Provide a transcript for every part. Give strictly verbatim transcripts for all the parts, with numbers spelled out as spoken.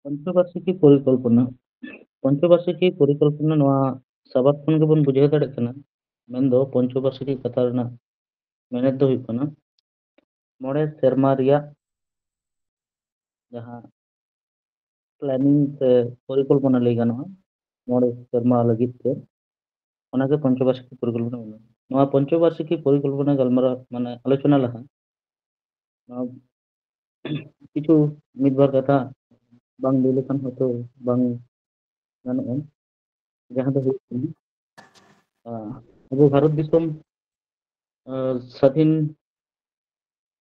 ᱯᱚᱧᱪᱚᱵᱟᱨᱥᱤᱠᱤ ᱯᱚᱨᱤᱠᱚᱞᱯᱚᱱᱟ᱾ ᱯᱚᱧᱪᱚᱵᱟᱨᱥᱤᱠᱤ ᱯᱚᱨᱤᱠᱚᱞᱯᱚᱱᱟ ᱱᱚᱣᱟ ᱥᱟᱵᱟᱫ ᱠᱷᱚᱱ ᱜᱮᱵᱚᱱ ᱵᱩᱡᱷᱟᱹᱣ ᱫᱟᱲᱮᱭᱟᱜ ᱠᱟᱱᱟ᱾ ᱢᱮᱱᱫᱚ ᱯᱚᱧᱪᱚᱵᱟᱨᱥᱤᱠᱤ ᱠᱟᱛᱷᱟ ᱨᱮᱱᱟᱜ ᱢᱮᱱᱮᱛ ᱫᱚ ᱦᱩᱭᱩᱜ ᱠᱟᱱᱟ ᱢᱚᱬᱮ ᱥᱮᱨᱢᱟ ᱨᱮᱭᱟᱜ ᱡᱟᱦᱟᱸ planning ᱥᱮ ᱯᱚᱨᱤᱠᱚᱞᱯᱚᱱᱟ ᱞᱟᱹᱭ ᱜᱟᱱᱚᱜᱼᱟ, ᱢᱚᱬᱮ ᱥᱮᱨᱢᱟ ᱞᱟᱹᱜᱤᱫ ᱛᱮ, ᱚᱱᱟᱜᱮ ᱯᱚᱧᱪᱚᱵᱟᱨᱥᱤᱠᱤ ᱯᱚᱨᱤᱠᱚᱞᱯᱚᱱᱟ ᱵᱚᱱ ᱢᱮᱱᱟ᱾ ᱱᱚᱣᱟ ᱯᱚᱧᱪᱚᱵᱟᱨᱥᱤᱠᱤ ᱯᱚᱨᱤᱠᱚᱞᱯᱚᱱᱟ ᱜᱟᱞᱢᱟᱨᱟᱣ, ᱢᱟᱱᱮ ᱟᱞᱳᱪᱚᱱᱟ ᱞᱟᱦᱟ, ᱱᱚᱣᱟ ᱠᱤᱪᱷᱩ ᱢᱤᱫ ᱵᱟᱨ ᱠᱟᱛᱷᱟ ᱵᱟᱝ ᱞᱟᱹᱭ ᱞᱮᱠᱷᱟᱱ ᱦᱚᱭᱛᱳ ᱵᱟᱝ ᱜᱟᱱᱚᱜᱼᱟ᱾ ᱡᱟᱦᱟᱸ ᱫᱚ ᱦᱩᱭᱩᱜ ᱠᱟᱱᱟ, ᱟᱸ, ᱟᱵᱚ ᱵᱷᱟᱨᱚᱛ ᱫᱤᱥᱚᱢ, ᱟᱸ, ᱥᱟᱹᱫᱷᱤᱱ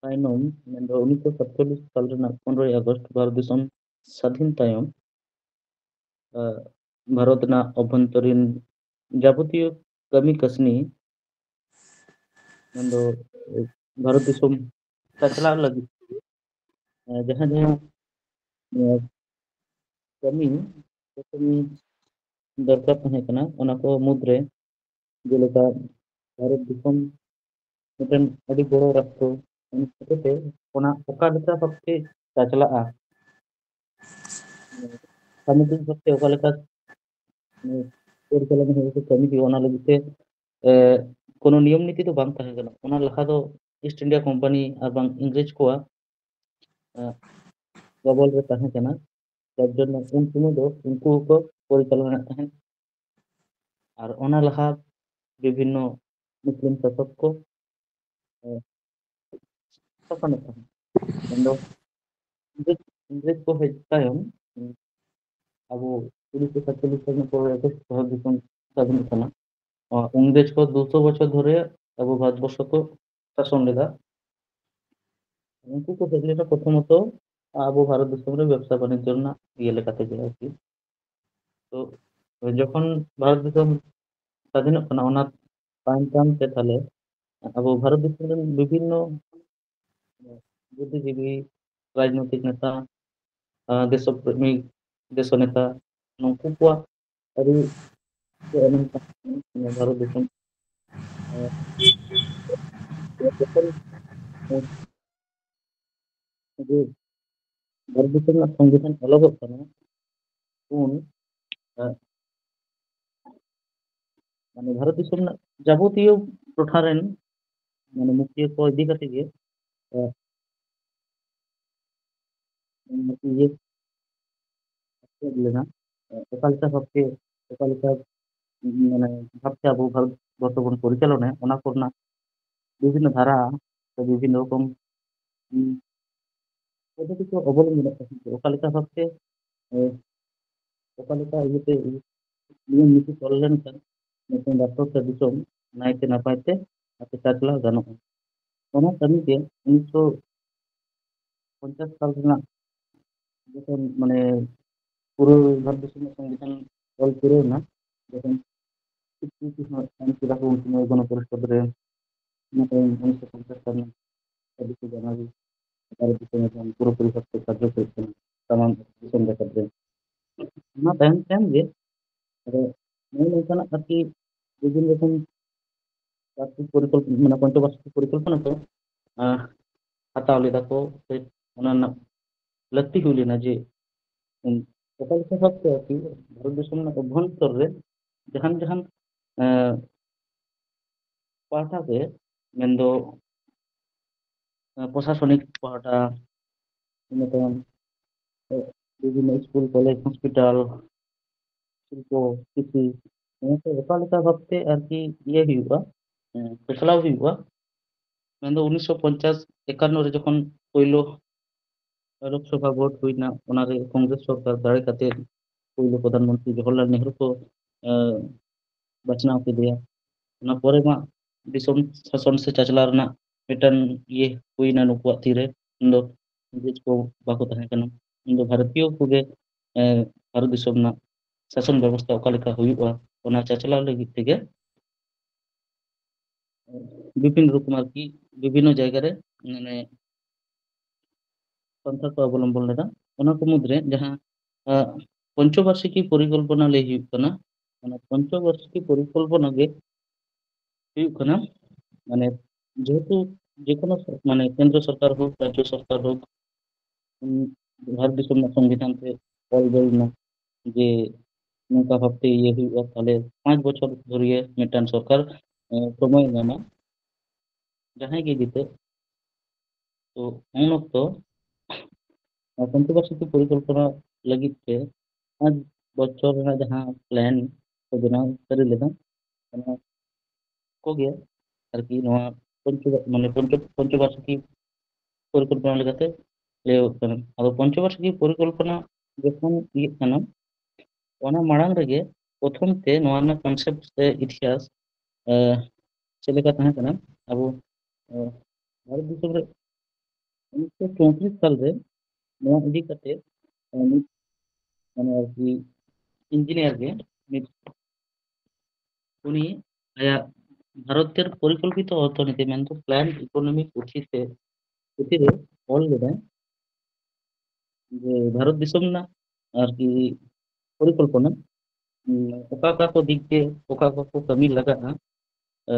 ᱛᱟᱭᱱᱚᱢ, ᱢᱮᱱᱫᱚ ᱩᱱᱤᱥᱥᱚ ᱥᱟᱛᱪᱚᱞᱞᱤᱥ ᱥᱟᱞ ᱨᱮᱱᱟᱜ ᱯᱚᱱᱨᱚᱭ ᱟᱜᱚᱥᱴ ᱵᱷᱟᱨᱚᱛ ᱫᱤᱥᱚᱢ ᱥᱟᱹᱫᱷᱤᱱ ᱛᱟᱭᱚᱢ, ᱟᱸ, ᱵᱷᱟᱨᱚᱛ ᱨᱮᱱᱟᱜ ᱚᱵᱷᱚᱱᱛᱚᱨᱤᱱ ᱡᱟᱵᱚᱛᱤᱭᱚ ᱠᱟᱹᱢᱤ ᱠᱟᱹᱥᱱᱤ, ᱢᱮᱱᱫᱚ ᱵᱷᱟᱨᱚᱛ ᱫᱤᱥᱚᱢ ᱪᱟᱪᱞᱟᱣ ᱞᱟᱹᱜᱤᱫ, ᱟᱸ, ᱡᱟᱦᱟᱸ ᱡᱟᱦᱟᱸ, ᱟᱸ, ᱠᱟᱹᱢᱤ, ᱠᱟᱹᱢᱤ ᱫᱚᱨᱠᱟᱨ ᱛᱟᱦᱮᱸ ᱠᱟᱱᱟ, ᱚᱱᱟ ᱠᱚ ᱢᱩᱫᱽᱨᱮ ᱡᱮᱞᱮᱠᱟ ᱵᱷᱟᱨᱚᱛ ᱫᱤᱥᱚᱢ ᱢᱤᱫᱴᱮᱱ ᱟᱹᱰᱤ ᱵᱚᱲᱚ ᱨᱟᱥᱴᱨᱚ, ᱚᱱᱟ ᱦᱚᱛᱮᱛᱮ ᱚᱱᱟ ᱚᱠᱟ ᱞᱮᱠᱟ ᱵᱷᱟᱵᱛᱮ ᱪᱟᱪᱞᱟᱜᱼᱟ, ᱥᱟᱢᱩᱫᱨᱤᱠ ᱵᱷᱟᱵᱛᱮ ᱚᱠᱟ ᱞᱮᱠᱟ, ᱢᱟᱱᱮ, ᱯᱚᱨᱤᱪᱟᱞᱚᱱᱟ ᱦᱩᱭᱩᱜᱼᱟ, ᱠᱟᱹᱢᱤ ᱦᱩᱭᱩᱜᱼᱟ, ᱚᱱᱟ ᱞᱟᱹᱜᱤᱫ ᱛᱮ, ᱮ, ᱠᱳᱱᱳ ᱱᱤᱭᱚᱢ ᱱᱤᱛᱤ ᱫᱚ ᱵᱟᱝ ᱛᱟᱦᱮᱸ ᱠᱟᱱᱟ᱾ ᱚᱱᱟ ᱞᱟᱦᱟ ᱫᱚ ᱤᱥᱴ ᱤᱱᱰᱤᱭᱟ ᱠᱳᱢᱯᱟᱱᱤ ᱟᱨ ᱵᱟᱝ ᱤᱝᱨᱮᱡᱽ ᱠᱚᱣᱟᱜ, ᱮ, ᱜᱚᱵᱚᱞ ᱨᱮ ᱛᱟᱦᱮᱸ ᱠᱟᱱᱟ᱾ ᱡᱟᱨ ᱡᱚᱱᱱᱚ ᱩᱱ ᱥᱚᱢᱚᱭ ᱫᱚ ᱩᱱᱠᱩ ᱜᱮᱠᱚ ᱯᱚᱨᱤᱪᱟᱞᱚᱱᱟᱭᱮᱫ ᱛᱟᱦᱮᱸᱫ᱾ ᱟᱨ ᱚᱱᱟ ᱞᱟᱦᱟ ᱵᱤᱵᱷᱤᱱᱱᱚ ᱢᱩᱥᱞᱤᱢ ᱥᱟᱥᱚᱠ ᱠᱚ, ᱮ, ᱥᱟᱥᱚᱱᱮᱫ ᱛᱟᱦᱮᱸᱫ᱾ ᱢᱮᱱᱫᱚ ᱤᱝᱨᱮᱡᱽ, ᱤᱝᱨᱮᱡᱽ ᱠᱚ ᱦᱮᱡ ᱛᱟᱭᱚᱢ, ᱩᱸ, ᱟᱵᱚ ᱩᱱᱤᱥᱥᱚ ᱥᱟᱛᱪᱚᱞᱞᱤᱥ ᱥᱟᱞ ᱨᱮᱱᱟᱜ ᱯᱚᱨᱮ ᱟᱜᱚᱥᱴ ᱵᱷᱟᱨᱚᱛ ᱫᱤᱥᱚᱢ ᱥᱟᱫᱷᱤᱱᱚᱜ ᱠᱟᱱᱟ᱾ ᱟᱨ ᱤᱝᱨᱮᱡᱽ ᱠᱚ ᱫᱩᱥᱚ ᱵᱚᱪᱷᱚᱨ ᱫᱷᱚᱨᱮ ᱟᱵᱚ ᱵᱷᱟᱨᱚᱛ ᱵᱚᱨᱥᱚ ᱠᱚ ᱥᱟᱥᱚᱱ ᱞᱮᱫᱟ᱾ ᱩᱱᱠᱩ ᱠᱚ ᱦᱮᱡ ᱞᱮᱱᱟ ᱯᱨᱚᱛᱷᱚᱢᱚᱛᱚ ᱟᱵᱚ ᱵᱷᱟᱨᱚᱛ ᱫᱤᱥᱚᱢ ᱨᱮ ᱵᱮᱵᱽᱥᱟ ᱵᱟᱱᱤᱡᱽᱡᱚ ᱨᱮᱱᱟᱜ ᱤᱭᱟᱹ ᱞᱮᱠᱟᱛᱮ ᱜᱮ ᱟᱨᱠᱤ᱾ ᱛᱚ ᱡᱚᱠᱷᱚᱱ ᱵᱷᱟᱨᱚᱛ ᱫᱤᱥᱚᱢ ᱥᱟᱫᱷᱤᱱᱚᱜ ᱠᱟᱱᱟ, ᱚᱱᱟ ᱛᱟᱭᱚᱢ ᱛᱟᱭᱚᱢ ᱛᱮ ᱛᱟᱦᱞᱮ ᱟᱵᱚ ᱵᱷᱟᱨᱚᱛ ᱫᱤᱥᱚᱢ ᱨᱮᱱ ᱵᱤᱵᱷᱤᱱᱱᱚ ᱵᱩᱫᱽᱫᱷᱤᱡᱤᱵᱤ, ᱨᱟᱡᱽᱱᱳᱭᱛᱤᱠ ᱱᱮᱛᱟ, ᱟᱸ, ᱫᱮᱥᱚ ᱯᱨᱮᱢᱤᱠ, ᱫᱮᱥᱚ ᱱᱮᱛᱟ, ᱱᱩᱠᱩ ᱠᱚᱣᱟᱜ ᱟᱹᱰᱤ ᱜᱮ ᱮᱱᱮᱢ ᱛᱟᱦᱮᱸ ᱠᱟᱱᱟ ᱱᱚᱣᱟ ᱵᱷᱟᱨᱚᱛ ᱫᱤᱥᱚᱢ᱾ ᱟᱸ, ᱡᱚᱠᱷᱚᱱ, ᱟᱸ, ᱡᱮ ᱵᱷᱟᱨᱚᱛ ᱫᱤᱥᱚᱢ ᱨᱮᱱᱟᱜ ᱥᱚᱝᱵᱤᱫᱷᱟᱱ ᱚᱞᱚᱜᱚᱜ ᱠᱟᱱᱟ, ᱩᱱ, ᱮ, ᱢᱟᱱᱮ, ᱵᱷᱟᱨᱚᱛ ᱫᱤᱥᱚᱢ ᱨᱮᱱᱟᱜ ᱡᱟᱵᱚᱛᱤᱭᱚ ᱴᱚᱴᱷᱟ ᱨᱮᱱ, ᱢᱟᱱᱮ, ᱢᱩᱠᱷᱤᱭᱟᱹ ᱠᱚ ᱤᱫᱤ ᱠᱟᱛᱮ ᱜᱮ, ᱮ, ᱤᱭᱟᱹ ᱞᱮᱱᱟ, ᱚᱠᱟ ᱞᱮᱠᱟ ᱵᱷᱟᱵᱛᱮ, ᱚᱠᱟ ᱞᱮᱠᱟ, ᱢᱟᱱᱮ, ᱵᱷᱟᱵᱛᱮ ᱟᱵᱚ ᱵᱷᱟᱨᱚᱛ ᱵᱚᱨᱥᱚ ᱵᱚᱱ ᱯᱚᱨᱤᱪᱟᱞᱚᱱᱟᱭᱟ, ᱚᱱᱟ ᱠᱚᱨᱮᱱᱟᱜ ᱵᱤᱵᱷᱤᱱᱱᱚ ᱫᱷᱟᱨᱟ ᱥᱮ ᱵᱤᱵᱷᱤᱱᱱᱚ ᱨᱚᱠᱚᱢ, ᱩᱸ, ᱯᱚᱫᱽᱫᱷᱚᱛᱤ ᱠᱚ ᱚᱵᱚᱞᱚᱢᱵᱚᱱᱚᱜ ᱠᱟᱱᱟ᱾ ᱚᱠᱟ ᱞᱮᱠᱟ ᱵᱷᱟᱵᱛᱮ, ᱮ, ᱚᱠᱟ ᱞᱮᱠᱟ ᱤᱭᱟᱹᱛᱮ ᱱᱤᱭᱚᱢ ᱱᱤᱛᱤ ᱛᱚᱞ ᱞᱮᱱᱠᱷᱟᱱ ᱢᱤᱫᱴᱮᱱ ᱨᱟᱥᱴᱨᱚ ᱥᱮ ᱫᱤᱥᱚᱢ ᱱᱟᱭᱛᱮ ᱱᱟᱯᱟᱭ ᱛᱮ ᱟᱨ ᱪᱟᱪᱞᱟᱣ ᱜᱟᱱᱚᱜᱼᱟ᱾ ᱚᱱᱟ ᱠᱟᱹᱢᱤ ᱜᱮ ᱩᱱᱤᱥᱥᱚ ᱯᱚᱧᱪᱟᱥ ᱥᱟᱞ ᱨᱮᱱᱟᱜ ᱡᱚᱠᱷᱚᱱ, ᱢᱟᱱᱮ, ᱯᱩᱨᱟᱹ ᱵᱷᱟᱨᱚᱛ ᱫᱤᱥᱚᱢ ᱨᱮᱱᱟᱜ ᱥᱚᱝᱵᱤᱫᱷᱟᱱ ᱚᱞ ᱯᱩᱨᱟᱹᱣ ᱮᱱᱟ, ᱡᱚᱠᱷᱚᱱ ᱪᱤᱠᱤ ᱦᱚᱸ ᱮᱢ ᱠᱮᱫᱟ ᱠᱚ ᱩᱱ ᱥᱚᱢᱚᱭ ᱜᱚᱱᱚ ᱯᱚᱨᱤᱥᱚᱫᱽ ᱨᱮ, ᱤᱱᱟᱹ ᱛᱟᱭᱚᱢ ᱩᱱᱤᱥᱥᱚ ᱯᱚᱧᱪᱟᱥ ᱥᱟᱞ ᱨᱮᱱᱟᱜ ᱪᱷᱟᱵᱵᱤᱥᱮ ᱡᱟᱱᱩᱣᱟᱨᱤ ᱵᱷᱟᱨᱚᱛ ᱫᱤᱥᱚᱢ ᱨᱮ ᱯᱩᱨᱟᱹᱯᱩᱨᱤ ᱵᱷᱟᱵᱛᱮ ᱠᱟᱨᱡᱚᱠᱟᱨᱤ ᱠᱟᱱᱟ ᱥᱟᱱᱟᱢ ᱫᱤᱥᱚᱢ ᱡᱟᱠᱟᱛ ᱨᱮ᱾ ᱚᱱᱟ ᱛᱟᱭᱚᱢ ᱛᱟᱭᱚᱢ ᱜᱮ ᱟᱫᱚ ᱱᱚᱜᱼᱚ ᱱᱚᱝᱠᱟᱱᱟᱜ ᱟᱨᱠᱤ ᱵᱤᱵᱷᱤᱱᱱᱚ ᱨᱚᱠᱚᱢ ᱵᱟᱨᱥᱤᱠ ᱯᱚᱨᱤᱠᱚᱞᱯᱚᱱᱟ, ᱢᱟᱱᱮ, ᱯᱚᱧᱪᱚᱵᱟᱨᱥᱤᱠ ᱯᱚᱨᱤᱠᱚᱞᱯᱚᱱᱟ ᱠᱚ, ᱟᱸ, ᱦᱟᱛᱟᱣ ᱞᱮᱫᱟ ᱠᱚ, ᱥᱮ ᱚᱱᱟ ᱨᱮᱱᱟᱜ ᱞᱟᱹᱠᱛᱤ ᱦᱩᱭ ᱞᱮᱱᱟ ᱡᱮ, ᱩᱸ, ᱚᱠᱟ ᱞᱮᱠᱟ ᱵᱷᱟᱵᱛᱮ ᱟᱨᱠᱤ ᱵᱷᱟᱨᱚᱛ ᱫᱤᱥᱚᱢ ᱨᱮᱱᱟᱜ ᱚᱵᱷᱚᱱᱛᱚᱨ ᱨᱮ ᱡᱟᱦᱟᱱ ᱡᱟᱦᱟᱱ, ᱮᱸ, ᱯᱟᱦᱴᱟ ᱜᱮ, ᱢᱮᱱᱫᱚ, ᱮᱸ, ᱯᱨᱚᱥᱟᱥᱚᱱᱤᱠ ᱯᱟᱦᱴᱟ, ᱤᱱᱟᱹ ᱛᱟᱭᱚᱢ, ᱮᱸ, ᱵᱤᱵᱷᱤᱱᱱᱚ ᱥᱠᱩᱞ, ᱠᱚᱞᱮᱡᱽ, ᱦᱚᱥᱯᱤᱴᱟᱞ, ᱥᱤᱞᱯᱚ, ᱠᱨᱤᱥᱤ, ᱱᱚᱣᱟ ᱠᱚ ᱚᱠᱟ ᱞᱮᱠᱟ ᱵᱷᱟᱵᱛᱮ ᱟᱨᱠᱤ ᱤᱭᱟᱹ ᱦᱩᱭᱩᱜᱼᱟ, ᱮᱸ, ᱪᱟᱪᱞᱟᱣ ᱦᱩᱭᱩᱜᱼᱟ, ᱢᱮᱱᱫᱚ ᱩᱱᱤᱥᱥᱚ ᱯᱚᱧᱪᱟᱥ ᱮᱠᱟᱱᱱᱚ ᱨᱮ ᱡᱚᱠᱷᱚᱱ ᱯᱳᱭᱞᱳ ᱞᱳᱠᱥᱚᱵᱷᱟ ᱵᱷᱳᱴ ᱦᱩᱭᱱᱟ, ᱚᱱᱟᱨᱮ ᱠᱚᱝᱜᱨᱮᱥ ᱥᱚᱨᱠᱟᱨ ᱫᱟᱲᱮ ᱠᱟᱛᱮ ᱯᱳᱭᱞᱳ ᱯᱨᱚᱫᱷᱟᱱ ᱢᱚᱱᱛᱨᱤ ᱡᱚᱣᱟᱦᱚᱨᱞᱟᱞ ᱱᱮᱦᱨᱩ ᱠᱚ, ᱮᱸ, ᱵᱟᱪᱷᱱᱟᱣ ᱠᱮᱫᱮᱭᱟ᱾ ᱚᱱᱟ ᱯᱚᱨᱮ ᱢᱟ ᱫᱤᱥᱚᱢ ᱥᱟᱥᱚᱱ ᱥᱮ ᱪᱟᱪᱞᱟᱣ ᱨᱮᱱᱟᱜ ᱢᱤᱫᱴᱟᱝ ᱤᱭᱟᱹ ᱦᱩᱭᱱᱟ ᱱᱩᱠᱩᱣᱟᱜ ᱛᱤᱨᱮ, ᱩᱱᱫᱚ ᱤᱝᱨᱮᱡᱽ ᱠᱚ ᱵᱟᱠᱚ ᱛᱟᱦᱮᱸ ᱠᱟᱱᱟ᱾ ᱩᱱᱫᱚ ᱵᱷᱟᱨᱚᱛᱤᱭᱚ ᱠᱚᱜᱮ, ᱮᱸ, ᱵᱷᱟᱨᱚᱛ ᱫᱤᱥᱚᱢ ᱨᱮᱱᱟᱜ ᱥᱟᱥᱚᱱ ᱵᱮᱵᱚᱥᱛᱷᱟ ᱚᱠᱟ ᱞᱮᱠᱟ ᱦᱩᱭᱩᱜᱼᱟ, ᱚᱱᱟ ᱪᱟᱪᱞᱟᱣ ᱞᱟᱹᱜᱤᱫ ᱛᱮᱜᱮ ᱵᱤᱵᱷᱤᱱᱱᱚ ᱨᱚᱠᱚᱢ ᱟᱨᱠᱤ ᱵᱤᱵᱷᱤᱱᱱᱚ ᱡᱟᱭᱜᱟ ᱨᱮ, ᱢᱟᱱᱮ, ᱯᱟᱱᱛᱷᱟ ᱠᱚ ᱚᱵᱚᱞᱚᱢᱵᱚᱱ ᱞᱮᱫᱟ᱾ ᱚᱱᱟ ᱠᱚ ᱢᱩᱫᱽᱨᱮ ᱡᱟᱦᱟᱸ, ᱟᱸ, ᱯᱚᱧᱪᱚᱵᱟᱨᱥᱤᱠᱤ ᱯᱚᱨᱤᱠᱚᱞᱯᱚᱱᱟ ᱞᱟᱹᱭ ᱦᱩᱭᱩᱜ ᱠᱟᱱᱟ, ᱚᱱᱟ ᱯᱚᱧᱪᱚᱵᱟᱨᱥᱤᱠᱤ ᱯᱚᱨᱤᱠᱚᱞᱯᱚᱱᱟ ᱜᱮ ᱦᱩᱭᱩᱜ ᱠᱟᱱᱟ, ᱢᱟᱱᱮ, ᱡᱮᱦᱮᱛᱩ ᱡᱮᱠᱳᱱᱳ ᱥᱚᱨ-, ᱢᱟᱱᱮ, ᱠᱮᱱᱫᱨᱚ ᱥᱚᱨᱠᱟᱨ ᱦᱳᱠ, ᱨᱟᱡᱽᱡᱚ ᱥᱚᱨᱠᱟᱨ ᱦᱳᱠ, ᱩᱸ, ᱵᱷᱟᱨᱚᱛ ᱫᱤᱥᱚᱢ ᱨᱮᱱᱟᱜ ᱥᱚᱝᱵᱤᱫᱷᱟᱱ ᱛᱮ ᱚᱞ ᱜᱚᱞ ᱞᱮᱱᱟ ᱡᱮ ᱱᱚᱝᱠᱟ ᱵᱷᱟᱵᱛᱮ ᱤᱭᱟᱹ ᱦᱩᱭᱩᱜᱼᱟ, ᱛᱟᱦᱞᱮ ᱯᱟᱸᱪ ᱵᱚᱪᱷᱚᱨ ᱫᱷᱩᱨᱤᱭᱟᱹ ᱢᱤᱫᱴᱟᱝ ᱥᱚᱨᱠᱟᱨ, ᱮ, ᱥᱚᱢᱚᱭ ᱧᱟᱢᱟ᱾ ᱡᱟᱦᱟᱸᱭ ᱜᱮ ᱡᱤᱛᱟᱹᱜ, ᱛᱚ ᱩᱱ ᱚᱠᱛᱚ ᱯᱚᱧᱪᱚᱵᱟᱨᱥᱤᱠᱤ ᱯᱚᱨᱤᱠᱚᱞᱯᱚᱱᱟ ᱞᱟᱹᱜᱤᱫ ᱛᱮ ᱯᱟᱸᱪ ᱵᱚᱪᱷᱚᱨ ᱨᱮᱱᱟᱜ ᱡᱟᱦᱟᱸ ᱯᱞᱮᱱ ᱠᱚ ᱵᱮᱱᱟᱣ ᱡᱟᱹᱨᱤ ᱞᱮᱫᱟ, ᱚᱱᱟ ᱠᱚᱜᱮ ᱟᱨᱠᱤ ᱱᱚᱣᱟ ᱯᱚᱧᱪᱚ-, ᱢᱟᱱᱮ ᱯᱚᱧᱪᱚ-, ᱯᱚᱧᱪᱚᱵᱟᱨᱥᱤᱠᱤ ᱯᱚᱨᱤᱠᱚᱞᱯᱚᱱᱟ ᱞᱮᱠᱟᱛᱮ ᱞᱟᱹᱭᱚᱜ ᱠᱟᱱᱟ᱾ ᱟᱫᱚ ᱯᱚᱧᱪᱚᱵᱟᱨᱥᱤᱠᱤ ᱯᱚᱨᱤᱠᱚᱞᱯᱚᱱᱟ ᱡᱚᱠᱷᱚᱱ ᱤᱭᱟᱹᱜ ᱠᱟᱱᱟ, ᱚᱱᱟ ᱢᱟᱲᱟᱝ ᱨᱮᱜᱮ ᱯᱨᱚᱛᱷᱚᱢ ᱛᱮ ᱱᱚᱣᱟ ᱨᱮᱱᱟᱜ ᱠᱚᱱᱥᱮᱯᱴ ᱥᱮ ᱤᱛᱤᱦᱟᱥ, ᱮ, ᱪᱮᱫ ᱞᱮᱠᱟ ᱛᱟᱦᱮᱸ ᱠᱟᱱᱟ? ᱟᱵᱚ, ᱮ, ᱵᱷᱟᱨᱚᱛ ᱫᱤᱥᱚᱢ ᱨᱮ ᱩᱱᱤᱥᱥᱚ ᱪᱳᱭᱛᱨᱤᱥ ᱥᱟᱞ ᱨᱮ ᱱᱚᱣᱟ ᱤᱫᱤ ᱠᱟᱛᱮ, ᱮ, ᱢᱤᱫ, ᱢᱟᱱᱮ ᱟᱨᱠᱤ ᱤᱧᱡᱤᱱᱤᱭᱟᱨ ᱜᱮ ᱢᱤᱫ, ᱩᱱᱤ ᱟᱭᱟᱜ ᱵᱷᱟᱨᱚᱛᱤᱭᱚ ᱯᱚᱨᱤᱠᱚᱞᱯᱤᱛᱚ ᱚᱨᱛᱷᱚᱱᱤᱛᱤ, ᱢᱮᱱᱫᱚ ᱯᱞᱟᱱ ᱤᱠᱳᱱᱚᱢᱤ ᱯᱩᱛᱷᱤ ᱛᱮ, ᱯᱩᱛᱷᱤ ᱨᱮ ᱚᱞ ᱞᱮᱫᱟᱭ ᱡᱮ ᱵᱷᱟᱨᱚᱛ ᱫᱤᱥᱚᱢ ᱨᱮᱱᱟᱜ ᱟᱨᱠᱤ ᱯᱚᱨᱤᱠᱚᱞᱯᱚᱱᱟ, ᱩᱸ, ᱚᱠᱟ ᱚᱠᱟ ᱠᱚ ᱫᱤᱠ ᱛᱮ ᱚᱠᱟ ᱚᱠᱟ ᱠᱚ ᱠᱟᱹᱢᱤ ᱞᱟᱜᱟᱜᱼᱟ, ᱮ,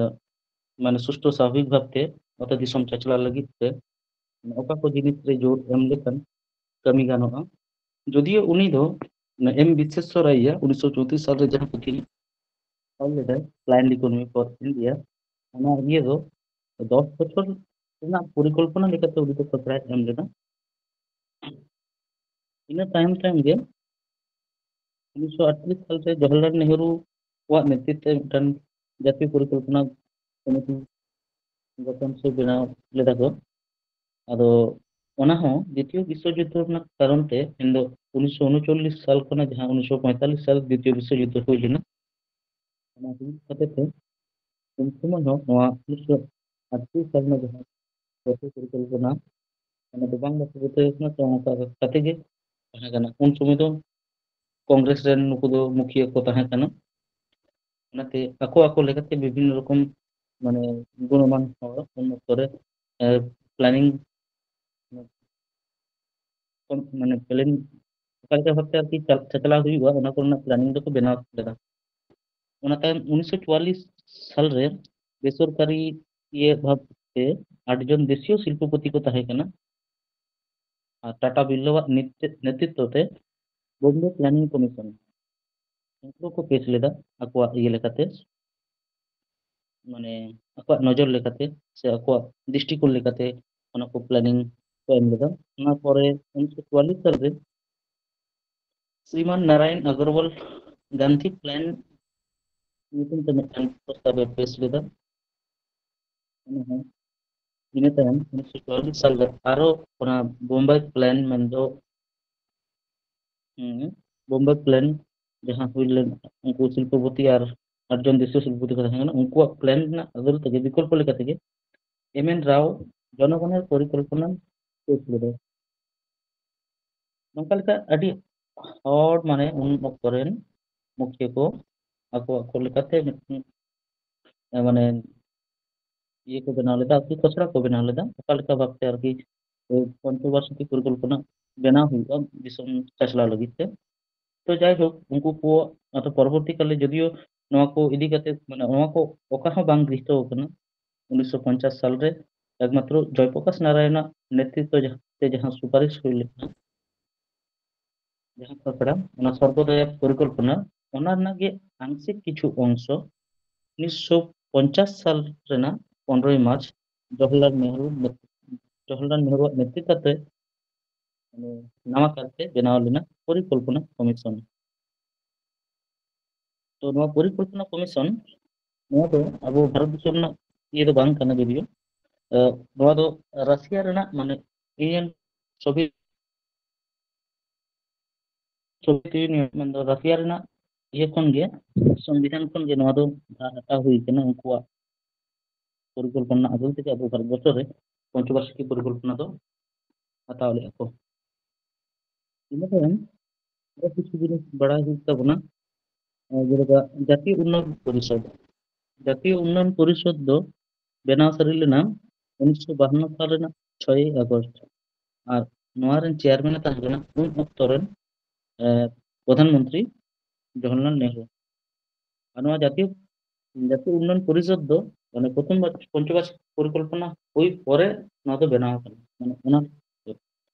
ᱢᱟᱱᱮ ᱥᱩᱥᱴᱷᱩ ᱥᱟᱵᱷᱟᱵᱤᱠ ᱵᱷᱟᱵᱛᱮ ᱜᱚᱴᱟ ᱫᱤᱥᱚᱢ ᱪᱟᱪᱞᱟᱣ ᱞᱟᱹᱜᱤᱫ ᱛᱮ ᱚᱠᱟ ᱠᱚ ᱡᱤᱱᱤᱥ ᱨᱮ ᱡᱳᱨ ᱮᱢ ᱞᱮᱠᱷᱟᱱ ᱠᱟᱹᱢᱤ ᱜᱟᱱᱚᱜᱼᱟ᱾ ᱡᱚᱫᱤᱭᱳ ᱩᱱᱤ ᱫᱚ ᱮᱢ ᱵᱤᱥᱮᱥᱣᱚᱨᱟᱭᱭᱟ ᱩᱱᱤᱥᱥᱚ ᱪᱳᱭᱛᱨᱤᱥ ᱥᱟᱞ ᱨᱮ ᱡᱟᱦᱟᱸ ᱯᱩᱛᱷᱤ ᱚᱞ ᱞᱮᱫᱟᱭ, Planned Economy for India, ᱚᱱᱟ ᱤᱭᱟᱹ ᱫᱚ ᱫᱚᱥ ᱵᱚᱪᱷᱚᱨ ᱨᱮᱱᱟᱜ ᱯᱚᱨᱤᱠᱚᱞᱯᱚᱱᱟ ᱞᱮᱠᱟᱛᱮ ᱩᱱᱤ ᱫᱚ ᱠᱷᱚᱥᱲᱟᱭ ᱮᱢ ᱞᱮᱫᱟ᱾ ᱤᱱᱟᱹ ᱛᱟᱭᱚᱢ ᱛᱟᱭᱚᱢ ᱜᱮ ᱩᱱᱤᱥᱥᱚ ᱟᱴᱛᱨᱤᱥ ᱥᱟᱞ ᱨᱮ ᱡᱚᱣᱟᱦᱚᱨᱞᱟᱞ ᱱᱮᱦᱨᱩ ᱣᱟᱜ ᱱᱮᱛᱨᱤᱛᱵ ᱛᱮ ᱢᱤᱫᱴᱟᱝ ᱡᱟᱹᱛᱤᱭᱚ ᱯᱚᱨᱤᱠᱚᱞᱯᱚᱱᱟ ᱠᱚᱢᱤᱴᱤ ᱜᱚᱴᱷᱚᱱ ᱥᱮ ᱵᱮᱱᱟᱣ ᱞᱮᱫᱟ ᱠᱚ᱾ ᱟᱫᱚ ᱚᱱᱟ ᱦᱚᱸ ᱫᱤᱛᱤᱭᱚ ᱵᱤᱥᱥᱚ ᱡᱩᱫᱽᱫᱷᱚ ᱨᱮᱱᱟᱜ ᱠᱟᱨᱚᱱ ᱛᱮ ᱢᱮᱱᱫᱚ ᱩᱱᱤᱥᱥᱚ ᱩᱱᱩᱪᱚᱞᱞᱤᱥ ᱥᱟᱞ ᱠᱷᱚᱱᱟᱜ ᱡᱟᱦᱟᱸ ᱩᱱᱤᱥᱥᱚ ᱯᱚᱸᱭᱛᱟᱞᱞᱤᱥ ᱥᱟᱞ ᱫᱤᱛᱤᱭᱚ ᱵᱤᱥᱥᱚ ᱡᱩᱫᱽᱫᱷᱚ ᱦᱩᱭ ᱞᱮᱱᱟ, ᱚᱱᱟ ᱦᱩᱭ ᱠᱷᱟᱹᱛᱤᱨ ᱛᱮ ᱩᱱ ᱥᱚᱢᱚᱭ ᱦᱚᱸ ᱱᱚᱣᱟ ᱩᱱᱤᱥᱥᱚ ᱟᱴᱛᱨᱤᱥ ᱥᱟᱞ ᱨᱮᱱᱟᱜ ᱡᱟᱦᱟᱸ ᱡᱟᱹᱛᱤᱭᱚ ᱯᱚᱨᱤᱠᱚᱞᱯᱚᱱᱟ, ᱚᱱᱟ ᱫᱚ ᱵᱟᱝ ᱵᱟᱛᱟᱣ ᱠᱟᱛᱮ ᱦᱩᱭᱩᱜ ᱠᱟᱱᱟ᱾ ᱛᱚ ᱚᱱᱠᱟ ᱠᱟᱛᱮ ᱜᱮ ᱛᱟᱦᱮᱸ ᱠᱟᱱᱟ᱾ ᱩᱱ ᱥᱚᱢᱚᱭ ᱫᱚ ᱠᱚᱝᱜᱨᱮᱥ ᱨᱮᱱ ᱱᱩᱠᱩ ᱫᱚ ᱢᱩᱠᱷᱤᱭᱟᱹ ᱠᱚ ᱛᱟᱦᱮᱸ ᱠᱟᱱᱟ᱾ ᱚᱱᱟᱛᱮ ᱟᱠᱚ ᱟᱠᱚ ᱞᱮᱠᱟᱛᱮ ᱵᱤᱵᱷᱤᱱᱱᱚ ᱨᱚᱠᱚᱢ, ᱢᱟᱱᱮ, ᱜᱩᱱᱚᱢᱟᱱ ᱦᱚᱲ ᱩᱱ ᱚᱠᱛᱚ ᱨᱮ, ᱮ, ᱯᱞᱮᱱᱤᱝ, ᱢᱟᱱᱮ, ᱯᱞᱮᱱ ᱚᱠᱟ ᱞᱮᱠᱟ ᱵᱷᱟᱵᱛᱮ ᱟᱨᱠᱤ ᱪᱟᱞ-, ᱪᱟᱪᱞᱟᱣ ᱦᱩᱭᱩᱜᱼᱟ, ᱚᱱᱟ ᱠᱚᱨᱮᱱᱟᱜ ᱯᱞᱮᱱᱤᱝ ᱫᱚᱠᱚ ᱵᱮᱱᱟᱣ ᱞᱮᱫᱟ᱾ ᱚᱱᱟ ᱛᱟᱭᱚᱢ ᱩᱱᱤᱥᱥᱚ ᱪᱩᱣᱟᱞᱞᱤᱥ ᱥᱟᱞ ᱨᱮ ᱵᱮᱥᱚᱨᱠᱟᱨᱤ ᱤᱭᱟᱹ ᱵᱷᱟᱵᱛᱮ ᱟᱴ ᱡᱚᱱ ᱫᱮᱥᱤᱭᱚ ᱥᱤᱞᱯᱚᱯᱚᱛᱤ ᱠᱚ ᱛᱟᱦᱮᱸ ᱠᱟᱱᱟ᱾ ᱟᱨ ᱴᱟᱴᱟ ᱵᱤᱨᱞᱟᱣᱟᱜ ᱱᱮᱛᱨᱤ-, ᱱᱮᱛᱨᱤᱛᱵ ᱛᱮ ᱵᱳᱢᱵᱮ ᱯᱞᱮᱱᱤᱝ ᱠᱚᱢᱤᱥᱚᱱ, ᱩᱱᱠᱩ ᱠᱚ ᱯᱮᱥ ᱞᱮᱫᱟ ᱟᱠᱚᱣᱟᱜ ᱤᱭᱟᱹ ᱞᱮᱠᱟᱛᱮ, ᱢᱟᱱᱮ ᱟᱠᱚᱣᱟᱜ ᱱᱚᱡᱚᱨ ᱞᱮᱠᱟᱛᱮ ᱥᱮ ᱟᱠᱚᱣᱟᱜ ᱫᱨᱤᱥᱴᱤᱠᱳᱱ ᱞᱮᱠᱟᱛᱮ ᱚᱱᱟ ᱠᱚ ᱯᱞᱮᱱᱤᱝ ᱠᱚ ᱮᱢ ᱞᱮᱫᱟ᱾ ᱚᱱᱟ ᱯᱚᱨᱮ ᱩᱱᱤᱥᱥᱚ ᱪᱩᱣᱟᱞᱞᱤᱥ ᱥᱟᱞ ᱨᱮ ᱥᱨᱤᱢᱟᱱ ᱱᱟᱨᱟᱭᱚᱱ ᱟᱜᱚᱨᱣᱟᱞ ᱜᱟᱱᱫᱷᱤ ᱯᱞᱮᱱ ᱧᱩᱛᱩᱢ ᱛᱮ ᱢᱤᱫᱴᱟᱝ ᱯᱨᱚᱥᱛᱟᱵ ᱮ ᱯᱮᱥ ᱞᱮᱫᱟ᱾ ᱚᱱᱟ ᱦᱚᱸ ᱤᱱᱟᱹ ᱛᱟᱭᱚᱢ ᱩᱱᱤᱥᱥᱚ ᱪᱩᱣᱟᱞᱞᱤᱥ ᱥᱟᱞ ᱨᱮ ᱟᱨᱚ ᱚᱱᱟ ᱵᱳᱢᱵᱟᱭ ᱯᱞᱮᱱ ᱢᱮᱱᱫᱚ, ᱦᱩᱸ, ᱵᱳᱢᱵᱟᱭ ᱯᱞᱮᱱ ᱡᱟᱦᱟᱸ ᱦᱩᱭ ᱞᱮᱱ, ᱩᱱᱠᱩ ᱥᱤᱞᱯᱚᱯᱚᱛᱤ ᱟᱨ ᱟᱴ ᱡᱚᱱ ᱫᱤᱥᱩ ᱥᱤᱞᱯᱚᱯᱚᱛᱤ ᱠᱚ ᱛᱟᱦᱮᱸ ᱠᱟᱱᱟ, ᱩᱱᱠᱩᱣᱟᱜ ᱯᱞᱮᱱ ᱨᱮᱱᱟᱜ ᱟᱫᱚᱞ ᱛᱮᱜᱮ, ᱵᱤᱠᱚᱞᱯᱚ ᱞᱮᱠᱟ ᱛᱮᱜᱮ ᱮᱢ ᱮᱱ ᱨᱟᱣ ᱡᱚᱱᱚᱜᱚᱱᱮᱨ ᱯᱚᱨᱤᱠᱚᱞᱯᱚᱱᱟ ᱯᱮᱥ ᱞᱮᱫᱟᱭ᱾ ᱱᱚᱝᱠᱟ ᱞᱮᱠᱟ ᱟᱹᱰᱤ ᱦᱚᱲ, ᱢᱟᱱᱮ ᱩᱱ ᱚᱠᱛᱚ ᱨᱮᱱ ᱢᱩᱠᱷᱤᱭᱟᱹ ᱠᱚ ᱟᱠᱚ ᱟᱠᱚ ᱞᱮᱠᱟᱛᱮ ᱢᱤᱫᱴᱮᱱ, ᱮ, ᱢᱟᱱᱮ ᱤᱭᱟᱹ ᱠᱚ ᱵᱮᱱᱟᱣ ᱞᱮᱫᱟ, ᱟᱨᱠᱤ ᱠᱷᱚᱥᱲᱟ ᱠᱚ ᱵᱮᱱᱟᱣ ᱞᱮᱫᱟ, ᱚᱠᱟ ᱞᱮᱠᱟ ᱵᱷᱟᱵᱛᱮ ᱟᱨᱠᱤ, ᱮ, ᱯᱚᱧᱪᱚᱵᱟᱨᱥᱤᱠᱤ ᱯᱚᱨᱤᱠᱚᱞᱯᱚᱱᱟ ᱵᱮᱱᱟᱣ ᱦᱩᱭᱩᱜᱼᱟ ᱫᱤᱥᱚᱢ ᱪᱟᱪᱞᱟᱣ ᱞᱟᱹᱜᱤᱫ ᱛᱮ᱾ ᱛᱚ ᱡᱟᱭᱦᱳᱠ, ᱩᱱᱠᱩ ᱠᱚ ᱟᱫᱚ ᱯᱚᱨᱚᱵᱚᱨᱛᱤ ᱠᱟᱞᱮ ᱡᱚᱫᱤᱭᱳ ᱱᱚᱣᱟ ᱠᱚ ᱤᱫᱤ ᱠᱟᱛᱮ, ᱢᱟᱱᱮ ᱱᱚᱣᱟ ᱠᱚ ᱚᱠᱟ ᱦᱚᱸ ᱵᱟᱝ ᱜᱨᱤᱦᱤᱛᱚ ᱟᱠᱟᱱᱟ ᱩᱱᱤᱥᱥᱚ ᱯᱚᱧᱪᱟᱥ ᱥᱟᱞ ᱨᱮ, ᱮᱠᱢᱟᱛᱨᱚ ᱡᱚᱭᱯᱨᱚᱠᱟᱥ ᱱᱟᱨᱟᱭᱚᱱᱟᱜ ᱱᱮᱛᱨᱤᱛᱵ ᱡᱟᱦᱟᱸ ᱛᱮ ᱡᱟᱦᱟᱸ ᱥᱩᱯᱟᱨᱤᱥ ᱦᱩᱭ ᱞᱮᱱᱟ, ᱡᱟᱦᱟᱸ ᱠᱷᱚᱥᱲᱟ, ᱚᱱᱟ ᱥᱚᱨᱵᱚᱫᱟᱭ ᱯᱚᱨᱤᱠᱚᱞᱯᱚᱱᱟ, ᱚᱱᱟ ᱨᱮᱱᱟᱜ ᱜᱮ ᱟᱝᱥᱤᱠ ᱠᱤᱪᱷᱩ ᱚᱝᱥᱚ ᱩᱱᱤᱥᱥᱚ ᱯᱚᱧᱪᱟᱥ ᱥᱟᱞ ᱨᱮᱱᱟᱜ ᱯᱚᱱᱨᱚᱭ ᱢᱟᱨᱪ ᱡᱚᱣᱟᱦᱚᱨᱞᱟᱞ ᱱᱮᱦᱨᱩ, ᱡᱚᱣᱟᱦᱚᱨᱞᱟᱞ ᱱᱮᱦᱨᱩᱣᱟᱜ ᱱᱮᱛᱨᱤᱛᱵ ᱛᱮ, ᱢᱟᱱᱮ, ᱱᱟᱣᱟ ᱠᱟᱨᱛᱮ ᱵᱮᱱᱟᱣ ᱞᱮᱱᱟ ᱯᱚᱨᱤᱠᱚᱞᱯᱚᱱᱟ ᱠᱚᱢᱤᱥᱚᱱ᱾ ᱛᱚ ᱱᱚᱣᱟ ᱯᱚᱨᱤᱠᱚᱞᱯᱚᱱᱟ ᱠᱚᱢᱤᱥᱚᱱ, ᱱᱚᱣᱟ ᱫᱚ ᱟᱵᱚ ᱵᱷᱟᱨᱚᱛ ᱫᱤᱥᱚᱢ ᱨᱮᱱᱟᱜ ᱤᱭᱟᱹ ᱫᱚ ᱵᱟᱝ ᱠᱟᱱᱟ ᱡᱚᱫᱤᱭᱳ, ᱮ, ᱱᱚᱣᱟ ᱫᱚ ᱨᱟᱥᱤᱭᱟ ᱨᱮᱱᱟᱜ, ᱢᱟᱱᱮ ᱤᱭᱩᱱᱤᱭᱚᱱ ᱥᱳᱵᱷᱤᱭᱮᱴ, ᱥᱳᱵᱷᱤᱭᱮᱴ ᱤᱭᱩᱱᱤᱭᱚᱱ ᱢᱮᱱᱫᱚ ᱨᱟᱥᱤᱭᱟ ᱨᱮᱱᱟᱜ ᱤᱭᱟᱹ ᱠᱷᱚᱱ ᱜᱮ, ᱥᱚᱝᱵᱤᱫᱷᱟᱱ ᱠᱷᱚᱱ ᱜᱮ ᱱᱚᱣᱟ ᱫᱚ ᱫᱷᱟᱨ ᱦᱟᱛᱟᱣ ᱦᱩᱭ ᱠᱟᱱᱟ᱾ ᱩᱱᱠᱩᱣᱟᱜ ᱯᱚᱨᱤᱠᱚᱞᱯᱚᱱᱟ ᱟᱫᱚᱞ ᱛᱮᱜᱮ ᱟᱵᱚ ᱵᱷᱟᱨᱚᱛ ᱵᱚᱨᱥᱚ ᱨᱮ ᱯᱚᱧᱪᱚᱵᱟᱨᱥᱤᱠᱤ ᱯᱚᱨᱤᱠᱚᱞᱯᱚᱱᱟ ᱫᱚ ᱦᱟᱛᱟᱣ ᱞᱮᱫᱼᱟ ᱠᱚ᱾ ᱤᱱᱟᱹ ᱛᱟᱭᱚᱢ ᱟᱨᱚ ᱠᱤᱪᱷᱩ ᱡᱤᱱᱤᱥ ᱵᱟᱲᱟᱭ ᱦᱩᱭᱩᱜ ᱛᱟᱵᱚᱱᱟ, ᱮ, ᱡᱮᱞᱮᱠᱟ ᱡᱟᱛᱤᱭᱚ ᱩᱱᱱᱚᱭᱚᱱ ᱯᱚᱨᱤᱥᱚᱫ᱾ ᱡᱟᱛᱤᱭᱚ ᱩᱱᱱᱚᱭᱚᱱ ᱯᱚᱨᱤᱥᱚᱫ ᱫᱚ ᱵᱮᱱᱟᱣ ᱥᱟᱹᱨᱤ ᱞᱮᱱᱟ ᱩᱱᱤᱥᱥᱚ ᱵᱟᱦᱟᱱᱱᱚ ᱥᱟᱞ ᱨᱮᱱᱟᱜ ᱪᱷᱚᱭ ᱟᱜᱚᱥᱴ᱾ ᱟᱨ ᱱᱚᱣᱟ ᱨᱮᱱ ᱪᱮᱭᱟᱨᱢᱮᱱ ᱮ ᱛᱟᱦᱮᱸ ᱠᱟᱱᱟ ᱩᱱ ᱚᱠᱛᱚ ᱨᱮᱱ, ᱮ, ᱯᱨᱚᱫᱷᱟᱱ ᱢᱚᱱᱛᱨᱤ ᱡᱚᱣᱟᱦᱚᱨᱞᱟᱞ ᱱᱮᱦᱨᱩ᱾ ᱟᱨ ᱱᱚᱣᱟ ᱡᱟᱛᱤᱭᱚ, ᱡᱟᱛᱤᱭᱚ ᱩᱱᱱᱚᱭᱚᱱ ᱯᱚᱨᱤᱥᱚᱫ ᱫᱚ, ᱢᱟᱱᱮ, ᱯᱨᱚᱛᱷᱚᱢ ᱵᱟᱨ ᱯᱚᱧᱪᱚᱵᱟᱨᱥᱤᱠ ᱯᱚᱨᱤᱠᱚᱞᱯᱚᱱᱟ ᱦᱩᱭ ᱯᱚᱨᱮ ᱱᱚᱣᱟ ᱫᱚ ᱵᱮᱱᱟᱣ ᱟᱠᱟᱱᱟ᱾ ᱢᱟᱱᱮ, ᱚᱱᱟ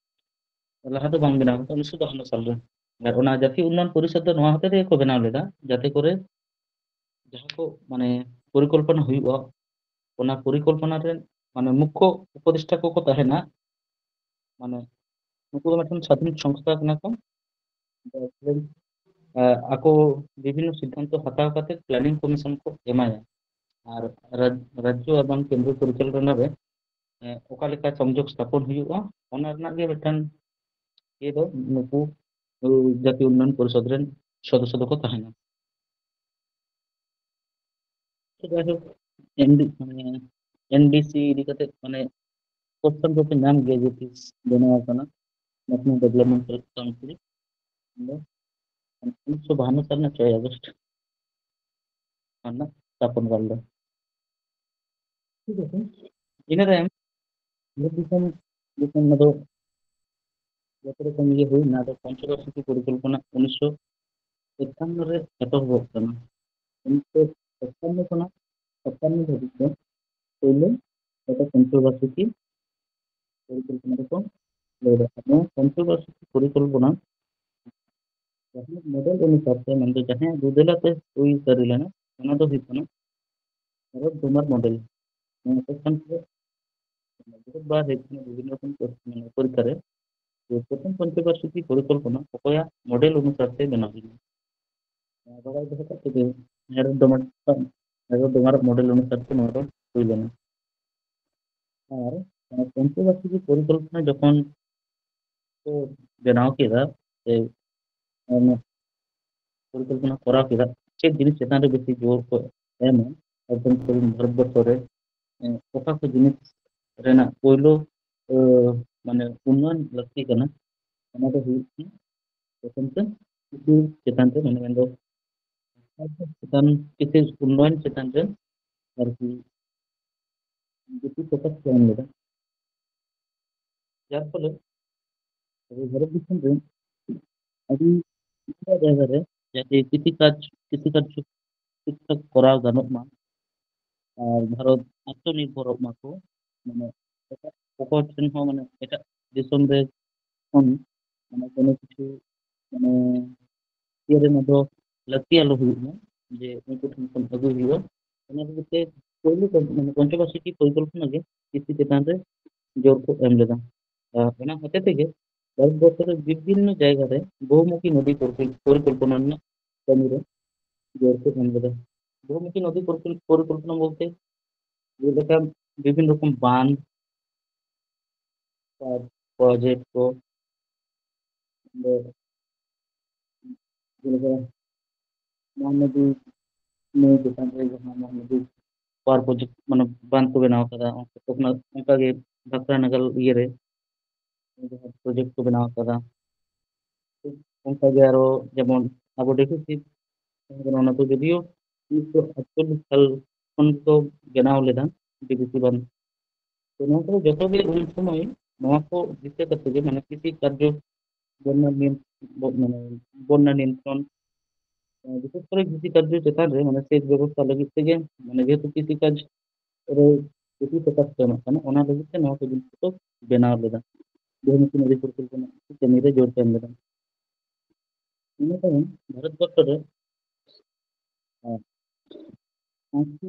ᱞᱟᱦᱟ ᱫᱚ ᱵᱟᱝ ᱵᱮᱱᱟᱣ ᱠᱟᱱᱟ, ᱩᱱᱤᱥᱥᱚ ᱵᱟᱦᱟᱱᱱᱚ ᱥᱟᱞ ᱨᱮ᱾ ᱟᱨ ᱚᱱᱟ ᱡᱟᱹᱛᱤᱭᱚ ᱩᱱᱱᱚᱭᱚᱱ ᱯᱚᱨᱤᱥᱚᱫᱽ ᱫᱚ ᱱᱚᱣᱟ ᱦᱚᱛᱮ ᱛᱮᱜᱮ ᱠᱚ ᱵᱮᱱᱟᱣ ᱞᱮᱫᱟ, ᱡᱟᱛᱮ ᱠᱚᱨᱮ ᱡᱟᱦᱟᱸ ᱠᱚ ᱢᱟᱱᱮ ᱯᱚᱨᱤᱠᱚᱞᱯᱚᱱᱟ ᱦᱩᱭᱩᱜᱼᱟ, ᱚᱱᱟ ᱯᱚᱨᱤᱠᱚᱞᱯᱚᱱᱟ ᱨᱮ ᱢᱟᱱᱮ ᱢᱩᱠᱠᱷᱚ ᱩᱯᱚᱫᱮᱥᱴᱟ ᱠᱚᱠᱚ ᱛᱟᱦᱮᱱᱟ᱾ ᱢᱟᱱᱮ ᱱᱩᱠᱩ ᱫᱚ ᱢᱤᱫᱴᱮᱱ ᱥᱟᱫᱷᱤᱱ ᱥᱚᱝᱥᱛᱷᱟ ᱠᱟᱱᱟ ᱠᱚ᱾ ᱟᱠᱚ ᱵᱤᱵᱷᱤᱱᱱᱚ ᱥᱤᱫᱽᱫᱷᱟᱱᱛᱚ ᱦᱟᱛᱟᱣ ᱠᱟᱛᱮ ᱯᱞᱮᱱᱤᱝ ᱠᱚᱢᱤᱥᱚᱱ ᱠᱚ ᱮᱢᱟᱭᱟ᱾ ᱟᱨ ᱨᱟᱡᱽ-, ᱨᱟᱡᱽᱡᱚ ᱮᱵᱚᱝ ᱠᱮᱱᱫᱨᱚ ᱯᱚᱨᱤᱪᱟᱞᱚᱱᱟ ᱨᱮ, ᱮ, ᱚᱠᱟ ᱞᱮᱠᱟ ᱥᱚᱝᱡᱳᱜᱽ ᱥᱛᱷᱟᱯᱚᱱ ᱦᱩᱭᱩᱜᱼᱟ, ᱚᱱᱟ ᱨᱮᱱᱟᱜ ᱜᱮ ᱢᱤᱫᱴᱟᱝ ᱤᱭᱟᱹ ᱫᱚ ᱱᱩᱠᱩ, ᱩ, ᱡᱟᱹᱛᱤᱭᱚ ᱩᱱᱱᱚᱭᱚᱱ ᱯᱚᱨᱤᱥᱚᱫᱽ ᱨᱮᱱ ᱥᱚᱫᱚᱥᱥᱚ ᱫᱚᱠᱚ ᱛᱟᱦᱮᱱᱟ᱾ ᱛᱚ ᱡᱟᱭᱦᱳᱠ, ᱮᱱ ᱰᱤ, ᱢᱟᱱᱮ, ᱮᱱ ᱰᱤ ᱥᱤ ᱤᱫᱤ ᱠᱟᱛᱮ, ᱢᱟᱱᱮ, question ᱠᱚᱯᱮ ᱧᱟᱢ ᱜᱮᱭᱟ ᱡᱮ ᱛᱤᱥ ᱵᱮᱱᱟᱣ ᱟᱠᱟᱱᱟ, National Development Council, ᱫᱚ ᱩᱱᱤᱥᱥᱚ ᱵᱟᱦᱟᱱᱱᱚ ᱥᱟᱞ ᱨᱮᱱᱟᱜ ᱪᱷᱚᱭ ᱟᱜᱚᱥᱴ ᱚᱱᱟ ᱨᱮᱱᱟᱜ ᱛᱷᱟᱯᱚᱱ ᱠᱟᱞ ᱫᱚ᱾ ᱴᱷᱤᱠ ᱟᱪᱷᱮ, ᱤᱱᱟᱹ ᱛᱟᱭᱚᱢ ᱵᱷᱟᱨᱚᱛ ᱫᱤᱥᱚᱢ ᱡᱚᱠᱷᱚᱱ ᱚᱱᱟ ᱫᱚ ᱡᱚᱛᱚ ᱨᱚᱠᱚᱢ ᱤᱭᱟᱹ ᱦᱩᱭᱱᱟ, ᱟᱫᱚ ᱯᱚᱧᱪᱚᱵᱟᱨᱥᱤᱠᱤ ᱯᱚᱨᱤᱠᱚᱞᱯᱚᱱᱟ ᱩᱱᱤᱥᱥᱚ ᱮᱠᱟᱱᱱᱚ ᱨᱮ ᱮᱛᱚᱦᱚᱵᱚᱜ ᱠᱟᱱᱟ᱾ ᱩᱱᱤᱥᱥᱚ ᱮᱠᱟᱱᱱᱚ ᱠᱷᱚᱱᱟᱜ ᱥᱟᱛᱟᱱᱱᱚ ᱫᱷᱟᱹᱵᱤᱡ ᱫᱚ ᱯᱳᱭᱞᱳ ᱡᱚᱛᱚ ᱯᱚᱧᱪᱚᱵᱟᱨᱥᱤᱠᱤ ᱯᱚᱨᱤᱠᱚᱞᱯᱚᱱᱟ ᱫᱚᱠᱚ ᱞᱟᱹᱭ ᱫᱟ᱾ ᱱᱚᱣᱟ ᱯᱚᱧᱪᱚᱵᱟᱨᱥᱤᱠᱤ ᱯᱚᱨᱤᱠᱚᱞᱯᱚᱱᱟ ᱡᱟᱦᱟᱸ ᱢᱚᱰᱮᱞ ᱚᱱᱩᱥᱟᱨ ᱛᱮ, ᱢᱮᱱᱫᱚ ᱡᱟᱦᱟᱸᱭᱟᱜ ᱫᱩᱫᱮᱞᱟ ᱛᱮ ᱦᱩᱭ ᱥᱟᱹᱨᱤ ᱞᱮᱱᱟ, ᱚᱱᱟ ᱫᱚ ᱦᱩᱭᱩᱜ ᱠᱟᱱᱟ ᱦᱮᱨᱚᱰ ᱰᱚᱢᱟᱨ ᱢᱚᱰᱮᱞ᱾ ᱱᱚᱣᱟ question ᱠᱚ ᱵᱚᱦᱩᱛ ᱵᱟᱨ ᱦᱮᱡ ᱠᱟᱱᱟ ᱵᱤᱵᱷᱤᱱᱱᱚ ᱨᱚᱠᱚᱢ ᱯᱚᱨᱤ-, ᱢᱟᱱᱮ ᱯᱚᱨᱤᱠᱠᱷᱟ ᱨᱮ᱾ ᱡᱮ ᱯᱨᱚᱛᱷᱚᱢ ᱯᱚᱧᱪᱚᱵᱟᱨᱥᱤᱠᱤ ᱯᱚᱨᱤᱠᱚᱞᱯᱚᱱᱟ ᱚᱠᱚᱭᱟᱜ ᱢᱚᱰᱮᱞ ᱚᱱᱩᱥᱟᱨ ᱛᱮ ᱵᱮᱱᱟᱣ ᱦᱩᱭ ᱞᱮᱱᱟ? ᱱᱚᱣᱟ ᱵᱟᱲᱟᱭ ᱫᱚᱦᱚ ᱠᱟᱜ ᱯᱮ ᱡᱮ ᱦᱮᱨᱚᱰ ᱰᱚᱢᱟᱨ, ᱦᱮᱨᱚᱰ ᱰᱚᱢᱟᱨᱟᱜ ᱢᱚᱰᱮᱞ ᱚᱱᱩᱥᱟᱨ ᱛᱮ ᱱᱚᱣᱟ ᱫᱚ ᱦᱩᱭ ᱞᱮᱱᱟ᱾ ᱟᱨ ᱚᱱᱟ ᱯᱚᱧᱪᱚᱵᱟᱨᱥᱤᱠᱤ ᱯᱚᱨᱤᱠᱚᱞᱯᱚᱱᱟ ᱡᱚᱠᱷᱚᱱ ᱠᱚ ᱵᱮᱱᱟᱣ ᱠᱮᱫᱟ, ᱥᱮ ᱚᱱᱟ ᱯᱚᱨᱤᱠᱚᱞᱯᱚᱱᱟ ᱠᱚᱨᱟᱣ ᱠᱮᱫᱟ, ᱪᱮᱫ ᱡᱤᱱᱤᱥ ᱪᱮᱛᱟᱱ ᱨᱮ ᱵᱮᱥᱤ ᱡᱳᱨ ᱠᱚ ᱮᱢᱟ, ᱟᱵᱚ ᱵᱷᱟᱨᱚᱛ ᱵᱚᱨᱥᱚ ᱨᱮ, ᱮ, ᱚᱠᱟ ᱠᱚ ᱡᱤᱱᱤᱥ ᱨᱮᱱᱟᱜ ᱯᱳᱭᱞᱳ, ᱮ, ᱢᱟᱱᱮ ᱩᱱᱱᱚᱭᱚᱱ ᱞᱟᱹᱠᱛᱤ ᱠᱟᱱᱟ, ᱚᱱᱟ ᱫᱚ ᱦᱩᱭᱩᱜ ᱠᱟᱱᱟ ᱯᱨᱚᱛᱷᱚᱢ ᱛᱮ ᱠᱨᱤᱥᱤ ᱪᱮᱛᱟᱱ ᱨᱮ, ᱢᱟᱱᱮ ᱢᱮᱱᱫᱚ ᱪᱮᱛᱟᱱ, ᱠᱨᱤᱥᱤ ᱩᱱᱱᱚᱭᱚᱱ ᱪᱮᱛᱟᱱ ᱨᱮ ᱟᱨᱠᱤ ᱵᱮᱥᱤ focus ᱠᱚ ᱮᱢ ᱞᱮᱫᱟ᱾ ᱡᱟᱨ ᱯᱷᱚᱞᱮ ᱟᱵᱚ ᱵᱷᱟᱨᱚᱛ ᱫᱤᱥᱚᱢ ᱨᱮ ᱟᱹᱰᱤ ᱟᱭᱢᱟ ᱡᱟᱭᱜᱟ ᱨᱮ ᱡᱟᱛᱮ ᱠᱨᱤᱥᱤ ᱠᱟᱡᱽ, ᱠᱨᱤᱥᱤ ᱠᱟᱨᱡᱚ ᱴᱷᱤᱠ ᱴᱷᱟᱠ ᱠᱚᱨᱟᱣ ᱜᱟᱱᱚᱜ ᱢᱟ ᱟᱨ ᱵᱷᱟᱨᱚᱛ ᱟᱛᱢᱚᱱᱤᱨᱵᱷᱚᱨᱚᱜ ᱢᱟᱠᱚ, ᱢᱟᱱᱮ ᱮᱴᱟᱜ ᱚᱠᱚᱭ ᱴᱷᱮᱱ ᱦᱚᱸ, ᱢᱟᱱᱮ ᱮᱴᱟᱜ ᱫᱤᱥᱚᱢ ᱨᱮ ᱠᱷᱚᱱ ᱢᱟᱱᱮ ᱠᱳᱱᱳ ᱠᱤᱪᱷᱩ ᱢᱟᱱᱮ ᱤᱭᱟᱹ ᱨᱮ ᱱᱚᱣᱟ ᱫᱚ ᱞᱟᱹᱠᱛᱤ ᱟᱞᱚ ᱦᱩᱭᱩᱜ ᱢᱟ, ᱡᱮ ᱩᱱᱠᱩ ᱴᱷᱮᱱ ᱠᱷᱚᱱ ᱟᱹᱜᱩᱭ ᱦᱩᱭᱩᱜᱼᱟ᱾ ᱚᱱᱟ ᱞᱟᱹᱜᱤᱫ ᱛᱮ ᱯᱳᱭᱞᱳ ᱠᱷᱚᱱ ᱢᱟᱱᱮ ᱯᱚᱧᱪᱚᱵᱟᱨᱥᱤᱠᱤ ᱯᱚᱨᱤᱠᱚᱞᱯᱚᱱᱟ ᱜᱮ ᱠᱤᱥᱤ ᱪᱮᱛᱟᱱ ᱨᱮ ᱡᱳᱨ ᱠᱚ ᱮᱢ ᱞᱮᱫᱟ᱾ ᱟᱨ ᱚᱱᱟ ᱦᱚᱛᱮ ᱛᱮᱜᱮ ᱵᱷᱟᱨᱚᱛᱵᱚᱨᱥᱚ ᱨᱮ ᱵᱤᱵᱷᱤᱱᱱᱚ ᱡᱟᱭᱜᱟ ᱨᱮ ᱵᱚᱦᱩᱢᱩᱠᱷᱤ ᱱᱚᱫᱤ ᱯᱚᱨᱤᱠᱚᱞ-, ᱯᱚᱨᱤᱠᱚᱞᱯᱚᱱᱟ ᱨᱮᱱᱟᱜ ᱠᱟᱹᱢᱤ ᱨᱮ ᱡᱳᱨ ᱠᱚ ᱮᱢ ᱞᱮᱫᱟ᱾ ᱵᱚᱦᱩᱢᱩᱠᱷᱤ ᱱᱚᱫᱤ ᱯᱚᱨᱤᱠᱚᱞ-, ᱯᱚᱨᱤᱠᱚᱞᱯᱚᱱᱟ ᱵᱚᱞᱛᱮ ᱡᱮᱞᱮᱠᱟ ᱵᱤᱵᱷᱤᱱᱱᱚ ᱨᱚᱠᱚᱢ ᱵᱟᱸᱫᱷ, ᱟᱨ ᱯᱨᱚᱡᱮᱠᱴ ᱠᱚ, ᱚᱸᱰᱮ ᱡᱮᱞᱮᱠᱟ ᱢᱚᱦᱟᱱᱚᱫᱤ ᱱᱟᱹᱭ ᱪᱮᱛᱟᱱ ᱨᱮ ᱡᱟᱦᱟᱸ ᱢᱚᱦᱟᱱᱚᱫᱤ ᱯᱟᱣᱟᱨ ᱯᱨᱚᱡᱮᱠᱴ, ᱢᱟᱱᱮ, ᱵᱟᱸᱫᱷ ᱠᱚ ᱵᱮᱱᱟᱣ ᱠᱟᱫᱟ, ᱚᱱᱠᱟ ᱜᱮ ᱵᱷᱟᱠᱨᱟ ᱱᱟᱜᱟᱞ ᱤᱭᱟᱹ ᱨᱮ ᱡᱟᱦᱟᱸ ᱯᱨᱚᱡᱮᱠᱴ ᱠᱚ ᱵᱮᱱᱟᱣ ᱠᱟᱫᱟ᱾ ᱚᱱᱠᱟ ᱜᱮ ᱟᱨᱚ ᱡᱮᱢᱚᱱ ᱟᱵᱚ ᱰᱮᱯᱷᱤᱥᱤᱴ ᱛᱟᱦᱮᱸ ᱠᱟᱱᱟ, ᱚᱱᱟ ᱫᱚ ᱡᱚᱫᱤᱭᱳ ᱩᱱᱤᱥᱥᱚ ᱟᱴᱪᱚᱞᱞᱤᱥ ᱥᱟᱞ ᱠᱷᱚᱱ ᱠᱚ ᱵᱮᱱᱟᱣ ᱞᱮᱫᱟ ᱰᱤᱵᱤᱥᱤ ᱵᱟᱸᱫᱷ᱾ ᱛᱚ ᱱᱚᱣᱟ ᱠᱚᱫᱚ ᱡᱚᱛᱚ ᱜᱮ ᱩᱱ ᱥᱚᱢᱚᱭ ᱱᱚᱣᱟ ᱠᱚ ᱫᱤᱥᱟᱹ ᱠᱟᱛᱮ ᱜᱮ, ᱢᱟᱱᱮ, ᱠᱨᱤᱥᱤ ᱠᱟᱨᱡᱚ, ᱵᱚᱱᱱᱟ ᱱᱤᱭᱚᱱ-, ᱵᱚ-, ᱢᱟᱱᱮ, ᱵᱚᱱᱱᱟ ᱱᱤᱭᱚᱱᱛᱨᱚᱱ, ᱟᱨ ᱵᱤᱥᱮᱥ ᱠᱚᱨᱮ ᱠᱨᱤᱥᱤ ᱠᱟᱨᱡᱚ ᱪᱮᱛᱟᱱ ᱨᱮ, ᱢᱟᱱᱮ, ᱥᱮᱪ ᱵᱮᱵᱚᱥᱛᱷᱟ ᱞᱟᱹᱜᱤᱫ ᱛᱮᱜᱮ, ᱢᱟᱱᱮ, ᱡᱮᱦᱮᱛᱩ ᱠᱨᱤᱥᱤ ᱠᱟᱡᱽ ᱨᱮ ᱵᱮᱥᱤ ᱯᱷᱳᱠᱟᱥ ᱠᱚ ᱮᱢᱟᱜ ᱠᱟᱱᱟ, ᱚᱱᱟ ᱞᱟᱹᱜᱤᱫ ᱛᱮ ᱱᱚᱣᱟ ᱠᱚ ᱡᱤᱱᱤᱥ ᱠᱚ ᱵᱮᱱᱟᱣ ᱞᱮᱫᱟ᱾ ᱵᱚᱦᱩᱢᱩᱠᱷᱤ ᱱᱚᱫᱤ ᱯᱚᱨᱤᱠᱚᱞᱯᱚᱱᱟ ᱠᱟᱹᱢᱤ ᱨᱮ ᱡᱳᱨ ᱠᱚ ᱮᱢ ᱞᱮᱫᱟ᱾ ᱤᱱᱟᱹ ᱛᱟᱭᱚᱢ ᱵᱷᱟᱨᱚᱛ ᱵᱚᱨᱥᱚ ᱨᱮ, ᱟᱨ ᱥᱟᱶᱛᱮ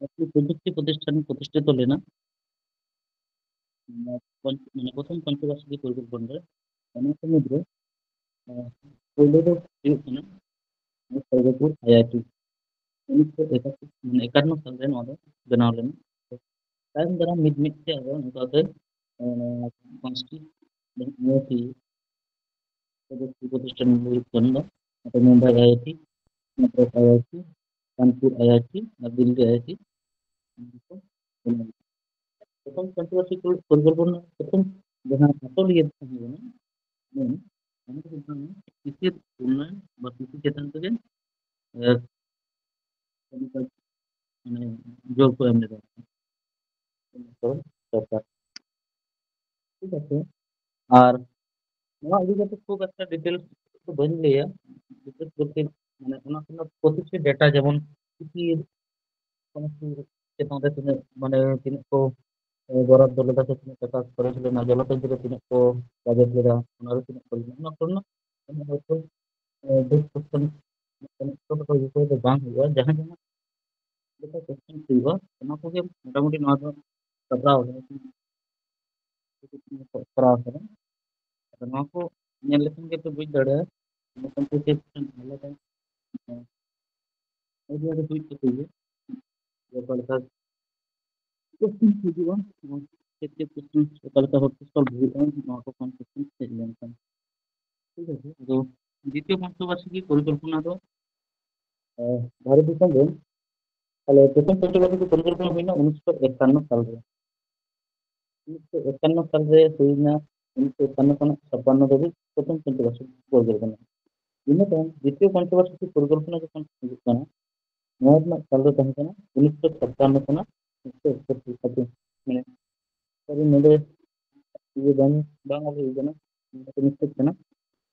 ᱟᱹᱛᱩ ᱯᱨᱚᱡᱩᱠᱛᱤ ᱯᱨᱚᱛᱤᱥᱴᱷᱟᱱ ᱯᱨᱚᱛᱤᱥᱴᱷᱤᱛᱚ ᱞᱮᱱᱟ᱾ ᱢᱟᱱᱮ ᱯᱚᱧᱪ-, ᱢᱟᱱᱮ ᱯᱨᱚᱛᱷᱚᱢ ᱯᱚᱧᱪᱚᱵᱟᱨᱥᱤᱠᱤ ᱯᱚᱨᱤᱠᱚᱞᱯᱚᱱᱟ ᱨᱮ, ᱚᱱᱟ ᱠᱚ ᱢᱩᱫᱽᱨᱮ, ᱟᱨ ᱯᱳᱭᱞᱳ ᱫᱚ ᱦᱩᱭᱩᱜ ᱠᱟᱱᱟ ᱥᱚᱨᱜᱚᱯᱩᱨ ᱟᱭᱟᱭᱴᱤ᱾ ᱩᱱᱤᱥᱥᱚ ᱮᱠᱟᱥᱤ, ᱢᱟᱱᱮ ᱮᱠᱟᱱᱱᱚ ᱥᱟᱞ ᱨᱮ ᱱᱚᱣᱟ ᱫᱚ ᱵᱮᱱᱟᱣ ᱞᱮᱱᱟ᱾ ᱛᱟᱭᱚᱢ ᱫᱟᱨᱟᱢ ᱢᱤᱫ ᱢᱤᱫ ᱛᱮ ᱟᱫᱚ ᱚᱱᱠᱟ ᱛᱮ, ᱮᱸ, ᱯᱟᱸᱪᱴᱤ ᱢᱩᱬ ᱯᱨᱚᱛᱤᱥᱴᱷᱟᱱ ᱦᱩᱭᱩᱜ ᱠᱟᱱ ᱫᱚ, ᱱᱚᱛᱮ Mumbai IIT, Madras IIT, Kanpur IIT ᱟᱨ ᱫᱤᱞᱞᱤ ᱟᱭᱟᱭᱴᱤ᱾ ᱯᱨᱚᱛᱷᱚᱢ ᱯᱚᱧᱪᱚᱵᱟᱨᱥᱤᱠᱤ ᱯᱚᱨᱤᱠᱚᱞᱯᱚᱱᱟ ᱯᱨᱚᱛᱷᱚᱢ ᱡᱟᱦᱟᱸ ᱟᱥᱚᱞ ᱤᱭᱟᱹ ᱛᱟᱦᱮᱸ ᱠᱟᱱᱟ, ᱦᱮᱸ, ᱚᱱᱟ ᱫᱚ ᱦᱩᱭᱩᱜ ᱠᱟᱱᱟ ᱠᱨᱤᱥᱤ ᱩᱱᱱᱚᱭᱚᱱ ᱵᱟ ᱠᱨᱤᱥᱤ ᱪᱮᱛᱟᱱ ᱛᱮᱜᱮ, ᱮ, ᱠᱟᱹᱢᱤ ᱠᱟᱡᱽ, ᱢᱟᱱᱮ, ᱡᱳᱨ ᱠᱚ ᱮᱢ ᱞᱮᱫᱟ᱾ ᱥᱚᱨᱠᱟᱨ᱾ ᱴᱷᱤᱠ ᱟᱪᱷᱮ? ᱟᱨ ᱱᱚᱣᱟ ᱤᱫᱤ ᱠᱟᱛᱮ ᱠᱷᱩᱵ ᱮᱠᱴᱟ ᱰᱤᱴᱮᱞᱥ ᱫᱚ ᱵᱟᱹᱧ ᱞᱟᱹᱭᱟ, ᱵᱤᱥᱮᱥ ᱠᱚᱨᱛᱮ, ᱢᱟᱱᱮ, ᱚᱱᱟ ᱠᱷᱚᱱᱟᱜ ᱯᱨᱚᱛᱤᱴᱤ ᱰᱮᱴᱟ, ᱡᱮᱢᱚᱱ ᱪᱤᱠᱤ ᱥᱚᱢᱚᱥᱛᱚ ᱪᱮᱛᱟᱱ ᱨᱮ ᱛᱤᱱᱟᱹᱜ, ᱢᱟᱱᱮ, ᱛᱤᱱᱟᱹᱜ ᱠᱚ ᱵᱚᱨᱟᱫᱫᱚ ᱞᱮᱫᱟ ᱥᱮ ᱛᱤᱱᱟᱹᱜ ᱴᱟᱠᱟ ᱠᱷᱚᱨᱚᱪ ᱞᱮᱱᱟ, ᱡᱚᱞᱚᱥᱮᱪ ᱨᱮ ᱛᱤᱱᱟᱹᱜ ᱠᱚ ᱵᱟᱡᱮᱴ ᱞᱮᱫᱟ, ᱚᱱᱟ ᱨᱮ ᱛᱤᱱᱟᱹᱜ ᱠᱚ ᱞᱮᱱᱟ, ᱚᱱᱟ ᱠᱚᱨᱮᱱᱟᱜ ᱦᱚᱭᱛᱳ ᱰᱤᱥᱠᱟᱥᱚᱱ ᱢᱤᱫᱴᱟᱝ ᱪᱷᱳᱴᱳ ᱠᱷᱟᱴᱳ ᱵᱤᱥᱚᱭ ᱫᱚ ᱵᱟᱝ ᱦᱩᱭᱩᱜᱼᱟ᱾ ᱡᱟᱦᱟᱸ ᱡᱟᱦᱟᱸ ᱞᱮᱠᱟ ᱠᱚᱥᱪᱮᱱ ᱦᱩᱭᱩᱜᱼᱟ, ᱚᱱᱟ ᱠᱚᱜᱮ ᱢᱚᱴᱟᱢᱩᱴᱤ ᱱᱚᱣᱟ ᱫᱚ ᱥᱟᱯᱲᱟᱣ ᱠᱟᱱᱟ᱾ ᱠᱚᱨᱟᱣ ᱠᱟᱫᱟ᱾ ᱟᱫᱚ ᱱᱚᱣᱟ ᱠᱚ ᱧᱮᱞ ᱞᱮᱠᱷᱟᱱ ᱜᱮᱯᱮ ᱵᱩᱡᱽ ᱫᱟᱲᱮᱭᱟᱜᱼᱟ, ᱢᱚᱴᱟᱢᱩᱴᱤ ᱪᱮᱫ ᱠᱚ ᱟᱞᱟᱫᱟ, ᱟᱹᱰᱤ ᱟᱹᱰᱤ ᱦᱩᱭᱩᱜ ᱛᱟᱠᱚ ᱜᱮᱭᱟ᱾ ᱚᱠᱟ ᱞᱮᱠᱟ ᱠᱚᱥᱪᱮᱱ ᱦᱤᱡᱩᱜᱼᱟ, ᱪᱮᱫ ᱪᱮᱫ ᱠᱚᱥᱪᱮᱱ ᱚᱠᱟ ᱞᱮᱠᱟ ᱵᱷᱟᱵᱛᱮ ᱥᱚᱞᱵᱷ ᱦᱩᱭᱩᱜᱼᱟ, ᱱᱚᱣᱟ ᱠᱚ ᱠᱚᱱᱥᱮᱯᱴ ᱦᱮᱡ ᱞᱮᱱᱠᱷᱟᱱ, ᱴᱷᱤᱠ ᱟᱪᱷᱮ᱾ ᱟᱫᱚ ᱫᱤᱛᱤᱭᱚ ᱯᱚᱧᱪᱚᱵᱟᱨᱥᱤᱠᱤ ᱯᱚᱨᱤᱠᱚᱞᱯᱚᱱᱟ ᱫᱚ, ᱟᱦ, ᱵᱷᱟᱨᱚᱛ ᱫᱤᱥᱚᱢ ᱨᱮ ᱛᱟᱦᱞᱮ ᱯᱨᱚᱛᱷᱚᱢ ᱯᱚᱧᱪᱚᱵᱟᱨᱥᱤᱠᱤ ᱯᱚᱨᱤᱠᱚᱞᱯᱚᱱᱟ ᱦᱩᱭᱱᱟ ᱩᱱᱤᱥᱥᱚ ᱮᱠᱟᱱᱱᱚ ᱥᱟᱞᱨᱮ᱾ ᱩᱱᱤᱥᱥᱚ ᱮᱠᱟᱱᱱᱚ ᱥᱟᱞᱨᱮ ᱦᱩᱭᱱᱟ, ᱩᱱᱤᱥᱥᱚ ᱮᱠᱟᱱᱱᱚ ᱠᱷᱚᱱᱟᱜ ᱪᱷᱟᱯᱟᱱᱱᱚ ᱫᱷᱟᱹᱵᱤᱡ ᱯᱨᱚᱛᱷᱚᱢ ᱯᱚᱧᱪᱚᱵᱟᱨᱥᱤᱠᱤ ᱯᱚᱨᱤᱠᱚᱞᱯᱚᱱᱟ᱾ ᱤᱱᱟᱹ ᱛᱟᱭᱚᱢ ᱫᱤᱛᱤᱭᱚ ᱯᱚᱧᱪᱚᱵᱟᱨᱥᱤᱠᱤ ᱯᱚᱨᱤᱠᱚᱞᱯᱚᱱᱟ ᱡᱚᱠᱷᱚᱱ ᱦᱤᱡᱩᱜ ᱠᱟᱱᱟ, ᱱᱚᱣᱟ ᱨᱮᱱᱟᱜ ᱥᱟᱞ ᱫᱚ ᱛᱟᱦᱮᱸ ᱠᱟᱱᱟ ᱩᱱᱤᱥᱥᱚ ᱪᱷᱟᱯᱟᱱᱱᱚ ᱠᱷᱚᱱᱟᱜ ᱩᱱᱤᱥᱥᱚ ᱮᱠᱥᱚᱴᱴᱤ ᱦᱟᱹᱵᱤᱡ᱾ ᱢᱟᱱᱮ, ᱥᱚᱨᱤ, ᱱᱚᱰᱮ ᱤᱭᱟᱹ ᱵᱟᱝ, ᱵᱟᱝ ᱚᱞ ᱦᱩᱭ ᱠᱟᱱᱟ, ᱱᱚᱰᱮ ᱢᱤᱥᱴᱮᱠ ᱠᱟᱱᱟ᱾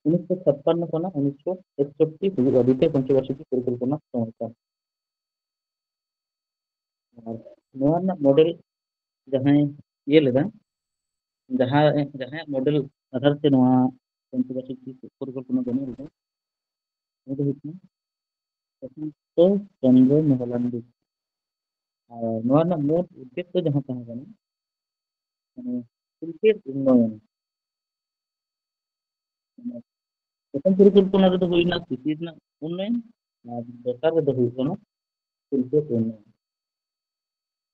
ᱩᱱᱤᱥᱥᱚ ᱪᱷᱟᱯᱟᱱᱱᱚ ᱠᱷᱚᱱᱟᱜ ᱩᱱᱤᱥᱥᱚ ᱮᱠᱥᱚᱴᱴᱤ ᱦᱩᱭᱩᱜᱼᱟ, ᱫᱤᱛᱤᱭᱚ ᱯᱚᱧᱪᱚᱵᱟᱨᱥᱤᱠᱤ ᱯᱚᱨᱤᱠᱚᱞᱯᱚᱱᱟ ᱥᱚᱢᱚᱭ ᱠᱟᱱ᱾ ᱟᱨ ᱱᱚᱣᱟ ᱨᱮᱱᱟᱜ ᱢᱚᱰᱮᱞ ᱡᱟᱦᱟᱸᱭ ᱤᱭᱟᱹ ᱞᱮᱫᱟ, ᱡᱟᱦᱟᱸ, ᱡᱟᱦᱟᱸᱭᱟᱜ ᱢᱚᱰᱮᱞ ᱟᱫᱷᱟᱨ ᱛᱮ ᱱᱚᱣᱟ ᱯᱚᱧᱪᱚᱵᱟᱨᱥᱤᱠᱤ ᱯᱚᱨᱤᱠᱚᱞᱯᱚᱱᱟ ᱵᱮᱱᱟᱣ ᱞᱮᱫᱟ, ᱩᱱᱤ ᱫᱚ ᱦᱩᱭᱩᱜ ᱠᱟᱱᱟ ᱥᱟᱛᱤᱥ ᱪᱚᱱᱫᱨᱚ ᱢᱚᱦᱞᱟᱱᱚᱵᱤᱥ᱾ ᱟᱨ ᱱᱚᱣᱟ ᱨᱮᱱᱟᱜ ᱢᱩᱞ ᱩᱫᱽᱫᱮᱥᱥᱚ ᱡᱟᱦᱟᱸ ᱛᱟᱦᱮᱸ ᱠᱟᱱᱟ, ᱢᱟᱱᱮ, ᱥᱤᱞᱯᱮᱨ ᱩᱱᱱᱚᱭᱚᱱ᱾ ᱢᱟᱱᱮ, ᱯᱨᱚᱛᱷᱚᱢ ᱯᱚᱨᱤᱠᱚᱞᱯᱚᱱᱟ ᱨᱮᱫᱚ ᱦᱩᱭᱱᱟ ᱠᱨᱤᱥᱤ ᱨᱮᱱᱟᱜ ᱩᱱᱱᱚᱭᱚᱱ, ᱟᱨ ᱫᱚᱥᱟᱨ ᱨᱮᱫᱚ ᱦᱩᱭᱩᱜ ᱠᱟᱱᱟ ᱥᱤᱞᱯᱮᱨ ᱩᱱᱱᱚᱭᱚᱱ᱾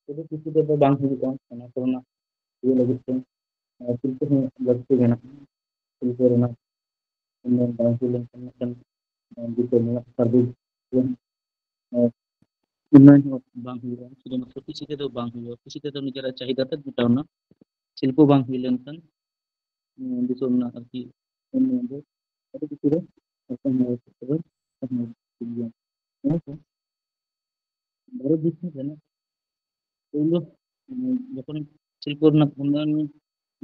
ᱥᱩᱫᱷᱩ ᱠᱨᱤᱥᱤ ᱛᱮᱫᱚ ᱵᱟᱝ ᱦᱩᱭᱩᱜᱼᱟ, ᱚᱱᱟ ᱠᱚᱨᱮᱱᱟᱜ ᱤᱭᱟᱹ ᱞᱟᱹᱜᱤᱫ ᱛᱮ, ᱟᱨ ᱥᱤᱞᱯᱚ ᱦᱚᱸ ᱞᱟᱹᱠᱛᱤ ᱢᱮᱱᱟᱜᱼᱟ᱾ ᱥᱤᱞᱯᱚ ᱨᱮᱱᱟᱜ ᱩᱱᱱᱚᱭᱚᱱ ᱵᱟᱝ ᱦᱩᱭ ᱞᱮᱱᱠᱷᱟᱱ ᱢᱤᱫᱴᱟᱝ, ᱟᱨ, ᱫᱤᱥᱚᱢ ᱨᱮᱱᱟᱜ ᱥᱟᱨᱵᱤᱠ, ᱟᱨ, ᱩᱱᱱᱚᱭᱚᱱ ᱦᱚᱸ ᱵᱟᱝ ᱦᱩᱭᱩᱜᱼᱟ᱾ ᱥᱩᱫᱷᱩᱢᱟᱛᱨᱚ ᱠᱨᱤᱥᱤ ᱛᱮᱫᱚ ᱵᱟᱝ ᱦᱩᱭᱩᱜᱼᱟ᱾ ᱠᱨᱤᱥᱤ ᱛᱮᱫᱚ ᱱᱤᱡᱮᱨᱟᱜ ᱪᱟᱦᱤᱫᱟ ᱛᱮᱫ ᱢᱮᱴᱟᱣ ᱮᱱᱟ᱾ ᱥᱤᱞᱯᱚ ᱵᱟᱝ ᱦᱩᱭ ᱞᱮᱱᱠᱷᱟᱱ, ᱩᱸ, ᱫᱤᱥᱚᱢ ᱨᱮᱱᱟᱜ ᱟᱨᱠᱤ ᱩᱱᱱᱚᱭᱚᱱ ᱫᱚ ᱟᱹᱰᱤ ᱠᱤᱪᱷᱩ ᱨᱮ ᱮᱛᱚᱢ ᱦᱩᱭᱩᱜ ᱜᱮᱭᱟ᱾ ᱦᱮᱸ ᱥᱮ? ᱵᱷᱟᱨᱚᱛ ᱫᱤᱥᱚᱢ ᱨᱮᱱᱟᱜ ᱯᱳᱭᱞᱳ, ᱩᱸ, ᱡᱚᱠᱷᱚᱱ ᱥᱤᱞᱯᱚ ᱨᱮᱱᱟᱜ ᱩᱱᱱᱚᱭᱚᱱ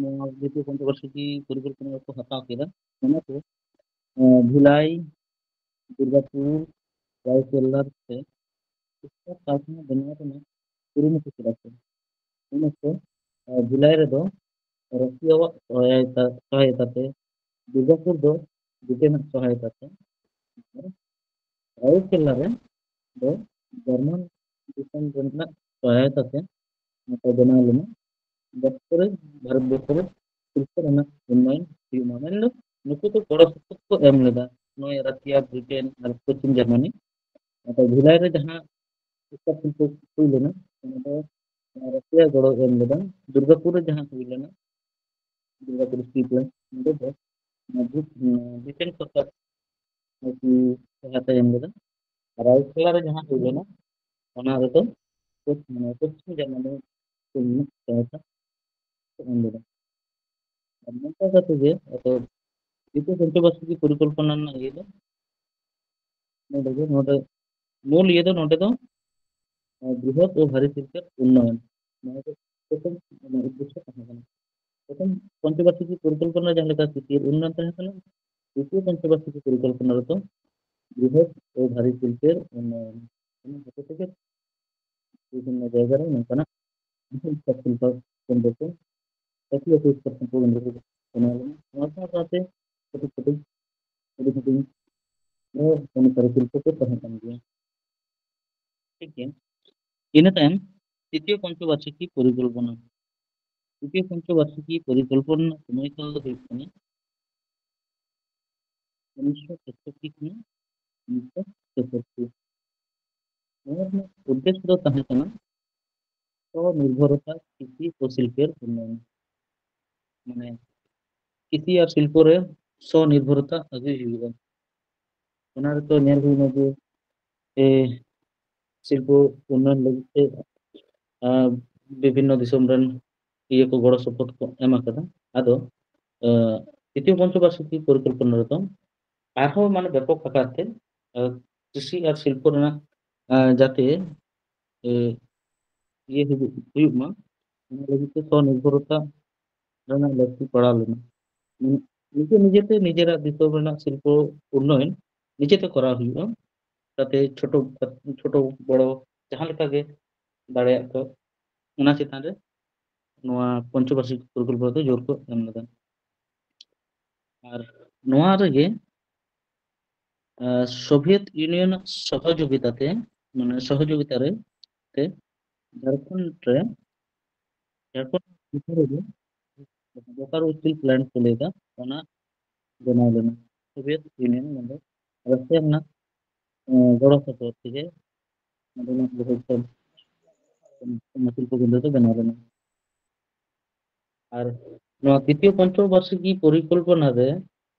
ᱱᱚᱣᱟ ᱫᱤᱛᱤᱭᱚ ᱯᱚᱧᱪᱚᱵᱟᱨᱥᱤᱠᱤ ᱯᱚᱨᱤᱠᱚᱞᱯᱚᱱᱟ ᱠᱚ ᱦᱟᱛᱟᱣ ᱠᱮᱫᱟ, ᱚᱱᱟ ᱠᱚ, ᱮᱸ, ᱵᱷᱤᱞᱟᱭ, ᱫᱩᱨᱜᱟᱯᱩᱨ, ᱨᱟᱭᱨᱚᱝᱠᱮᱞᱟ ᱛᱮ ᱤᱥᱯᱟᱛ ᱠᱟᱨᱠᱷᱟᱱᱟ ᱵᱮᱱᱟᱣ ᱨᱮᱱᱟᱜ ᱠᱩᱨᱩᱢᱩᱴᱩ ᱠᱮᱫᱟ ᱠᱚ᱾ ᱩᱱ ᱚᱠᱛᱚ ᱟᱨ ᱵᱷᱤᱞᱟᱭ ᱨᱮᱫᱚ ᱨᱟᱥᱤᱭᱟᱣᱟᱜ ᱥᱚᱦᱟᱭᱚᱛᱟ, ᱥᱚᱦᱟᱭᱚᱛᱟ ᱛᱮ, ᱫᱩᱨᱜᱟᱯᱩᱨ ᱫᱚ ᱵᱨᱤᱴᱮᱱᱟᱜ ᱥᱚᱦᱟᱭᱚᱛᱟ ᱛᱮ, ᱟᱨ ᱨᱟᱩᱨᱠᱮᱞᱟ ᱨᱮ ᱫᱚ ᱡᱟᱨᱢᱟᱱ ᱫᱤᱥᱚᱢ ᱨᱮᱱᱟᱜ ᱥᱚᱦᱟᱭᱚᱛᱟ ᱛᱮ ᱱᱚᱛᱮ ᱵᱮᱱᱟᱣ ᱞᱮᱱᱟ᱾ ᱡᱟᱛᱮ ᱠᱚᱨᱮ ᱵᱷᱟᱨᱚᱛ ᱵᱚᱨᱥᱚ ᱨᱮ ᱥᱤᱞᱯᱚ ᱨᱮᱱᱟᱜ ᱩᱱᱱᱚᱭᱚᱱ ᱦᱩᱭᱩᱜ ᱢᱟ᱾ ᱢᱮᱱᱫᱚ ᱱᱩᱠᱩ ᱫᱚ ᱜᱚᱲᱚ ᱥᱚᱯᱚᱦᱚᱫ ᱠᱚ ᱮᱢ ᱞᱮᱫᱟ, ᱱᱚᱜᱼᱚᱭ ᱨᱟᱥᱤᱭᱟ, ᱵᱨᱤᱴᱮᱱ ᱟᱨ ᱯᱚᱪᱷᱤᱢ ᱡᱟᱨᱢᱟᱱᱤ᱾ ᱱᱚᱛᱮ ᱵᱷᱤᱞᱟᱭ ᱨᱮ ᱡᱟᱦᱟᱸ ᱤᱥᱯᱟᱛ ᱥᱤᱞᱯᱚ ᱦᱩᱭ ᱞᱮᱱᱟ, ᱚᱱᱟ ᱫᱚ ᱨᱟᱥᱤᱭᱟ ᱜᱚᱲᱚ ᱮᱢ ᱞᱮᱫᱟ᱾ ᱫᱩᱨᱜᱟᱯᱩᱨ ᱨᱮ ᱡᱟᱦᱟᱸ ᱦᱩᱭ ᱞᱮᱱᱟ, ᱫᱩᱨᱜᱟᱯᱩᱨ ᱥᱴᱤᱞ ᱯᱞᱟᱱᱴ, ᱱᱚᱰᱮ ᱫᱚ ᱚᱱᱟ ᱵᱨᱤ-, ᱵᱨᱤᱴᱮᱱ ᱥᱚᱨᱠᱟᱨ ᱱᱩᱠᱩ ᱥᱚᱦᱟᱭᱚᱛᱟᱭ ᱮᱢ ᱞᱮᱫᱟ᱾ ᱟᱨ ᱨᱟᱩᱨᱠᱮᱞᱟ ᱨᱮ ᱡᱟᱦᱟᱸ ᱦᱩᱭ ᱞᱮᱱᱟ, ᱚᱱᱟ ᱨᱮᱫᱚ ᱯᱚᱪ-, ᱢᱟᱱᱮ ᱯᱚᱪᱷᱤᱢ ᱡᱟᱨᱢᱟᱱᱤ ᱠᱚ ᱢᱤᱫ ᱥᱚᱦᱟᱭᱚᱛᱟ ᱠᱚ ᱮᱢ ᱞᱮᱫᱟ᱾ ᱟᱨ ᱱᱚᱝᱠᱟ ᱠᱟᱛᱮ ᱜᱮ ᱟᱫᱚ ᱫᱤᱛᱤᱭᱚ ᱯᱚᱧᱪᱚᱵᱟᱨᱥᱤᱠᱤ ᱯᱚᱨᱤᱠᱚᱞᱯᱚᱱᱟ ᱨᱮᱱᱟᱜ ᱤᱭᱟᱹ ᱫᱚ ᱱᱚᱰᱮ ᱜᱮ, ᱱᱚᱰᱮ ᱢᱩᱞ ᱤᱭᱟᱹ ᱫᱚ ᱱᱚᱰᱮ ᱫᱚ, ᱟᱨ ᱵᱨᱤᱦᱚᱛ ᱳ ᱵᱷᱟᱨᱤ ᱥᱤᱞᱯᱚᱨ ᱩᱱᱱᱚᱭᱚᱱ᱾ ᱱᱚᱣᱟ ᱫᱚ ᱯᱨᱚᱛᱷᱚᱢ, ᱢᱟᱱᱮ, ᱩᱫᱽᱫᱮᱥᱥᱚ ᱛᱟᱦᱮᱸ ᱠᱟᱱᱟ᱾ ᱯᱨᱚᱛᱷᱚᱢ ᱯᱚᱧᱪᱚᱵᱟᱨᱥᱤᱠᱤ ᱯᱚᱨᱤᱠᱚᱞᱯᱚᱱᱟ ᱨᱮ ᱡᱟᱦᱟᱸ ᱞᱮᱠᱟ ᱥᱤᱥᱤᱨ ᱩᱱᱱᱚᱭᱚᱱ ᱛᱟᱦᱮᱸ ᱠᱟᱱᱟ, ᱫᱤᱛᱤᱭᱚ ᱯᱚᱧᱪᱚᱵᱟᱨᱥᱤᱠᱤ ᱯᱚᱨᱤᱠᱚᱞᱯᱚᱱᱟ ᱨᱮᱫᱚ ᱵᱨᱤᱦᱚᱛ ᱳ ᱵᱷᱟᱨᱤ ᱥᱤᱞᱯᱚᱨ ᱩᱱᱱᱚᱭᱚᱱ᱾ ᱚᱱᱟ ᱦᱚᱛᱮ ᱛᱮᱜᱮ ᱵᱤᱵᱷᱤᱱᱱᱚ ᱡᱟᱭᱜᱟ ᱨᱮ ᱱᱚᱝᱠᱟᱱᱟᱜ ᱤᱥᱯᱟᱛ ᱥᱤᱞᱯᱚ ᱠᱮᱱᱫᱨᱚ ᱠᱚ, ᱟᱹᱛᱩ ᱟᱹᱛᱩ ᱤᱥᱯᱟᱛ ᱥᱤᱞᱯᱚ ᱠᱮᱱᱫᱨᱚ ᱠᱚ ᱵᱮᱱᱟᱣ ᱞᱮᱱᱟ᱾ ᱚᱱᱟ ᱥᱟᱶ ᱥᱟᱶᱛᱮ ᱠᱟᱹᱴᱤᱡ ᱠᱟᱹᱴᱤᱡ ᱦᱩᱰᱤᱧ ᱦᱩᱰᱤᱧ ᱟᱨᱦᱚᱸ ᱠᱟᱹᱢᱤ ᱠᱟᱹᱨᱤ ᱥᱤᱞᱯᱚ ᱠᱚ ᱛᱟᱦᱮᱸ ᱠᱟᱱ ᱜᱮᱭᱟ᱾ ᱴᱷᱤᱠ ᱜᱮᱭᱟ᱾ ᱤᱱᱟᱹ ᱛᱟᱭᱚᱢ ᱛᱨᱤᱛᱤᱭᱚ ᱯᱚᱧᱪᱚᱵᱟᱨᱥᱤᱠᱤ ᱯᱚᱨᱤᱠᱚᱞᱯᱚᱱᱟ᱾ ᱛᱨᱤᱛᱤᱭᱚ ᱯᱚᱧᱪᱚᱵᱟᱨᱥᱤᱠᱤ ᱯᱚᱨᱤᱠᱚᱞᱯᱚᱱᱟ ᱨᱮᱱᱟᱜ ᱥᱚᱢᱚᱭ ᱠᱟᱞ ᱫᱚ ᱦᱩᱭᱩᱜ ᱠᱟᱱᱟ ᱩᱱᱤᱥᱥᱚ ᱪᱷᱟᱛᱛᱨᱤᱥ ᱠᱷᱚᱱᱟᱜ ᱩᱱᱤᱥᱥᱚ ᱪᱷᱟᱛᱛᱨᱤᱥ᱾ ᱱᱚᱣᱟ ᱨᱮᱱᱟᱜ ᱩᱫᱽᱫᱮᱥᱥᱚ ᱫᱚ ᱛᱟᱦᱮᱸ ᱠᱟᱱᱟ ᱥᱚᱱᱤᱨᱵᱷᱚᱨᱚᱛᱟ ᱠᱨᱤᱥᱤ ᱳ ᱥᱤᱞᱯᱚᱨ ᱩᱱᱱᱚᱭᱚᱱ᱾ ᱢᱟᱱᱮ ᱠᱨᱤᱥᱤ ᱟᱨ ᱥᱤᱞᱯᱚ ᱨᱮ ᱥᱚᱱᱤᱨᱵᱷᱚᱨᱚᱛᱟ ᱟᱹᱜᱩᱭ ᱦᱩᱭᱩᱜᱼᱟ᱾ ᱚᱱᱟ ᱨᱮᱫᱚ ᱧᱮᱞ ᱦᱩᱭᱱᱟ ᱡᱮ, ᱮ, ᱥᱤᱞᱯᱚ ᱩᱱᱱᱚᱭᱚᱱ ᱞᱟᱹᱜᱤᱫ ᱛᱮ, ᱟ, ᱵᱤᱵᱷᱤᱱᱱᱚ ᱫᱤᱥᱚᱢ ᱨᱮᱱ ᱤᱭᱟᱹ ᱠᱚ ᱜᱚᱲᱚ ᱥᱚᱯᱚᱦᱚᱫ ᱠᱚ ᱮᱢ ᱟᱠᱟᱫᱟ᱾ ᱟᱫᱚ, ᱟ, ᱛᱨᱤᱛᱤᱭᱚ ᱯᱚᱧᱪᱚᱵᱟᱨᱥᱤᱠᱤ ᱯᱚᱨᱤᱠᱚᱞᱯᱚᱱᱟ ᱨᱮᱫᱚ ᱟᱨᱦᱚᱸ ᱢᱟᱱᱮ ᱵᱮᱯᱚᱠ ᱟᱠᱟᱨ ᱛᱮ, ᱟ, ᱠᱨᱤᱥᱤ ᱟᱨ ᱥᱤᱞᱯᱚ ᱨᱮᱱᱟᱜ, ᱟ, ᱡᱟᱛᱮ, ᱮ, ᱤᱭᱟᱹ ᱦᱤᱡᱩᱜ, ᱦᱩᱭᱩᱜ ᱢᱟ, ᱚᱱᱟ ᱞᱟᱹᱜᱤᱫ ᱛᱮ ᱥᱚᱱᱤᱨᱵᱷᱚᱨᱚᱛᱟ ᱨᱮᱱᱟᱜ ᱞᱟᱹᱠᱛᱤ ᱯᱟᱲᱟᱣ ᱞᱮᱱᱟ᱾ ᱢᱟᱱᱮ ᱱᱤᱡᱮ ᱱᱤᱡᱮᱛᱮ ᱱᱤᱡᱮᱨᱟᱜ ᱫᱤᱥᱚᱢ ᱨᱮᱱᱟᱜ ᱥᱤᱞᱯᱚ ᱩᱱᱱᱚᱭᱚᱱ ᱱᱤᱡᱮᱛᱮ ᱠᱚᱨᱟᱣ ᱦᱩᱭᱩᱜᱼᱟ, ᱡᱟᱛᱮ ᱪᱷᱳᱴᱳ, ᱪᱷᱳᱴᱳ ᱵᱚᱲᱚ ᱡᱟᱦᱟᱸ ᱞᱮᱠᱟ ᱜᱮ ᱫᱟᱲᱮᱭᱟᱜ ᱠᱚ, ᱚᱱᱟ ᱪᱮᱛᱟᱱ ᱨᱮ ᱱᱚᱣᱟ ᱯᱚᱧᱪᱚᱵᱟᱨᱥᱤᱠ ᱯᱚᱨᱤᱠᱚᱞᱯᱚᱱᱟ ᱫᱚ ᱡᱳᱨ ᱠᱚ ᱮᱢ ᱞᱮᱫᱟ᱾ ᱟᱨ ᱱᱚᱣᱟ ᱨᱮᱜᱮ, ᱟᱸ, ᱥᱳᱵᱷᱤᱭᱮᱛ ᱤᱭᱩᱱᱤᱭᱚᱱ ᱥᱚᱦᱚᱡᱳᱜᱤᱛᱟ ᱛᱮ, ᱢᱟᱱᱮ ᱥᱚᱦᱚᱡᱳᱜᱤᱛᱟ ᱨᱮ ᱛᱮ ᱡᱷᱟᱲᱠᱷᱚᱸᱰ ᱨᱮ, ᱡᱷᱟᱲᱠᱷᱚᱸᱰ ᱵᱷᱤᱛᱨᱤ ᱨᱮ ᱵᱳᱠᱟᱨᱳ ᱥᱴᱤᱞ ᱯᱞᱟᱱᱴ ᱠᱚ ᱞᱟᱹᱭᱫᱟ, ᱚᱱᱟ ᱵᱮᱱᱟᱣ ᱞᱮᱱᱟ ᱥᱳᱵᱷᱤᱭᱮᱛ ᱤᱭᱩᱱᱤᱭᱚᱱ, ᱢᱟᱱᱮ ᱨᱟᱥᱤᱭᱟ ᱨᱮᱱᱟᱜ, ᱮᱸ, ᱜᱚᱲᱚ ᱥᱚᱯᱚᱦᱚᱫ ᱛᱮᱜᱮ ᱱᱚᱰᱮᱱᱟᱜ ᱵᱚᱦᱩᱛ ᱥᱟᱨ ᱥᱤᱞᱯᱚ ᱠᱮᱱᱫᱨᱚ ᱫᱚ ᱵᱮᱱᱟᱣ ᱞᱮᱱᱟ᱾ ᱟᱨ ᱱᱚᱣᱟ ᱛᱨᱤᱛᱤᱭᱚ ᱯᱚᱧᱪᱚᱵᱟᱨᱥᱤᱠᱤ ᱯᱚᱨᱤᱠᱚᱞᱯᱚᱱᱟ ᱨᱮ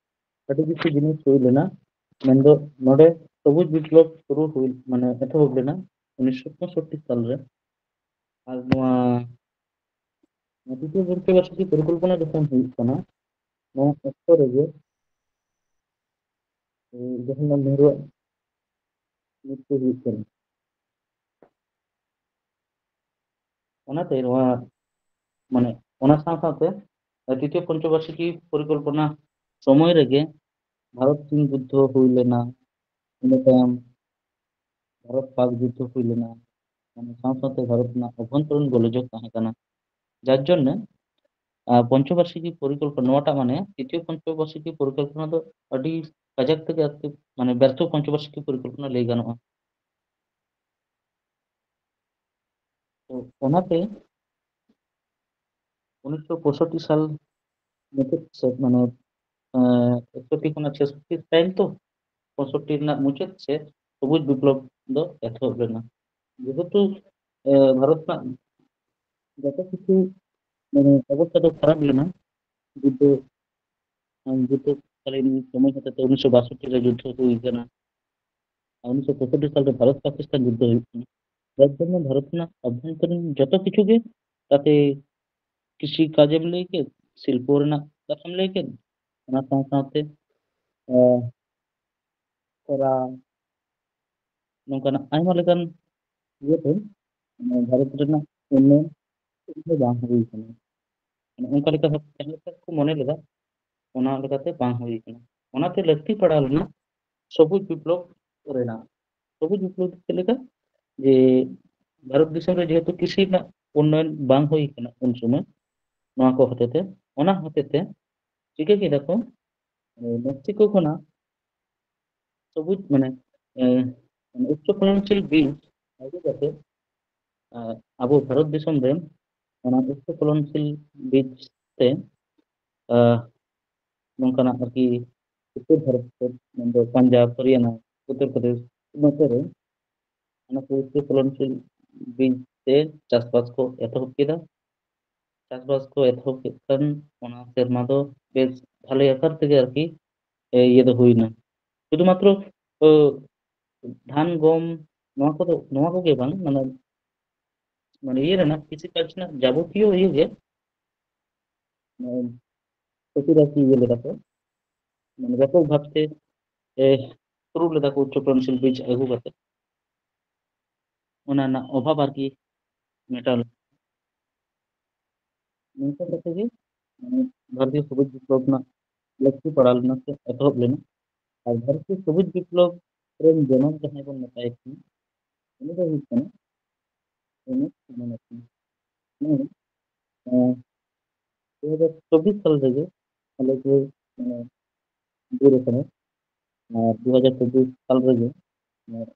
ᱟᱹᱰᱤ ᱠᱤᱪᱷᱩ ᱡᱤᱱᱤᱥ ᱦᱩᱭ ᱞᱮᱱᱟ, ᱢᱮᱱᱫᱚ ᱱᱚᱰᱮ ᱥᱚᱵᱩᱡ ᱵᱤᱯᱞᱚᱵ ᱥᱩᱨᱩ ᱦᱩᱭ, ᱢᱟᱱᱮ ᱮᱛᱚᱦᱚᱵ ᱞᱮᱱᱟ ᱩᱱᱤᱥᱥᱚ ᱯᱚᱸᱭᱥᱚᱴᱴᱤ ᱥᱟᱞ ᱨᱮ᱾ ᱟᱨ ᱱᱚᱣᱟ ᱛᱨᱤᱛᱤᱭᱚ ᱯᱚᱧᱪᱚᱵᱟᱨᱥᱤᱠᱤ ᱯᱚᱨᱤᱠᱚᱞᱯᱚᱱᱟ ᱡᱚᱠᱷᱚᱱ ᱦᱩᱭᱩᱜ ᱠᱟᱱᱟ, ᱱᱚᱣᱟ ᱚᱠᱛᱚ ᱨᱮᱜᱮ, ᱮ, ᱡᱚᱣᱟᱦᱚᱨᱞᱟᱞ ᱱᱮᱦᱨᱩᱣᱟᱜ ᱢᱨᱤᱛᱭᱩ ᱦᱩᱭᱩᱜ ᱠᱟᱱᱟ᱾ ᱚᱱᱟᱛᱮ ᱱᱚᱣᱟ, ᱢᱟᱱᱮ, ᱚᱱᱟ ᱥᱟᱶ ᱥᱟᱶᱛᱮ ᱛᱨᱤᱛᱤᱭᱚ ᱯᱚᱧᱪᱚᱵᱟᱨᱥᱤᱠᱤ ᱯᱚᱨᱤᱠᱚᱞᱯᱚᱱᱟ ᱥᱚᱢᱚᱭ ᱨᱮᱜᱮ ᱵᱷᱟᱨᱚᱛ ᱪᱤᱱ ᱡᱩᱫᱽᱫᱷᱚ ᱦᱩᱭ ᱞᱮᱱᱟ᱾ ᱤᱱᱟᱹ ᱛᱟᱭᱚᱢ ᱵᱷᱟᱨᱚᱛ ᱯᱟᱠ ᱡᱩᱫᱽᱫᱷᱚ ᱦᱩᱭ ᱞᱮᱱᱟ᱾ ᱢᱟᱱᱮ, ᱥᱟᱶ ᱥᱟᱶᱛᱮ ᱵᱷᱟᱨᱚᱛ ᱨᱮᱱᱟᱜ ᱚᱵᱷᱚᱱᱛᱚᱨᱤᱱ ᱜᱳᱞᱳᱡᱳᱜ ᱛᱟᱦᱮᱸ ᱠᱟᱱᱟ, ᱡᱟᱨ ᱡᱚᱱᱱᱮ, ᱟᱨ ᱯᱚᱧᱪᱚᱵᱟᱨᱥᱤᱠᱤ ᱯᱚᱨᱤᱠᱚᱞᱯᱚᱱᱟ, ᱱᱚᱣᱟᱴᱟᱜ ᱢᱟᱱᱮ ᱛᱨᱤᱛᱤᱭᱚ ᱯᱚᱧᱪᱚᱵᱟᱨᱥᱤᱠᱤ ᱯᱚᱨᱤᱠᱚᱞᱯᱚᱱᱟ ᱫᱚ ᱟᱹᱰᱤ ᱠᱟᱡᱟᱠ ᱛᱮᱜᱮ ᱟᱨᱠᱤ, ᱢᱟᱱᱮ, ᱵᱮᱨᱛᱷᱚ ᱯᱚᱧᱪᱚᱵᱟᱨᱥᱤᱠᱤ ᱯᱚᱨᱤᱠᱚᱞᱯᱚᱱᱟ ᱞᱟᱹᱭ ᱜᱟᱱᱚᱜᱼᱟ᱾ ᱛᱚ, ᱚᱱᱟᱛᱮ ᱩᱱᱤᱥᱥᱚ ᱯᱚᱸᱭᱥᱚᱴᱴᱤ ᱥᱟᱞ ᱢᱩᱪᱟᱹᱫ ᱥᱮᱫ, ᱢᱟᱱᱮ, ᱮᱸ, ᱮᱠᱥᱚᱴᱴᱤ ᱠᱷᱚᱱᱟᱜ ᱪᱷᱮᱥᱚᱴᱴᱤ ᱥᱴᱟᱭᱤᱞ ᱛᱚ, ᱯᱚᱸᱭᱥᱚᱴᱴᱤ ᱨᱮᱱᱟᱜ ᱢᱩᱪᱟᱹᱫ ᱥᱮᱫ ᱥᱚᱵᱩᱡ ᱵᱤᱯᱞᱚᱵ ᱫᱚ ᱮᱛᱚᱦᱚᱵ ᱞᱮᱱᱟ᱾ ᱡᱮᱦᱮᱛᱩ, ᱮᱸ, ᱵᱷᱟᱨᱚᱛ ᱨᱮᱱᱟᱜ ᱡᱚᱛᱚ ᱠᱤᱪᱷᱩ, ᱢᱟᱱᱮ, ᱚᱵᱚᱥᱛᱷᱟ ᱫᱚ ᱠᱷᱟᱨᱟᱯ ᱞᱮᱱᱟ, ᱡᱩᱫᱽᱫᱷᱚ, ᱡᱩᱫᱽᱫᱷᱚ ᱠᱟᱞᱤᱱ ᱥᱚᱢᱚᱭ ᱦᱚᱛᱮᱛᱮ ᱩᱱᱤᱥᱥᱚ ᱵᱟᱥᱚᱴᱴᱤ ᱨᱮ ᱡᱩᱫᱽᱫᱷᱚ ᱦᱩᱭ ᱠᱟᱱᱟ᱾ ᱟᱨ ᱩᱱᱤᱥᱥᱚ ᱯᱚᱸᱭᱥᱚᱴᱴᱤ ᱥᱟᱞ ᱨᱮ ᱵᱷᱟᱨᱚᱛ ᱯᱟᱠᱤᱥᱛᱟᱱ ᱡᱩᱫᱽᱫᱷᱚ ᱦᱩᱭᱩᱜ ᱠᱟᱱᱟ᱾ ᱡᱟᱨ ᱡᱚᱱᱱᱚ ᱵᱷᱟᱨᱚᱛ ᱨᱮᱱᱟᱜ ᱟᱵᱷᱭᱚᱱᱛᱚᱨᱤᱱ ᱡᱚᱛᱚ ᱠᱤᱪᱷᱩ ᱜᱮ ᱛᱟᱛᱮ ᱠᱨᱤᱥᱤ ᱠᱟᱡᱮᱢ ᱞᱟᱹᱭ ᱠᱮᱫ, ᱥᱤᱞᱯᱚ ᱨᱮᱱᱟᱜ ᱠᱟᱛᱷᱟᱢ ᱞᱟᱹᱭ ᱠᱮᱫ, ᱚᱱᱟ ᱥᱟᱶ ᱥᱟᱶᱛᱮ, ᱮ, ᱠᱷᱚᱨᱟ, ᱱᱚᱝᱠᱟᱱᱟᱜ ᱟᱭᱢᱟ ᱞᱮᱠᱟᱱ ᱤᱭᱟᱹᱛᱮ, ᱢᱟᱱᱮ, ᱵᱷᱟᱨᱚᱛ ᱨᱮᱱᱟᱜ ᱩᱱᱱᱚᱭᱚᱱ ᱫᱚ ᱵᱟᱝ ᱦᱩᱭ ᱠᱟᱱᱟ᱾ ᱢᱟᱱᱮ, ᱚᱱᱠᱟ ᱞᱮᱠᱟ ᱵᱷᱟᱵᱽ ᱡᱟᱦᱟᱸ ᱞᱮᱠᱟ ᱠᱚ ᱢᱚᱱᱮ ᱞᱮᱫᱟ, ᱚᱱᱟ ᱞᱮᱠᱟᱛᱮ ᱵᱟᱝ ᱦᱩᱭ ᱠᱟᱱᱟ᱾ ᱚᱱᱟᱛᱮ ᱞᱟᱹᱠᱛᱤ ᱯᱟᱲᱟᱣ ᱞᱮᱱᱟ ᱥᱚᱵᱩᱡ ᱵᱤᱯᱞᱚᱵ ᱨᱮᱱᱟᱜ᱾ ᱥᱚᱵᱩᱡ ᱵᱤᱯᱞᱚᱵ ᱫᱚ ᱪᱮᱫ ᱞᱮᱠᱟ? ᱡᱮ ᱵᱷᱟᱨᱚᱛ ᱫᱤᱥᱚᱢ ᱨᱮ ᱡᱮᱦᱮᱛᱩ ᱠᱨᱤᱥᱤ ᱨᱮᱱᱟᱜ ᱩᱱᱱᱚᱭᱚᱱ ᱵᱟᱝ ᱦᱩᱭ ᱠᱟᱱᱟ ᱩᱱ ᱥᱚᱢᱚᱭ᱾ ᱱᱚᱣᱟ ᱠᱚ ᱦᱚᱛᱮᱛᱮ, ᱚᱱᱟ ᱦᱚᱛᱮᱛᱮ ᱪᱤᱠᱟᱹ ᱠᱮᱫᱟ ᱠᱚ, ᱢᱮᱠᱥᱤᱠᱳ ᱠᱷᱚᱱᱟᱜ ᱥᱚᱵᱩᱡ, ᱢᱟᱱᱮ, ᱮ, ᱢᱟᱱᱮ ᱩᱪᱪᱚ ᱯᱷᱚᱞᱚᱱᱥᱤᱞ ᱵᱤᱡᱽ ᱟᱹᱜᱩ ᱠᱟᱛᱮ, ᱮ, ᱟᱵᱚ ᱵᱷᱟᱨᱚᱛ ᱫᱤᱥᱚᱢ ᱨᱮ ᱚᱱᱟ ᱩᱪᱪᱚ ᱯᱷᱚᱞᱚᱱᱥᱤᱞ ᱵᱤᱡᱽ ᱛᱮ, ᱮ, ᱱᱚᱝᱠᱟᱱᱟᱜ ᱟᱨᱠᱤ ᱩᱛᱛᱚᱨ ᱵᱷᱟᱨᱚᱛ ᱥᱮᱫ, ᱢᱮᱱᱫᱚ ᱯᱟᱧᱡᱟᱵᱽ, ᱦᱚᱨᱤᱭᱟᱱᱟ, ᱩᱛᱛᱚᱨ ᱯᱨᱚᱫᱮᱥ, ᱱᱚᱛᱮ ᱨᱮ ᱚᱱᱟ ᱠᱚ ᱩᱪᱪᱚ ᱯᱷᱚᱞᱚᱱᱥᱤᱞ ᱵᱤᱡᱽ ᱛᱮ ᱪᱟᱥᱵᱟᱥ ᱠᱚ ᱮᱛᱚᱦᱚᱵ ᱠᱮᱫᱟ᱾ ᱪᱟᱥᱵᱟᱥ ᱠᱚ ᱮᱛᱚᱦᱚᱵ ᱠᱮᱫ ᱠᱷᱟᱱ ᱚᱱᱟ ᱥᱮᱨᱢᱟ ᱫᱚ ᱵᱮᱥ ᱵᱷᱟᱞᱮ ᱟᱠᱟᱨ ᱛᱮᱜᱮ ᱟᱨᱠᱤ, ᱮ, ᱤᱭᱟᱹ ᱫᱚ ᱦᱩᱭᱱᱟ᱾ ᱥᱩᱫᱷᱩᱢᱟᱛᱨᱚ, ᱚ, ᱫᱷᱟᱱ, ᱜᱚᱢ, ᱱᱚᱣᱟ ᱠᱚᱫᱚ, ᱱᱚᱣᱟ ᱠᱚᱜᱮ ᱵᱟᱝ, ᱢᱟᱱᱮ, ᱢᱟᱱᱮ ᱤᱭᱟᱹ ᱨᱮᱱᱟᱜ, ᱠᱨᱤᱥᱤ ᱠᱟᱡᱽ ᱨᱮᱱᱟᱜ ᱡᱟᱵᱚᱛᱤᱭᱚ ᱤᱭᱟᱹ ᱜᱮ, ᱢᱟᱱᱮ, ᱪᱟᱹᱥᱤᱵᱟᱹᱥᱤ ᱤᱭᱟᱹ ᱞᱮᱫᱟ ᱠᱚ, ᱢᱟᱱᱮ, ᱵᱮᱯᱚᱠ ᱵᱷᱟᱵᱛᱮ, ᱮ, ᱥᱩᱨᱩ ᱞᱮᱫᱟ ᱠᱚ ᱩᱪᱪᱚ ᱯᱷᱚᱞᱚᱱᱥᱤᱞ ᱵᱤᱡᱽ ᱟᱹᱜᱩ ᱠᱟᱛᱮ᱾ ᱚᱱᱟ ᱨᱮᱱᱟᱜ ᱚᱵᱷᱟᱵᱽ ᱟᱨᱠᱤ ᱢᱮᱴᱟᱣ ᱞᱮᱱᱟ᱾ ᱱᱚᱝᱠᱟ ᱠᱟᱛᱮ ᱜᱮ, ᱢᱟᱱᱮ, ᱵᱷᱟᱨᱚᱛᱤᱭᱚ ᱥᱚᱵᱩᱡ ᱵᱤᱯᱞᱚᱵ ᱨᱮᱱᱟᱜ ᱞᱟᱹᱠᱛᱤ ᱯᱟᱲᱟᱣ ᱞᱮᱱᱟ ᱥᱮ ᱮᱛᱚᱦᱚᱵ ᱞᱮᱱᱟ᱾ ᱟᱨ ᱵᱷᱟᱨᱚᱛᱤᱭᱚ ᱥᱚᱵᱩᱡ ᱵᱤᱯᱞᱚᱵ ᱨᱮᱱ ᱡᱚᱱᱚᱠ ᱡᱟᱦᱟᱸᱭ ᱵᱚᱱ ᱢᱮᱛᱟᱭ ᱠᱟᱱᱟ, ᱩᱱᱤ ᱫᱚ ᱦᱩᱭᱩᱜ ᱠᱟᱱᱟ ᱮᱢ ᱮᱥ ᱥᱟᱢᱤᱱᱟᱛᱷᱚᱱ᱾ ᱱᱩᱭ, ᱮᱸ, ᱫᱩ ᱦᱟᱡᱟᱨ ᱪᱚᱵᱵᱤᱥ ᱥᱟᱞ ᱨᱮᱜᱮ, ᱟᱞᱮ ᱠᱚ, ᱢᱟᱱᱮ, ᱜᱩᱨ ᱟᱠᱟᱱᱟ᱾ ᱟᱨ ᱫᱩ ᱦᱟᱡᱟᱨ ᱪᱚᱵᱵᱤᱥ ᱥᱟᱞ ᱨᱮᱜᱮ, ᱟᱨ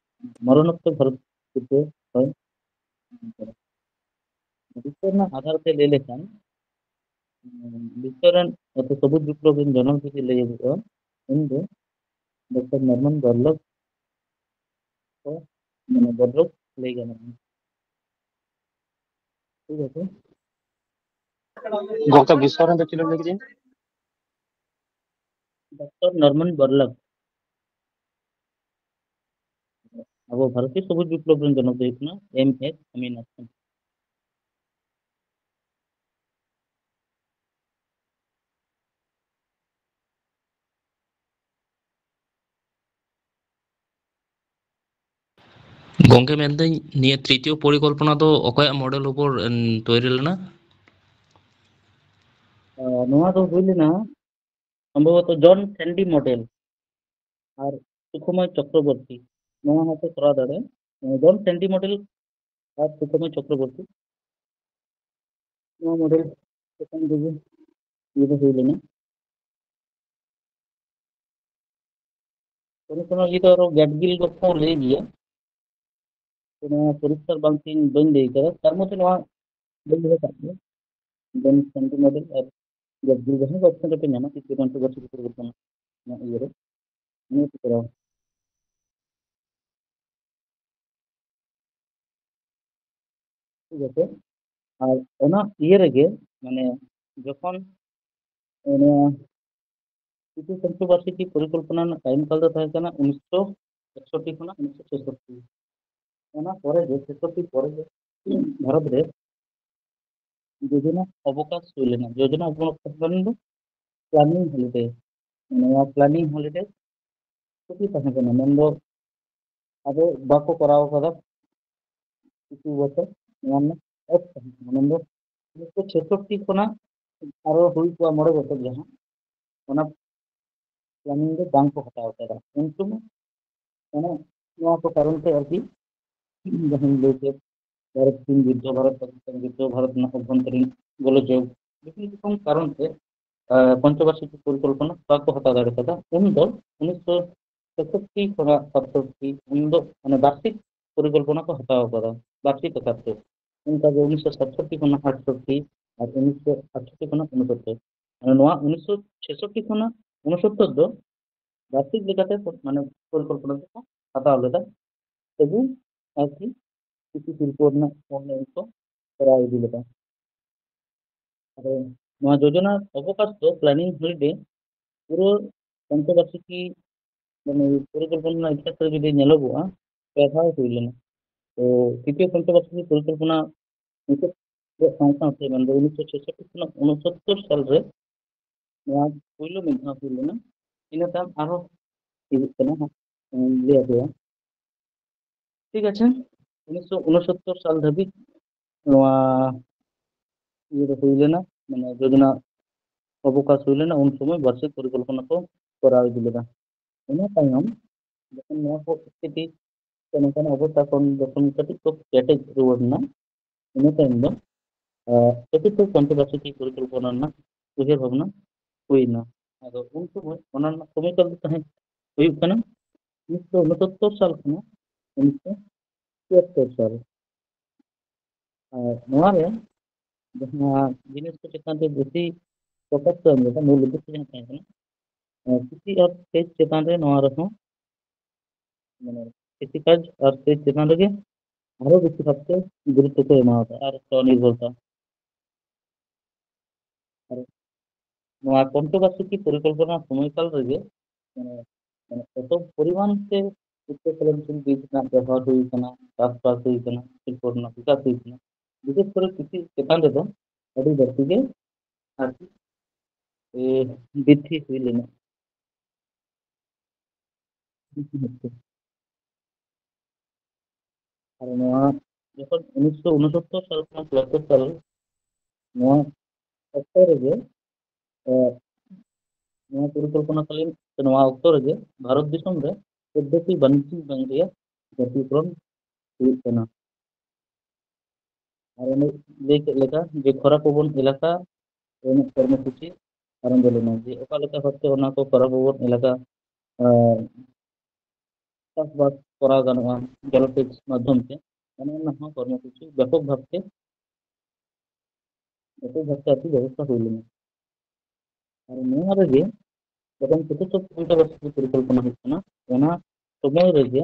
ᱢᱚᱨᱚᱱᱳᱛᱛᱚᱨ ᱵᱷᱟᱨᱚᱛ ᱪᱤᱛᱟᱹᱨ ᱦᱚᱭ᱾ ᱵᱤᱥᱚᱭ ᱨᱮᱱᱟᱜ ᱟᱫᱷᱟᱨ ᱛᱮ ᱞᱟᱹᱭ ᱞᱮᱠᱷᱟᱱ, ᱩᱸ, ᱵᱤᱥᱚᱭ ᱨᱮᱱ ᱚᱛᱚ ᱥᱚᱵᱩᱡ ᱵᱤᱯᱞᱚᱵ ᱨᱮᱱ ᱡᱚᱱᱚᱠ ᱡᱩᱫᱤ ᱞᱟᱹᱭᱟᱹᱜᱚᱜᱼᱟ, ᱩᱱᱤ ᱫᱚ ᱰᱚᱠᱴᱚᱨ ᱱᱚᱨᱢᱟᱱ ᱵᱚᱨᱞᱚᱠ ᱠᱚ, ᱢᱟᱱᱮ, ᱵᱚᱨᱞᱚᱠ ᱞᱟᱹᱭ ᱜᱟᱱᱚᱜᱼᱟ᱾ ᱴᱷᱤᱠ ᱟᱪᱷᱮ᱾ ᱜᱚᱝᱠᱮ, ᱵᱤᱥᱚᱭ ᱨᱮᱱ ᱫᱚ ᱪᱮᱫ ᱮᱢ ᱞᱟᱹᱭ ᱠᱮᱫᱟ? ᱰᱚᱠᱴᱚᱨ ᱱᱚᱨᱢᱟᱱ ᱵᱚᱨᱞᱚᱠ᱾ ᱟᱵᱚ ᱵᱷᱟᱨᱚᱛᱤᱭᱚ ᱥᱚᱵᱩᱡ ᱵᱤᱯᱞᱚᱵ ᱨᱮᱱ ᱡᱚᱱᱚᱠ ᱫᱚ ᱦᱩᱭᱩᱜ ᱠᱟᱱᱟ ᱮᱢ ᱮᱥ ᱥᱟᱢᱤᱱᱟᱛᱷᱚᱱ᱾ ᱜᱚᱝᱠᱮ, ᱢᱮᱱᱫᱟᱹᱧ, ᱱᱤᱭᱟᱹ ᱛᱨᱤᱛᱤᱭᱚ ᱯᱚᱨᱤᱠᱚᱞᱯᱚᱱᱟ ᱫᱚ ᱚᱠᱚᱭᱟᱜ ᱢᱚᱰᱮᱞ ᱩᱯᱚᱨ, ᱮᱱ, ᱛᱚᱭᱨᱤ ᱞᱮᱱᱟ? ᱟᱨ ᱱᱚᱣᱟ ᱫᱚ ᱦᱩᱭ ᱞᱮᱱᱟ ᱥᱚᱢᱵᱷᱚᱵᱚᱛᱚ ᱡᱚᱱ ᱥᱮᱱᱰᱤ ᱢᱚᱰᱮᱞ ᱟᱨ ᱥᱩᱠᱷᱚᱢᱚᱭ ᱪᱚᱠᱨᱚᱵᱚᱨᱛᱤ᱾ ᱱᱚᱣᱟ ᱦᱚᱸᱯᱮ ᱠᱚᱨᱟᱣ ᱫᱟᱲᱮᱭᱟᱜᱼᱟ᱾ ᱡᱚᱱ ᱥᱮᱱᱰᱤ ᱢᱚᱰᱮᱞ ᱟᱨ ᱥᱩᱠᱷᱚᱢᱚᱭ ᱪᱚᱠᱨᱚᱵᱚᱨᱛᱤ᱾ ᱱᱚᱣᱟ ᱢᱚᱰᱮᱞ ᱪᱮᱛᱟᱱ ᱨᱮᱜᱮ ᱤᱭᱟᱹ ᱫᱚ ᱦᱩᱭ ᱞᱮᱱᱟ᱾ ᱠᱳᱱᱳ ᱠᱳᱱᱳ ᱤᱭᱟᱹ ᱫᱚ ᱟᱨᱚ ᱜᱮᱴᱜᱤᱞ ᱠᱚᱠᱚ ᱞᱟᱹᱭ ᱜᱮᱭᱟ᱾ ᱛᱚ, ᱱᱚᱣᱟ ᱯᱚᱨᱤᱥᱠᱟᱨ ᱵᱟᱝ ᱛᱤᱧ ᱵᱟᱹᱧ ᱞᱟᱹᱭ ᱠᱟᱫᱟ, ᱛᱟᱨ ᱢᱚᱫᱽᱫᱷᱮ ᱱᱚᱣᱟ ᱵᱟᱹᱧ ᱞᱟᱹᱭ ᱟᱠᱟᱫ ᱜᱮᱭᱟ᱾ ᱡᱮᱢᱚᱱ ᱥᱟᱱᱛᱤ ᱢᱚᱰᱮᱞ ᱟᱨ ᱜᱮᱴᱜᱤᱞ ᱡᱟᱦᱟᱸ ᱠᱚ ᱚᱯᱥᱚᱱ ᱨᱮᱯᱮ ᱧᱟᱢᱟ, ᱠᱤᱪᱷᱩ ᱜᱟᱱ ᱯᱚᱨᱤᱵᱚᱨᱛᱚᱱ ᱠᱟᱱᱟ ᱱᱚᱣᱟ ᱤᱭᱟᱹ ᱨᱮ, ᱱᱤᱭᱟᱹ ᱠᱚ ᱠᱚᱨᱟᱣ᱾ ᱴᱷᱤᱠ ᱟᱪᱷᱮ? ᱟᱨ ᱚᱱᱟ ᱤᱭᱟᱹ ᱨᱮᱜᱮ, ᱢᱟᱱᱮ, ᱡᱚᱠᱷᱚᱱ ᱚᱱᱟ ᱛᱤᱛᱤᱭᱚ ᱯᱚᱧᱪᱚᱵᱟᱨᱥᱤᱠᱤ ᱯᱚᱨᱤᱠᱚᱞᱯᱚᱱᱟ ᱨᱮᱱᱟᱜ ᱴᱟᱭᱤᱢ ᱠᱟᱞ ᱫᱚ ᱛᱟᱦᱮᱸ ᱠᱟᱱᱟ ᱩᱱᱤᱥᱥᱚ ᱮᱠᱥᱚᱴᱴᱤ ᱠᱷᱚᱱᱟᱜ ᱩᱱᱤᱥᱥᱚ ᱪᱷᱮᱥᱚᱴᱴᱤ᱾ ᱚᱱᱟ ᱯᱚᱨᱮ ᱜᱮ, ᱪᱷᱮᱥᱚᱴᱴᱤ ᱯᱚᱨᱮ ᱜᱮ ᱵᱷᱟᱨᱚᱛ ᱨᱮ ᱡᱳᱡᱚᱱᱟ ᱚᱵᱚᱠᱟᱥ ᱦᱩᱭ ᱞᱮᱱᱟ᱾ ᱡᱳᱡᱚᱱᱟ ᱚᱵᱚᱠᱟᱥ ᱢᱟᱱᱮ ᱫᱚ ᱯᱞᱟᱱᱤᱝ ᱦᱚᱞᱤᱰᱮ᱾ ᱱᱚᱣᱟ ᱯᱞᱟᱱᱤᱝ ᱦᱚᱞᱤᱰᱮ ᱪᱷᱩᱴᱤ ᱛᱟᱦᱮᱸ ᱠᱟᱱᱟ, ᱢᱮᱱᱫᱚ ᱟᱫᱚ ᱵᱟᱠᱚ ᱠᱚᱨᱟᱣ ᱠᱟᱫᱟ ᱠᱤᱪᱷᱩ ᱵᱚᱪᱷᱚᱨ᱾ ᱱᱚᱣᱟ ᱨᱮᱱᱟᱜ ᱮᱯ ᱛᱟᱦᱮᱸ ᱠᱟᱱᱟ, ᱢᱮᱱᱫᱚ ᱩᱱᱤᱥᱥᱚ ᱪᱷᱮᱥᱚᱴᱴᱤ ᱠᱷᱚᱱᱟᱜ ᱟᱨᱚ ᱦᱩᱭ ᱠᱚᱜᱼᱟ ᱢᱚᱬᱮ ᱵᱚᱪᱷᱚᱨ ᱡᱟᱦᱟᱸ, ᱚᱱᱟ ᱯᱞᱟᱱᱤᱝ ᱫᱚ ᱵᱟᱝ ᱠᱚ ᱦᱟᱛᱟᱣ ᱠᱟᱫᱟ᱾ ᱩᱱ ᱥᱚᱢᱚᱭ ᱢᱟᱱᱮ ᱱᱚᱣᱟ ᱠᱚ ᱠᱟᱨᱚᱱ ᱛᱮ ᱟᱨᱠᱤ, ᱡᱟᱦᱟᱸᱧ ᱞᱟᱹᱭ ᱠᱮᱫ, ᱵᱷᱟᱨᱚᱛ ᱪᱤᱱ ᱡᱩᱫᱽᱫᱷᱚ, ᱵᱷᱟᱨᱚᱛ ᱯᱟᱠᱤᱥᱛᱟᱱ ᱡᱩᱫᱽᱫᱷᱚ, ᱵᱷᱟᱨᱚᱛ ᱨᱮᱱᱟᱜ ᱚᱵᱷᱚᱱᱛᱚᱨᱤᱱ ᱜᱳᱞᱳᱡᱳᱜᱽ, ᱵᱤᱵᱷᱤᱱᱱ ᱨᱚᱠᱚᱢ ᱠᱟᱨᱚᱱ ᱛᱮ, ᱟᱸ, ᱯᱚᱧᱪᱚᱵᱟᱨᱥᱤᱠᱤ ᱯᱚᱨᱤᱠᱚᱞᱯᱚᱱᱟ ᱵᱟᱠᱚ ᱦᱟᱛᱟᱣ ᱫᱟᱲᱮ ᱠᱟᱫᱟ᱾ ᱩᱱ ᱫᱚ ᱩᱱᱤᱥᱥᱚ ᱪᱷᱮᱥᱚᱴᱴᱤ ᱠᱷᱚᱱᱟᱜ ᱥᱟᱛᱥᱚᱴᱴᱤ, ᱩᱱ ᱫᱚ ᱢᱟᱱᱮ ᱵᱟᱨᱥᱤᱠ ᱯᱚᱨᱤᱠᱚᱞᱯᱚᱱᱟ ᱠᱚ ᱦᱟᱛᱟᱣ ᱠᱟᱫᱟ, ᱵᱟᱨᱥᱤᱠ ᱟᱠᱟᱨ ᱛᱮ᱾ ᱚᱱᱠᱟ ᱜᱮ ᱩᱱᱤᱥᱥᱚ ᱥᱟᱛᱥᱚᱴᱴᱤ ᱠᱷᱚᱱᱟᱜ ᱟᱴᱥᱚᱴᱴᱤ ᱟᱨ ᱩᱱᱤᱥᱥᱚ ᱟᱴᱥᱚᱴᱴᱤ ᱠᱷᱚᱱᱟᱜ ᱩᱱᱚᱥᱚᱛᱛᱚᱨ᱾ ᱢᱟᱱᱮ ᱱᱚᱣᱟ ᱩᱱᱤᱥᱥᱚ ᱪᱷᱮᱥᱚᱴᱴᱤ ᱠᱷᱚᱱᱟᱜ ᱩᱱᱚᱥᱚᱛᱛᱚᱨ ᱫᱚ ᱵᱟᱨᱥᱤᱠ ᱞᱮᱠᱟᱛᱮ ᱯᱚ-, ᱢᱟᱱᱮ ᱯᱚᱨᱤᱠᱚᱞᱯᱚᱱᱟ ᱫᱚᱠᱚ ᱦᱟᱛᱟᱣ ᱞᱮᱫᱟ᱾ ᱛᱚᱵᱩ ᱟᱨᱠᱤ ᱠᱤᱪᱷᱩ ᱥᱤᱞᱯᱚ ᱨᱮᱱᱟᱜ ᱩᱱᱱᱚᱭᱚᱱ ᱠᱚ ᱠᱚᱨᱟᱣ ᱤᱫᱤ ᱞᱮᱫᱟ᱾ ᱟᱫᱚ ᱱᱚᱣᱟ ᱡᱳᱡᱚᱱᱟ ᱚᱵᱚᱠᱟᱥ ᱫᱚ, ᱯᱞᱟᱱᱤᱝ ᱦᱚᱞᱤᱰᱮ, ᱯᱩᱨᱟᱹ ᱯᱚᱧᱪᱚᱵᱟᱨᱥᱤᱠᱤ, ᱢᱟᱱᱮ, ᱯᱚᱨᱤᱠᱚᱞᱯᱚᱱᱟ ᱨᱮᱱᱟᱜ ᱤᱛᱤᱦᱟᱥ ᱨᱮ ᱡᱩᱫᱤ ᱧᱮᱞᱚᱜᱚᱜᱼᱟ, ᱯᱮ ᱫᱷᱟᱣ ᱦᱩᱭ ᱞᱮᱱᱟ᱾ ᱛᱚ, ᱛᱨᱤᱛᱤᱭᱚ ᱯᱚᱧᱪᱚᱵᱟᱨᱥᱤᱠᱤ ᱯᱚᱨᱤᱠᱚᱞᱯᱚᱱᱟ ᱢᱩᱪᱟᱹᱫ ᱥᱟᱶ ᱥᱟᱶᱛᱮ, ᱢᱮᱱᱫᱚ ᱩᱱᱤᱥᱥᱚ ᱪᱷᱮᱥᱚᱴᱴᱤ ᱠᱷᱚᱱᱟᱜ ᱩᱱᱚᱥᱚᱛᱛᱚᱨ ᱥᱟᱞ ᱨᱮ ᱱᱚᱣᱟ ᱯᱩᱭᱞᱩ ᱢᱤᱫ ᱫᱷᱟᱣ ᱦᱩᱭ ᱞᱮᱱᱟ᱾ ᱤᱱᱟᱹ ᱛᱟᱭᱚᱢ ᱟᱨᱦᱚᱸ ᱦᱤᱡᱩᱜ ᱠᱟᱱᱟ ᱦᱟᱸᱜ, ᱤᱧ ᱞᱟᱹᱭ ᱟᱯᱮᱭᱟ᱾ ᱴᱷᱤᱠ ᱟᱪᱷᱮ, ᱩᱱᱤᱥᱥᱚ ᱩᱱᱚᱥᱚᱛᱛᱚᱨ ᱥᱟᱞ ᱫᱷᱟᱹᱵᱤᱡ ᱱᱚᱣᱟ ᱤᱭᱟᱹ ᱫᱚ ᱦᱩᱭ ᱞᱮᱱᱟ, ᱢᱟᱱᱮ ᱡᱳᱡᱚᱱᱟ ᱚᱵᱚᱠᱟᱥ ᱦᱩᱭ ᱞᱮᱱᱟ, ᱩᱱ ᱥᱚᱢᱚᱭ ᱵᱟᱨᱥᱤᱠ ᱯᱚᱨᱤᱠᱚᱞᱯᱚᱱᱟ ᱠᱚ ᱠᱚᱨᱟᱣ ᱤᱫᱤ ᱞᱮᱫᱟ᱾ ᱤᱱᱟᱹ ᱛᱟᱭᱚᱢ ᱡᱚᱠᱷᱚᱱ ᱱᱚᱣᱟ ᱠᱚ ᱥᱛᱷᱤᱛᱤ ᱥᱮ ᱱᱚᱝᱠᱟᱱᱟᱜ ᱚᱵᱚᱥᱛᱟ ᱠᱷᱚᱱ ᱡᱚᱠᱷᱚᱱ ᱠᱟᱹᱴᱤᱡ ᱠᱚ ᱠᱮᱴᱮᱡ ᱨᱩᱣᱟᱹᱲ ᱮᱱᱟ, ᱤᱱᱟᱹ ᱛᱟᱭᱚᱢ ᱫᱚ ᱪᱚᱛᱩᱨᱛᱷᱚ ᱯᱚᱧᱪᱚᱵᱟᱨᱥᱤᱠᱤ ᱯᱚᱨᱤᱠᱚᱞᱯᱚᱱᱟ ᱨᱮᱱᱟᱜ ᱩᱭᱦᱟᱹᱨ ᱵᱷᱟᱵᱽᱱᱟ ᱦᱩᱭᱱᱟ᱾ ᱟᱫᱚ ᱩᱱ ᱥᱚᱢᱚᱭ ᱚᱱᱟ ᱨᱮᱱᱟᱜ ᱥᱚᱢᱚᱭᱠᱟᱞ ᱫᱚ ᱛᱟᱦᱮᱸ ᱦᱩᱭᱩᱜ ᱠᱟᱱᱟ ᱩᱱᱤᱥᱥᱚ ᱩᱱᱚᱥᱚᱛᱛᱚᱨ ᱥᱟᱞ ᱠᱷᱚᱱᱟᱜ ᱩᱱᱤᱥᱥᱚ ᱪᱩᱣᱟᱛᱛᱚᱨ ᱥᱟᱞ᱾ ᱟᱨ ᱱᱚᱣᱟ ᱨᱮ ᱡᱟᱦᱟᱸ ᱡᱤᱱᱤᱥ ᱠᱚ ᱪᱮᱛᱟᱱ ᱨᱮ ᱵᱮᱥᱤ ᱯᱨᱚᱠᱟᱥ ᱠᱚ ᱮᱢ ᱞᱮᱫᱟ, ᱢᱩᱞ ᱩᱫᱽᱫᱮᱥᱥᱚ ᱡᱟᱦᱟᱸ ᱛᱟᱦᱮᱸ ᱠᱟᱱᱟ, ᱠᱤᱥᱤ ᱟᱨ ᱥᱮᱪ ᱪᱮᱛᱟᱱ ᱨᱮ ᱱᱚᱣᱟ ᱨᱮᱦᱚᱸ, ᱢᱟᱱᱮ, ᱠᱤᱥᱤ ᱠᱟᱡᱽ ᱟᱨ ᱥᱮᱪ ᱪᱮᱛᱟᱱ ᱨᱮᱜᱮ ᱟᱨᱦᱚᱸ ᱵᱮᱥᱤ ᱵᱷᱟᱵᱛᱮ ᱜᱩᱨᱩᱛᱛᱚ ᱠᱚ ᱮᱢᱟᱣᱫᱟ ᱟᱨ ᱥᱚᱱᱤᱨᱵᱷᱚᱨᱛᱟ᱾ ᱟᱨ ᱱᱚᱣᱟ ᱯᱚᱧᱪᱚᱵᱟᱨᱥᱤᱠᱤ ᱯᱚᱨᱤᱠᱚᱞᱯᱚᱱᱟ ᱥᱚᱢᱚᱭᱠᱟᱞ ᱨᱮᱜᱮ, ᱢᱟᱱᱮ, ᱢᱟᱱᱮ, ᱠᱚᱛᱚ ᱯᱚᱨᱤᱢᱟᱱ ᱛᱮ ᱩᱛᱛᱚᱨ ᱥᱚᱞᱚᱱᱥᱤᱞ ᱵᱤᱡᱽ ᱨᱮᱱᱟᱜ ᱵᱮᱵᱚᱦᱟᱨ ᱦᱩᱭ ᱠᱟᱱᱟ, ᱪᱟᱥᱵᱟᱥ ᱦᱩᱭ ᱠᱟᱱᱟ, ᱥᱤᱞᱯᱚ ᱨᱮᱱᱟᱜ ᱵᱤᱠᱟᱥ ᱦᱩᱭ ᱠᱟᱱᱟ, ᱵᱤᱥᱮᱥ ᱠᱚᱨᱮ ᱠᱤᱥᱤ ᱪᱮᱛᱟᱱ ᱨᱮᱫᱚ ᱟᱹᱰᱤ ᱵᱟᱹᱲᱛᱤ ᱜᱮ ᱟᱨᱠᱤ, ᱮ, ᱵᱨᱤᱫᱽᱫᱷᱤ ᱦᱩᱭ ᱞᱮᱱᱟ᱾ ᱟᱨ ᱱᱚᱣᱟ ᱡᱚᱠᱷᱚᱱ ᱩᱱᱤᱥᱥᱚ ᱩᱱᱚᱥᱚᱛᱛᱚᱨ ᱥᱟᱞ ᱠᱷᱚᱱ ᱪᱩᱣᱟᱛᱛᱚᱨ ᱥᱟᱞ, ᱱᱚᱣᱟ ᱚᱠᱛᱚ ᱨᱮᱜᱮ, ᱮ, ᱱᱚᱣᱟ ᱯᱚᱨᱤᱠᱚᱞᱯᱚᱱᱟ ᱠᱟᱞᱤᱱ ᱥᱮ ᱱᱚᱣᱟ ᱚᱠᱛᱚ ᱨᱮᱜᱮ ᱵᱷᱟᱨᱚᱛ ᱫᱤᱥᱚᱢ ᱨᱮ ᱯᱚᱫᱽᱫᱷᱚᱛᱤ ᱵᱟᱱᱤᱡᱽᱭᱤᱠ ᱵᱮᱝᱠ ᱨᱮᱭᱟᱜ ᱡᱟᱹᱛᱤᱠᱨᱚᱢ ᱦᱩᱭᱩᱜ ᱠᱟᱱᱟ᱾ ᱟᱨ ᱚᱱᱮ ᱞᱟᱹᱭ ᱠᱮᱫ ᱞᱮᱠᱟ ᱡᱮ ᱠᱷᱚᱨᱟ ᱯᱨᱚᱵᱚᱱ ᱮᱞᱟᱠᱟ ᱨᱮᱱᱟᱜ ᱠᱚᱨᱢᱚᱥᱩᱪᱤ ᱟᱨᱟᱢᱵᱷᱚ ᱞᱮᱱᱟ, ᱡᱮ ᱚᱠᱟ ᱞᱮᱠᱟ ᱵᱷᱟᱵᱛᱮ ᱚᱱᱟ ᱠᱚ ᱠᱷᱚᱨᱟ ᱯᱨᱚᱵᱚᱱ ᱮᱞᱟᱠᱟ, ᱟᱨ, ᱪᱟᱥᱵᱟᱥ ᱠᱚᱨᱟᱣ ᱜᱟᱱᱚᱜᱼᱟ ᱡᱚᱞᱚᱥᱮᱪ ᱢᱟᱫᱽᱫᱷᱚᱢ ᱛᱮ, ᱚᱱᱟ ᱨᱮᱱᱟᱜ ᱦᱚᱸ ᱠᱚᱨᱢᱚᱥᱩᱪᱤ ᱵᱮᱯᱚᱠ ᱵᱷᱟᱵᱛᱮ, ᱵᱮᱯᱚᱠ ᱵᱷᱟᱵᱛᱮ ᱟᱨᱠᱤ ᱵᱮᱵᱚᱥᱛᱷᱟ ᱦᱩᱭ ᱞᱮᱱᱟ᱾ ᱟᱨ ᱱᱚᱣᱟ ᱨᱮᱜᱮ ᱡᱚᱠᱷᱚᱱ ᱪᱚᱛᱩᱨᱛᱷᱚ ᱯᱚᱧᱪᱚᱵᱟᱨᱥᱤᱠᱤ ᱯᱚᱨᱤᱠᱚᱞᱯᱚᱱᱟ ᱦᱩᱭᱩᱜ ᱠᱟᱱᱟ, ᱚᱱᱟ ᱥᱚᱢᱚᱭ ᱨᱮᱜᱮ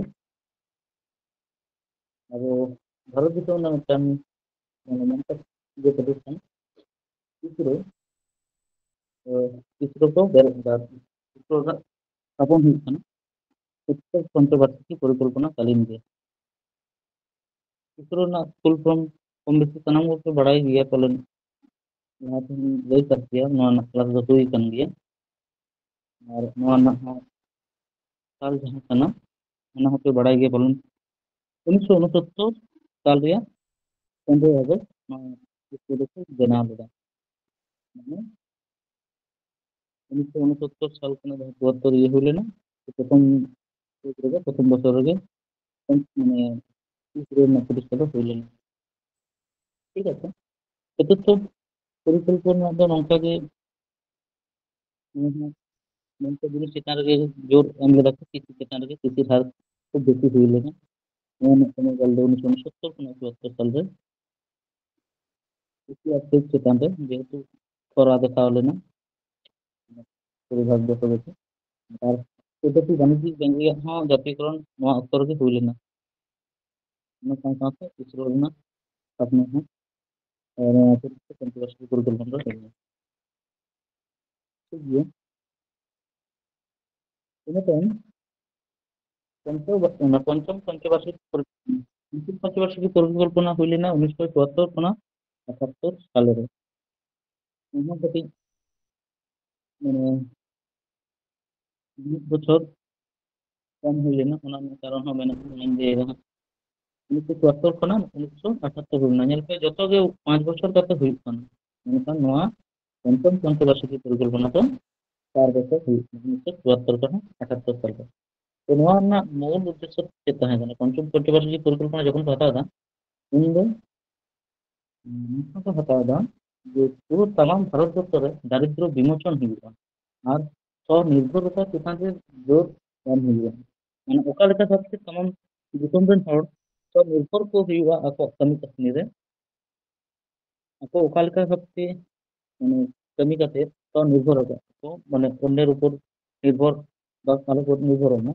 ᱟᱵᱚ ᱵᱷᱟᱨᱚᱛ ᱫᱤᱥᱚᱢ ᱨᱮᱱᱟᱜ ᱢᱤᱫᱴᱟᱝ, ᱢᱟᱱᱮ, ᱢᱮᱱᱛᱮ ᱤᱭᱟᱹ ᱯᱨᱚᱛᱤᱥᱴᱷᱟᱱ ᱤᱥᱨᱳ, ᱮ, ᱤᱥᱨᱳ ᱠᱚ ᱵᱮᱨᱮᱫ ᱮᱫᱟ᱾ ᱤᱥᱨᱳ ᱨᱮᱱᱟᱜ ᱛᱷᱟᱯᱚᱱ ᱦᱩᱭᱩᱜ ᱠᱟᱱᱟ ᱩᱛᱛᱚᱨ ᱯᱚᱧᱪᱚᱵᱟᱨᱥᱤᱠᱤ ᱯᱚᱨᱤᱠᱚᱞᱯᱚᱱᱟ ᱠᱟᱞᱤᱱ ᱜᱮ᱾ ᱤᱥᱨᱳ ᱨᱮᱱᱟᱜ ᱯᱷᱩᱞ ᱯᱷᱨᱚᱢ ᱠᱚᱢ ᱵᱮᱥᱤ ᱥᱟᱱᱟᱢ ᱠᱚᱜᱮ ᱵᱟᱲᱟᱭ ᱜᱮᱭᱟ ᱯᱟᱞᱮᱱ, ᱞᱟᱦᱟ ᱛᱮᱦᱚᱸ ᱞᱟᱹᱭ ᱠᱟᱫ ᱜᱮᱭᱟ, ᱱᱚᱣᱟ ᱨᱮᱱᱟᱜ ᱠᱞᱟᱥ ᱫᱚ ᱦᱩᱭ ᱟᱠᱟᱱ ᱜᱮᱭᱟ᱾ ᱟᱨ ᱱᱚᱣᱟ ᱨᱮᱱᱟᱜ ᱦᱚᱸ ᱥᱟᱞ ᱡᱟᱦᱟᱸ ᱠᱟᱱᱟ, ᱚᱱᱟ ᱦᱚᱸᱯᱮ ᱵᱟᱲᱟᱭ ᱜᱮᱭᱟ ᱯᱟᱞᱮᱱ, ᱩᱱᱤᱥᱥᱚ ᱩᱱᱚᱥᱚᱛᱛᱚᱨ ᱥᱟᱞ ᱨᱮᱭᱟᱜ ᱯᱚᱱᱨᱚᱭ ᱟᱜᱚᱥᱴ ᱱᱚᱣᱟ ᱤᱥᱨᱳ ᱫᱚᱠᱚ ᱵᱮᱱᱟᱣ ᱞᱮᱫᱟ᱾ ᱢᱟᱱᱮ ᱩᱱᱤᱥᱥᱚ ᱩᱱᱚᱥᱚᱛᱛᱚᱨ ᱥᱟᱞ ᱠᱷᱚᱱᱟᱜ ᱡᱟᱦᱟᱸ ᱪᱩᱣᱟᱛᱛᱚᱨ ᱤᱭᱟᱹ ᱦᱩᱭ ᱞᱮᱱᱟ, ᱛᱚ ᱯᱨᱚᱛᱷᱚᱢ ᱡᱩᱜᱽ ᱨᱮᱜᱮ, ᱯᱨᱚᱛᱷᱚᱢ ᱵᱚᱪᱷᱚᱨ ᱨᱮᱜᱮ, ᱢᱟᱱᱮ, ᱤᱥᱨᱳ ᱨᱮᱱᱟᱜ ᱯᱨᱚᱛᱤᱥᱴᱷᱟ ᱫᱚ ᱦᱩᱭ ᱞᱮᱱᱟ᱾ ᱴᱷᱤᱠ ᱟᱪᱷᱮ? ᱪᱚᱛᱩᱨᱛᱷᱚ ᱯᱚᱨᱤᱠᱚᱞᱯᱚᱱᱟ ᱫᱚ ᱱᱚᱝᱠᱟ ᱜᱮ, ᱦᱩᱸ, ᱦᱩᱸ, ᱱᱚᱝᱠᱟ ᱡᱤᱱᱤᱥ ᱪᱮᱛᱟᱱ ᱨᱮᱜᱮ ᱡᱳᱨ ᱮᱢ ᱞᱮᱫᱟ ᱠᱚ, ᱠᱤᱪᱷᱩ ᱪᱮᱛᱟᱱ ᱨᱮᱜᱮ ᱠᱤᱪᱷᱩ ᱦᱟᱨ ᱠᱷᱩᱵ ᱵᱮᱥᱤ ᱦᱩᱭ ᱞᱮᱱᱟ᱾ ᱱᱚᱣᱟ ᱨᱮᱱᱟᱜ ᱥᱚᱢᱚᱭ ᱠᱟᱞ ᱫᱚ ᱩᱱᱤᱥᱥᱚ ᱩᱱᱚᱥᱚᱛᱛᱚᱨ ᱠᱷᱚᱱᱟᱜ ᱪᱩᱣᱟᱛᱛᱚᱨ ᱥᱟᱞ ᱨᱮ ᱠᱤᱪᱷᱩ ᱟᱨ ᱠᱤᱪᱷᱩ ᱪᱮᱛᱟᱱ ᱨᱮ ᱡᱮᱦᱮᱛᱩ ᱠᱷᱚᱨᱟ ᱫᱮᱠᱷᱟᱣ ᱞᱮᱱᱟ ᱯᱩᱨᱩᱵᱷᱟᱜᱽ ᱫᱚ ᱛᱚᱵᱮ ᱠᱚ᱾ ᱟᱨ ᱪᱳᱫᱫᱚᱴᱤ ᱵᱟᱱᱤᱡᱽᱭᱤᱠ ᱵᱮᱝᱠ ᱨᱮᱭᱟᱜ ᱦᱚᱸ ᱡᱟᱹᱛᱤᱭᱚᱠᱚᱨᱚᱱ ᱱᱚᱣᱟ ᱚᱠᱛᱚ ᱨᱮᱜᱮ ᱦᱩᱭ ᱞᱮᱱᱟ᱾ ᱚᱱᱟ ᱥᱟᱶ ᱥᱟᱶᱛᱮ ᱤᱥᱨᱳ ᱨᱮᱱᱟᱜ ᱛᱷᱟᱯᱱᱟ ᱦᱚᱸ, ᱟᱨ ᱱᱚᱣᱟ ᱯᱚᱨᱤᱠᱠᱷᱟ ᱯᱚᱧᱪᱚᱵᱟᱨᱥᱤᱠ ᱯᱚᱨᱤᱠᱚᱞᱯᱚᱱᱟ ᱨᱮ ᱦᱩᱭ ᱞᱮᱱᱟ᱾ ᱴᱷᱤᱠ ᱜᱮᱭᱟ᱾ ᱤᱱᱟᱹ ᱛᱟᱭᱚᱢ ᱯᱚᱧᱪᱚ-, ᱚᱱᱟ ᱯᱚᱧᱪᱚᱢ ᱯᱚᱧᱪᱚᱵᱟᱨᱥᱤᱠ ᱯᱚᱨᱤ-, ᱯᱚᱧᱪᱚᱢ ᱯᱚᱧᱪᱚᱵᱟᱨᱥᱤᱠ ᱯᱚᱨᱤᱠᱚᱞᱯᱚᱱᱟ ᱦᱩᱭ ᱞᱮᱱᱟ ᱩᱱᱤᱥᱥᱚ ᱪᱩᱣᱟᱛᱛᱚᱨ ᱠᱷᱚᱱᱟᱜ ᱟᱴᱟᱛᱛᱚᱨ ᱥᱟᱞᱮ ᱨᱮ᱾ ᱚᱱᱟ ᱠᱟᱹᱴᱤᱡ, ᱢᱟᱱᱮ, ᱢᱤᱫ ᱵᱚᱪᱷᱚᱨ ᱠᱚᱢ ᱦᱩᱭ ᱞᱮᱱᱟ, ᱚᱱᱟ ᱨᱮᱱᱟᱜ ᱠᱟᱨᱚᱱ ᱦᱚᱸ ᱢᱮᱱᱟᱜᱼᱟ, ᱚᱱᱟᱧ ᱞᱟᱹᱭ ᱮᱫᱟ ᱦᱟᱸᱜ᱾ ᱩᱱᱤᱥᱥᱚ ᱪᱩᱣᱟᱛᱛᱚᱨ ᱠᱷᱚᱱᱟᱜ ᱩᱱᱤᱥᱥᱚ ᱟᱴᱟᱛᱛᱚᱨ ᱦᱩᱭ ᱞᱮᱱᱟ᱾ ᱧᱮᱞ ᱯᱮ, ᱡᱚᱛᱚ ᱜᱮ ᱯᱟᱸᱪ ᱵᱚᱪᱷᱚᱨ ᱠᱟᱛᱮ ᱦᱩᱭᱩᱜ ᱠᱟᱱᱟ, ᱢᱮᱱᱠᱷᱟᱱ ᱱᱚᱣᱟ ᱯᱚᱧᱪᱚᱢ ᱯᱚᱧᱪᱚᱵᱟᱨᱥᱤᱠᱤ ᱯᱚᱨᱤᱠᱚᱞᱯᱚᱱᱟ ᱫᱚ ᱪᱟᱨ ᱵᱚᱪᱷᱚᱨ ᱦᱩᱭᱩᱜ ᱠᱟᱱᱟ, ᱩᱱᱤᱥᱥᱚ ᱪᱩᱣᱟᱛᱛᱚᱨ ᱠᱷᱚᱱᱟᱜ ᱟᱴᱟᱛᱛᱚᱨ ᱥᱟᱞ ᱨᱮ᱾ ᱛᱚ, ᱱᱚᱣᱟ ᱨᱮᱱᱟᱜ ᱢᱩᱞ ᱩᱫᱽᱫᱮᱥᱥᱚ ᱪᱮᱫ ᱛᱟᱦᱮᱸ ᱠᱟᱱᱟ? ᱯᱚᱧᱪᱚᱢ ᱯᱚᱧᱪᱚᱵᱟᱨᱥᱤᱠᱤ ᱯᱚᱨᱤᱠᱚᱞᱯᱚᱱᱟ ᱡᱚᱠᱷᱚᱱ ᱠᱚ ᱦᱟᱛᱟᱣ ᱮᱫᱟ, ᱩᱱ ᱫᱚ, ᱩᱸ, ᱱᱚᱝᱠᱟ ᱠᱚ ᱦᱟᱛᱟᱣ ᱮᱫᱟ ᱡᱮ ᱯᱩᱨᱟᱹ ᱛᱟᱢᱟᱢ ᱵᱷᱟᱨᱚᱛ ᱵᱚᱨᱥᱚ ᱨᱮ ᱫᱟᱨᱤᱫᱨᱚ ᱵᱤᱢᱳᱪᱚᱱ ᱦᱩᱭᱩᱜᱼᱟ ᱟᱨ ᱥᱚᱱᱤᱨᱵᱷᱚᱨᱚᱛᱟ ᱪᱮᱛᱟᱱ ᱨᱮ ᱡᱳᱨ ᱮᱢ ᱦᱩᱭᱩᱜᱼᱟ᱾ ᱢᱟᱱᱮ, ᱚᱠᱟ ᱞᱮᱠᱟ ᱵᱷᱟᱵᱛᱮ ᱥᱟᱱᱟᱢ ᱫᱤᱥᱚᱢ ᱨᱮᱱ ᱦᱚᱲ ᱥᱚᱱᱤᱨᱵᱷᱚᱨ ᱠᱚ ᱦᱩᱭᱩᱜᱼᱟ ᱟᱠᱚᱣᱟᱜ ᱠᱟᱹᱢᱤ ᱠᱟᱹᱥᱱᱤ ᱨᱮ, ᱟᱠᱚ ᱚᱠᱟ ᱞᱮᱠᱟ ᱵᱷᱟᱵᱛᱮ, ᱢᱟᱱᱮ, ᱠᱟᱹᱢᱤ ᱠᱟᱛᱮ ᱥᱚᱱᱤᱨᱵᱷᱚᱨ ᱟᱠᱚ, ᱢᱟᱱᱮ, ᱚᱱᱱᱮᱨ ᱩᱯᱚᱨ ᱱᱤᱨᱵᱷᱚᱨ ᱵᱟ ᱟᱞᱚ ᱠᱚ ᱱᱤᱨᱵᱷᱚᱨᱚᱜ ᱢᱟ,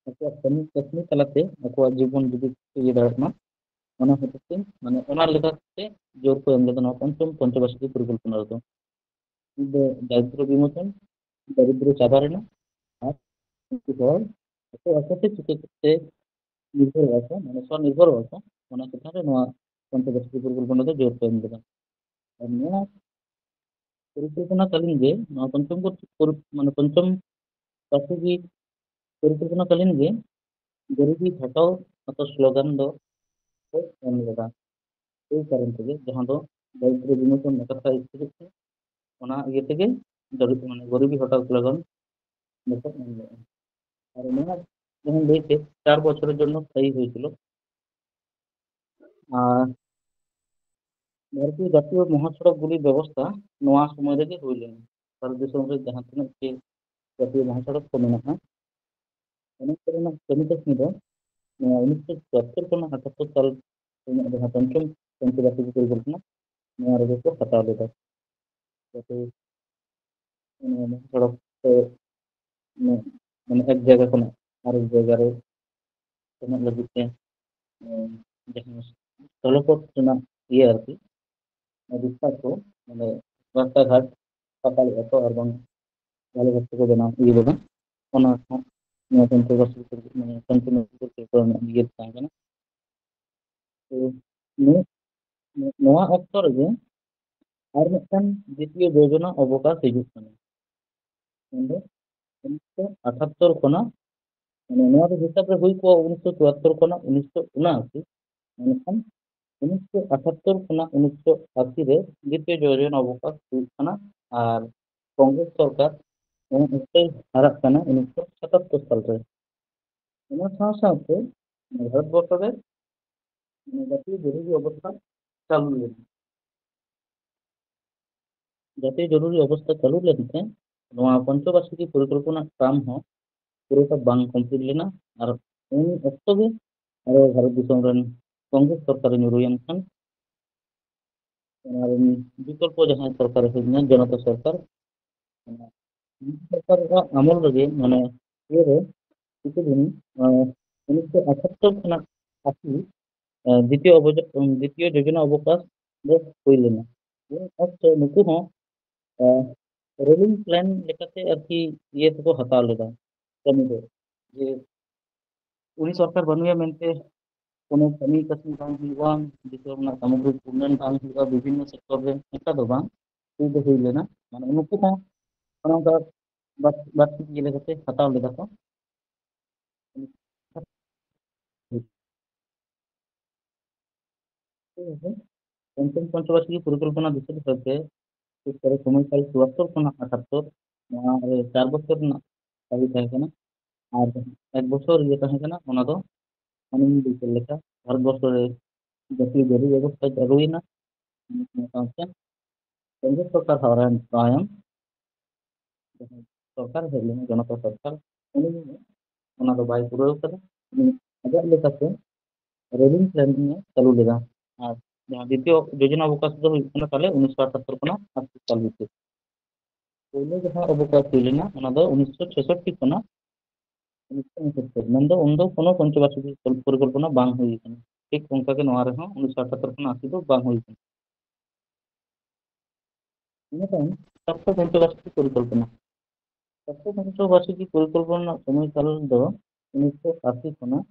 ᱟᱠᱚᱣᱟᱜ ᱠᱟᱹᱢᱤ ᱠᱟᱹᱥᱱᱤ ᱛᱟᱞᱟᱛᱮ ᱟᱠᱚᱣᱟᱜ ᱡᱤᱵᱚᱱ ᱡᱩᱫᱤ ᱤᱭᱟᱹ ᱫᱟᱲᱮᱭᱟᱜ ᱢᱟ, ᱚᱱᱟ ᱦᱚᱛᱮᱡ ᱛᱮ, ᱢᱟᱱᱮ, ᱚᱱᱟ ᱞᱮᱠᱟᱛᱮ ᱡᱳᱨ ᱠᱚ ᱮᱢ ᱞᱮᱫᱟ ᱱᱚᱣᱟ ᱯᱚᱧᱪᱚᱢ ᱯᱚᱧᱪᱚᱵᱟᱨᱥᱤᱠᱤ ᱯᱚᱨᱤᱠᱚᱞᱯᱚᱱᱟ ᱨᱮᱫᱚ᱾ ᱢᱤᱫ ᱫᱚ ᱫᱟᱨᱤᱫᱨᱚ ᱵᱤᱢᱳᱪᱚᱱ, ᱫᱟᱨᱤᱫᱨᱚ ᱪᱟᱵᱟ ᱨᱮᱱᱟᱜ, ᱟᱨ ᱩᱱᱠᱩ ᱦᱚᱲ ᱟᱠᱚ ᱟᱠᱚ ᱛᱮ ᱪᱤᱠᱟᱹ ᱠᱟᱛᱮ ᱱᱤᱨᱵᱷᱚᱨᱚᱜᱼᱟ ᱠᱚ, ᱢᱟᱱᱮ ᱥᱚᱱᱤᱨᱵᱷᱚᱨᱚᱜᱼᱟ ᱠᱚ, ᱚᱱᱟ ᱪᱮᱛᱟᱱ ᱨᱮ ᱱᱚᱣᱟ ᱯᱚᱧᱪᱚᱵᱟᱨᱥᱤᱠᱤ ᱯᱚᱨᱤᱠᱚᱞᱯᱚᱱᱟ ᱫᱚ ᱡᱳᱨ ᱠᱚ ᱮᱢ ᱞᱮᱫᱟ᱾ ᱟᱨ ᱱᱚᱣᱟ ᱯᱚᱨᱤᱠᱚᱞᱯᱚᱱᱟ ᱠᱟᱞᱤᱱ ᱜᱮ, ᱱᱚᱣᱟ ᱯᱚᱧᱪᱚᱢ ᱯᱚᱨᱤ-, ᱢᱟᱱᱮ ᱯᱚᱧᱪᱚᱢ ᱵᱟᱨᱥᱤᱠᱤ ᱯᱚᱨᱤᱠᱚᱞᱯᱚᱱᱟ ᱠᱟᱞᱤᱱ ᱜᱮ ᱜᱚᱨᱤᱵᱤ ᱦᱟᱴᱟᱣ ᱢᱚᱛᱚ ᱥᱞᱳᱜᱟᱱ ᱫᱚ ᱠᱚ ᱮᱢ ᱞᱮᱫᱟ᱾ ᱮᱭ ᱠᱟᱨᱚᱱ ᱛᱮᱜᱮ, ᱡᱟᱦᱟᱸ ᱫᱚ ᱫᱟᱨᱤᱫᱨᱚ ᱵᱤᱢᱳᱪᱚᱱ ᱨᱮᱱᱟᱜ ᱠᱟᱛᱷᱟ ᱤᱫᱤ ᱠᱟᱛᱮ, ᱚᱱᱟ ᱤᱭᱟᱹ ᱛᱮᱜᱮ ᱫᱟᱨᱤ-, ᱢᱟᱱᱮ ᱜᱚᱨᱤᱵᱤ ᱦᱟᱴᱟᱣ ᱥᱞᱳᱜᱟᱱ ᱫᱚᱠᱚ ᱮᱢ ᱞᱮᱫᱟ᱾ ᱟᱨ ᱱᱚᱣᱟ ᱡᱟᱦᱟᱸ ᱞᱟᱹᱭ ᱠᱮᱫ, ᱪᱟᱨ ᱵᱚᱪᱷᱚᱨᱮᱨ ᱡᱚᱱᱱᱚ ᱥᱛᱷᱟᱭᱤ ᱦᱩᱭ ᱪᱚᱞᱚ, ᱟᱨ ᱵᱷᱟᱨᱚᱛᱤᱭᱚ ᱡᱟᱛᱤᱭᱚ ᱢᱚᱦᱟᱥᱚᱲᱚᱠ ᱜᱩᱞᱤ ᱵᱮᱵᱚᱥᱛᱷᱟ ᱱᱚᱣᱟ ᱥᱚᱢᱚᱭ ᱨᱮᱜᱮ ᱦᱩᱭ ᱞᱮᱱᱟ᱾ ᱵᱷᱟᱨᱚᱛ ᱫᱤᱥᱚᱢ ᱨᱮ ᱡᱟᱦᱟᱸ ᱛᱤᱱᱟᱹᱜ ᱜᱮ ᱡᱟᱛᱤᱭᱚ ᱢᱚᱦᱟᱥᱚᱲᱚᱠ ᱠᱚ ᱢᱮᱱᱟᱜᱼᱟ, ᱚᱱᱟ ᱠᱚᱨᱮᱱᱟᱜ ᱠᱟᱹᱢᱤ ᱠᱟᱹᱥᱱᱤ ᱫᱚ ᱱᱚᱣᱟ ᱩᱱᱤᱥᱥᱚ ᱪᱩᱣᱟᱛᱛᱳᱨ ᱠᱷᱚᱱᱟᱜ ᱟᱴᱷᱟᱛᱛᱳᱨ ᱥᱟᱞ ᱨᱮᱱᱟᱜ ᱡᱟᱦᱟᱸ ᱯᱚᱧᱪᱚᱢ ᱯᱚᱧᱪᱚᱵᱟᱨᱥᱤᱠᱤ ᱯᱚᱨᱤᱠᱚᱞᱯᱚᱱᱟ, ᱱᱚᱣᱟ ᱨᱮᱜᱮ ᱠᱚ ᱦᱟᱛᱟᱣ ᱞᱮᱫᱟ᱾ ᱡᱟᱛᱮ ᱚᱱᱟ ᱥᱚᱲᱚᱠ ᱛᱮ ᱢᱟᱱᱮ, ᱢᱟᱱᱮ ᱮᱠ ᱡᱟᱭᱜᱟ ᱠᱷᱚᱱᱟᱜ ᱟᱨᱮᱠ ᱡᱟᱭᱜᱟ ᱨᱮ ᱥᱮᱱᱚᱜ ᱞᱟᱹᱜᱤᱫ ᱛᱮ, ᱮᱸ, ᱡᱟᱦᱟᱸ ᱡᱚᱞᱚᱯᱚᱛ ᱨᱮᱱᱟᱜ ᱤᱭᱟᱹ ᱟᱨᱠᱤ, ᱚᱱᱟ ᱵᱤᱥᱛᱟᱨ ᱠᱚ, ᱢᱟᱱᱮ ᱨᱟᱥᱛᱟ ᱜᱷᱟᱴ ᱯᱟᱠᱟ ᱞᱮᱫᱟ ᱠᱚ ᱟᱨ ᱵᱟᱝ ᱵᱷᱟᱞᱮ ᱵᱷᱟᱵ ᱛᱮᱠᱚ ᱵᱮᱱᱟᱣ ᱤᱭᱟᱹ ᱞᱮᱫᱟ, ᱚᱱᱟ ᱦᱚᱸ ᱱᱚᱣᱟ ᱯᱚᱧᱪᱚᱵᱚᱨᱥᱤ, ᱢᱟᱱᱮ ᱯᱚᱧᱪᱚᱵᱚᱨᱥᱤ ᱨᱮᱱᱟᱜ ᱤᱭᱟᱹ ᱛᱟᱦᱮᱸ ᱠᱟᱱᱟ᱾ ᱛᱚ, ᱱᱚᱣᱟ, ᱱᱚᱣᱟ ᱚᱠᱛᱚ ᱨᱮᱜᱮ ᱟᱨ ᱢᱤᱫᱴᱟᱝ ᱫᱤᱛᱤᱭᱚ ᱡᱳᱡᱚᱱᱟ ᱚᱵᱚᱠᱟᱥ ᱦᱤᱡᱩᱜ ᱠᱟᱱᱟ᱾ ᱢᱮᱱᱫᱚ ᱩᱱᱤᱥᱥᱚ ᱟᱴᱷᱟᱛᱛᱳᱨ ᱠᱷᱚᱱᱟᱜ, ᱢᱟᱱᱮ ᱱᱚᱣᱟ ᱫᱚ ᱦᱤᱥᱟᱹᱵ ᱨᱮ ᱦᱩᱭ ᱠᱚᱜᱼᱟ ᱩᱱᱤᱥᱥᱚ ᱪᱩᱣᱟᱛᱛᱳᱨ ᱠᱷᱚᱱᱟᱜ ᱩᱱᱤᱥᱥᱚ ᱩᱱᱟᱥᱤ, ᱢᱮᱱᱠᱷᱟᱱ ᱩᱱᱤᱥᱥᱚ ᱟᱴᱷᱟᱛᱛᱳᱨ ᱠᱷᱚᱱᱟᱜ ᱩᱱᱤᱥᱥᱚ ᱟᱥᱤ ᱨᱮ ᱫᱤᱛᱤᱭᱚ ᱡᱳᱡᱚᱱᱟ ᱚᱵᱚᱠᱟᱥ ᱦᱩᱭᱩᱜ ᱠᱟᱱᱟ᱾ ᱟᱨ ᱠᱚᱝᱜᱨᱮᱥ ᱥᱚᱨᱠᱟᱨ ᱩᱱ ᱚᱠᱛᱚᱭ ᱦᱟᱨᱟᱜ ᱠᱟᱱᱟ ᱩᱱᱤᱥᱥᱚ ᱥᱟᱛᱟᱛᱛᱳᱨ ᱥᱟᱞ ᱨᱮ᱾ ᱚᱱᱟ ᱥᱟᱶ ᱥᱟᱶᱛᱮ ᱵᱷᱟᱨᱚᱛᱵᱚᱨᱥᱚ ᱨᱮ ᱡᱟᱹᱛᱤᱭᱚ ᱡᱚᱨᱩᱨᱤ ᱚᱵᱚᱥᱛᱷᱟ ᱪᱟᱹᱞᱩ ᱞᱮᱱᱟ᱾ ᱡᱟᱹᱛᱤᱭᱚ ᱡᱚᱨᱩᱨᱤ ᱚᱵᱚᱥᱛᱷᱟ ᱪᱟᱹᱞᱩ ᱞᱮᱱᱛᱮ ᱱᱚᱣᱟ ᱯᱚᱧᱪᱚᱵᱟᱨᱥᱤᱠᱤ ᱯᱚᱨᱤᱠᱚᱞᱯᱚᱱᱟ ᱴᱟᱨᱢ ᱦᱚᱸ ᱯᱩᱨᱟᱹᱴᱟ ᱵᱟᱝ ᱠᱚᱢᱯᱞᱤᱴ ᱞᱮᱱᱟ᱾ ᱟᱨ ᱩᱱ ᱚᱠᱛᱚ ᱜᱮ ᱟᱨᱚ ᱵᱷᱟᱨᱚᱛ ᱫᱤᱥᱚᱢ ᱨᱮᱱ ᱠᱚᱝᱜᱨᱮᱥ ᱥᱚᱨᱠᱟᱨᱮ ᱧᱩᱨᱩᱭᱮᱱ ᱠᱷᱟᱱ, ᱚᱱᱟ ᱨᱮᱱ ᱵᱤᱠᱚᱞᱯᱚ ᱡᱟᱦᱟᱸᱭ ᱥᱚᱨᱠᱟᱨ ᱦᱩᱭ ᱞᱮᱱᱟ, ᱡᱚᱱᱚᱛᱟ ᱥᱚᱨᱠᱟᱨ, ᱚᱱᱟ ᱥᱚᱨᱠᱟᱨ ᱨᱮᱱᱟᱜ ᱟᱢᱚᱞ ᱨᱮᱜᱮ, ᱢᱟᱱᱮ, ᱤᱭᱟᱹ ᱨᱮ ᱠᱤᱪᱷᱩ ᱫᱤᱱ, ᱟᱸ, ᱩᱱᱤᱥᱥᱚ ᱟᱴᱷᱟᱛᱛᱳᱨ ᱠᱷᱚᱱᱟᱜ ᱟᱥᱤ, ᱟᱸ, ᱫᱤᱛᱤᱭᱚ ᱚᱵᱚᱡ-, ᱩᱸ, ᱫᱤᱛᱤᱭᱚ ᱡᱳᱡᱚᱱᱟ ᱚᱵᱚᱠᱟᱥ ᱫᱚ ᱦᱩᱭ ᱞᱮᱱᱟ᱾ ᱩᱱ ᱚᱠᱛᱚ ᱱᱩᱠᱩ ᱦᱚᱸ, ᱟᱸ, ᱨᱳᱞᱤᱝ ᱯᱞᱮᱱ ᱞᱮᱠᱟᱛᱮ ᱟᱨᱠᱤ ᱤᱭᱟᱹ ᱛᱮᱠᱚ ᱦᱟᱛᱟᱣ ᱞᱮᱫᱟ ᱠᱟᱹᱢᱤ ᱫᱚ, ᱡᱮ ᱩᱱᱤ ᱥᱚᱨᱠᱟᱨ ᱵᱟᱹᱱᱩᱭᱟ ᱢᱮᱱᱛᱮ ᱠᱳᱱᱳ ᱠᱟᱹᱢᱤ ᱠᱟᱹᱥᱱᱤ ᱵᱟᱝ ᱦᱩᱭᱩᱜᱼᱟ, ᱫᱤᱥᱚᱢ ᱨᱮᱱᱟᱜ ᱥᱟᱢᱚᱜᱨᱤᱠ ᱩᱱᱱᱚᱭᱚᱱ ᱵᱟᱝ ᱦᱩᱭᱩᱜᱼᱟ ᱵᱤᱵᱷᱤᱱᱱᱚ ᱥᱮᱠᱴᱚᱨ ᱨᱮ, ᱚᱱᱠᱟ ᱫᱚ ᱵᱟᱝ, ᱦᱩᱭ ᱫᱚ ᱦᱩᱭ ᱞᱮᱱᱟ᱾ ᱢᱟᱱᱮ ᱱᱩᱠᱩ ᱦᱚᱸ ᱚᱱᱮ ᱚᱱᱠᱟ ᱵᱟᱨ-, ᱵᱟᱨ ᱴᱷᱤᱠ ᱤᱭᱟᱹ ᱞᱮᱠᱟᱛᱮ ᱦᱟᱛᱟᱣ ᱞᱮᱫᱟ ᱠᱚ᱾ ᱯᱚᱧᱪᱚᱢ ᱯᱚᱧᱪᱚᱵᱟᱨᱥᱤᱠᱤ ᱯᱚᱨᱤᱠᱚᱞᱯᱚᱱᱟ ᱫᱤᱥᱟᱹ ᱞᱮᱠᱟᱛᱮ ᱥᱚᱢᱚᱭᱠᱟᱞ ᱪᱩᱣᱟᱛᱛᱳᱨ ᱠᱷᱚᱱᱟᱜ ᱟᱴᱷᱟᱛᱛᱳᱨ, ᱱᱚᱣᱟ ᱨᱮ ᱪᱟᱨ ᱵᱚᱪᱷᱚᱨ ᱨᱮᱱᱟᱜ ᱫᱟᱹᱵᱤ ᱛᱟᱦᱮᱸ ᱠᱟᱱᱟ᱾ ᱟᱨ ᱮᱠ ᱵᱚᱪᱷᱚᱨ ᱤᱭᱟᱹ ᱛᱟᱦᱮᱸ ᱠᱟᱱᱟ, ᱚᱱᱟ ᱫᱚ ᱟᱹᱞᱤᱧ ᱞᱟᱹᱭ ᱠᱮᱫ ᱞᱮᱠᱟ ᱵᱷᱟᱨᱚᱛ ᱵᱚᱨᱥᱚ ᱨᱮ ᱡᱟᱹᱛᱤᱭᱚ ᱡᱟᱹᱨᱤ ᱵᱮᱵᱚᱥᱛᱷᱟ ᱪᱟᱹᱞᱩᱭᱮᱱᱟ᱾ ᱚᱱᱟ ᱥᱟᱶᱛᱮ ᱠᱚᱝᱜᱨᱮᱥ ᱥᱚᱨᱠᱟᱨ ᱦᱟᱣᱲᱟ ᱛᱟᱭᱚᱢ ᱡᱟᱦᱟᱸ ᱥᱚᱨᱠᱟᱨ ᱦᱮᱡ ᱞᱮᱱᱟ, ᱡᱚᱱᱚᱛᱟ ᱥᱚᱨᱠᱟᱨ, ᱩᱱᱤ ᱚᱱᱟ ᱫᱚ ᱵᱟᱭ ᱯᱩᱨᱟᱹᱣ ᱠᱟᱫᱟ᱾ ᱩᱱᱤ ᱟᱡᱟᱜ ᱞᱮᱠᱟᱛᱮ ᱨᱮᱞᱤᱝ ᱯᱞᱮᱱᱤᱝ ᱮ ᱪᱟᱹᱞᱩ ᱞᱮᱫᱟ᱾ ᱟᱨ ᱡᱟᱦᱟᱸ ᱫᱤᱛᱤᱭᱚ ᱡᱳᱡᱚᱱᱟ ᱚᱵᱚᱠᱟᱥ ᱫᱚ ᱦᱩᱭᱩᱜ ᱠᱟᱱᱟ ᱛᱟᱦᱞᱮ ᱩᱱᱤᱥᱥᱚ ᱟᱴᱷᱟᱛᱛᱚᱨ ᱠᱷᱚᱱᱟᱜ ᱟᱴᱷᱟᱛᱛᱚᱨ ᱥᱟᱞ ᱵᱷᱤᱛᱤᱨ᱾ ᱯᱳᱭᱞᱳ ᱡᱟᱦᱟᱸ ᱚᱵᱚᱠᱟᱥ ᱦᱩᱭ ᱞᱮᱱᱟ, ᱚᱱᱟ ᱫᱚ ᱩᱱᱤᱥᱥᱚ ᱪᱷᱮᱥᱚᱴᱴᱤ ᱠᱷᱚᱱᱟᱜ ᱩᱱᱤᱥᱥᱚ ᱩᱱᱥᱚᱛᱛᱚᱨ, ᱢᱮᱱᱫᱚ ᱩᱱᱫᱚ ᱠᱳᱱᱳ ᱯᱚᱧᱪᱚᱵᱟᱨᱥᱤᱠᱤ ᱯᱚᱨᱤᱠᱚᱞᱯᱚᱱᱟ ᱵᱟᱝ ᱦᱩᱭ ᱟᱠᱟᱱᱟ᱾ ᱴᱷᱤᱠ ᱚᱱᱠᱟᱜᱮ ᱱᱚᱣᱟ ᱨᱮᱦᱚᱸ ᱩᱱᱤᱥᱥᱚ ᱟᱴᱷᱟᱛᱛᱚᱨ ᱠᱷᱚᱱᱟᱜ ᱟᱥᱤ ᱫᱚ ᱵᱟᱝ ᱦᱩᱭ ᱟᱠᱟᱱᱟ᱾ ᱤᱱᱟᱹ ᱛᱟᱭᱚᱢ ᱥᱟᱛᱥᱚ ᱯᱚᱧᱪᱚᱵᱟᱨᱥᱤᱠᱤ ᱯᱚᱨᱤᱠᱚᱞᱯᱚᱱᱟ᱾ ᱥᱟᱛᱥᱚ ᱯᱚᱧᱪᱚᱵᱟᱨᱥᱤᱠᱤ ᱯᱚᱨᱤᱠᱚᱞᱯᱚᱱᱟ ᱨᱮᱱᱟᱜ ᱥᱚᱢᱚᱭ ᱠᱟᱞ ᱫᱚ ᱩᱱᱤᱥᱥᱚ ᱟᱥᱤ ᱠᱷᱚᱱᱟᱜ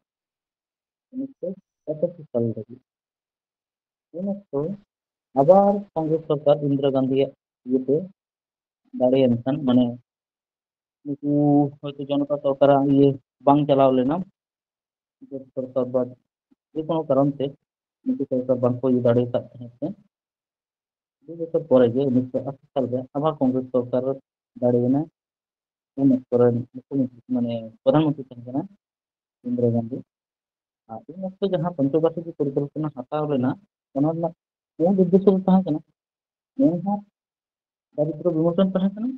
ᱩᱱᱤᱥᱥᱚ ᱯᱚᱸᱪᱟᱥᱤ ᱥᱟᱞ ᱫᱷᱟᱹᱵᱤᱡ᱾ ᱩᱱ ᱚᱠᱛᱚ ᱟᱵᱟᱨ ᱠᱚᱝᱜᱨᱮᱥ ᱥᱚᱨᱠᱟᱨ ᱤᱱᱫᱤᱨᱟ ᱜᱟᱱᱫᱷᱤᱭᱟᱜ ᱤᱭᱟᱹᱛᱮ ᱫᱟᱲᱮᱭᱮᱱ ᱠᱷᱟᱱ, ᱢᱟᱱᱮ, ᱱᱩᱠᱩ ᱦᱚᱭᱛᱳ ᱡᱚᱱᱚᱛᱟ ᱥᱚᱨᱠᱟᱨᱟᱜ ᱤᱭᱟᱹ ᱵᱟᱝ ᱪᱟᱞᱟᱣ ᱞᱮᱱᱟ, ᱥᱚᱨᱠᱟᱨ ᱵᱟ ᱡᱮᱠᱳᱱᱳ ᱠᱟᱨᱚᱱ ᱛᱮ ᱱᱩᱠᱩ ᱥᱚᱨᱠᱟᱨ ᱵᱟᱝᱠᱚ ᱤᱭᱟᱹ ᱫᱟᱲᱮ ᱟᱠᱟᱫ ᱛᱟᱦᱮᱸ ᱛᱮ, ᱫᱩ ᱵᱚᱪᱷᱚᱨ ᱯᱚᱨᱮ ᱜᱮ ᱩᱱᱤᱥᱥᱚ ᱟᱥᱤ ᱥᱟᱞ ᱨᱮ ᱟᱵᱟᱨ ᱠᱚᱝᱜᱨᱮᱥ ᱥᱚᱨᱠᱟᱨ ᱫᱟᱲᱮᱭᱮᱱᱟ᱾ ᱩᱱ ᱚᱠᱛᱚ ᱨᱮᱱ ᱢᱩᱠᱷᱭᱚᱢᱚᱱᱛᱨᱤ, ᱢᱟᱱᱮ, ᱯᱨᱚᱫᱷᱟᱱ ᱢᱚᱱᱛᱨᱤ ᱛᱟᱦᱮᱸ ᱠᱟᱱᱟ ᱤᱱᱫᱤᱨᱟ ᱜᱟᱱᱫᱷᱤ᱾ ᱟᱨ ᱩᱱ ᱚᱠᱛᱚ ᱡᱟᱦᱟᱸ ᱯᱚᱧᱪᱚᱵᱟᱨᱥᱤᱠᱤ ᱯᱚᱨᱤᱠᱚᱞᱯᱚᱱᱟ ᱦᱟᱛᱟᱣ ᱞᱮᱱᱟ, ᱚᱱᱟ ᱨᱮᱱᱟᱜ ᱢᱩᱞ ᱩᱫᱽᱫᱮᱥᱥᱚ ᱫᱚ ᱛᱟᱦᱮᱸ ᱠᱟᱱᱟ, ᱱᱚᱣᱟ ᱦᱚᱸ ᱫᱟᱨᱤᱫᱨᱚ ᱵᱤᱢᱳᱪᱚᱱ ᱛᱟᱦᱮᱸ ᱠᱟᱱᱟ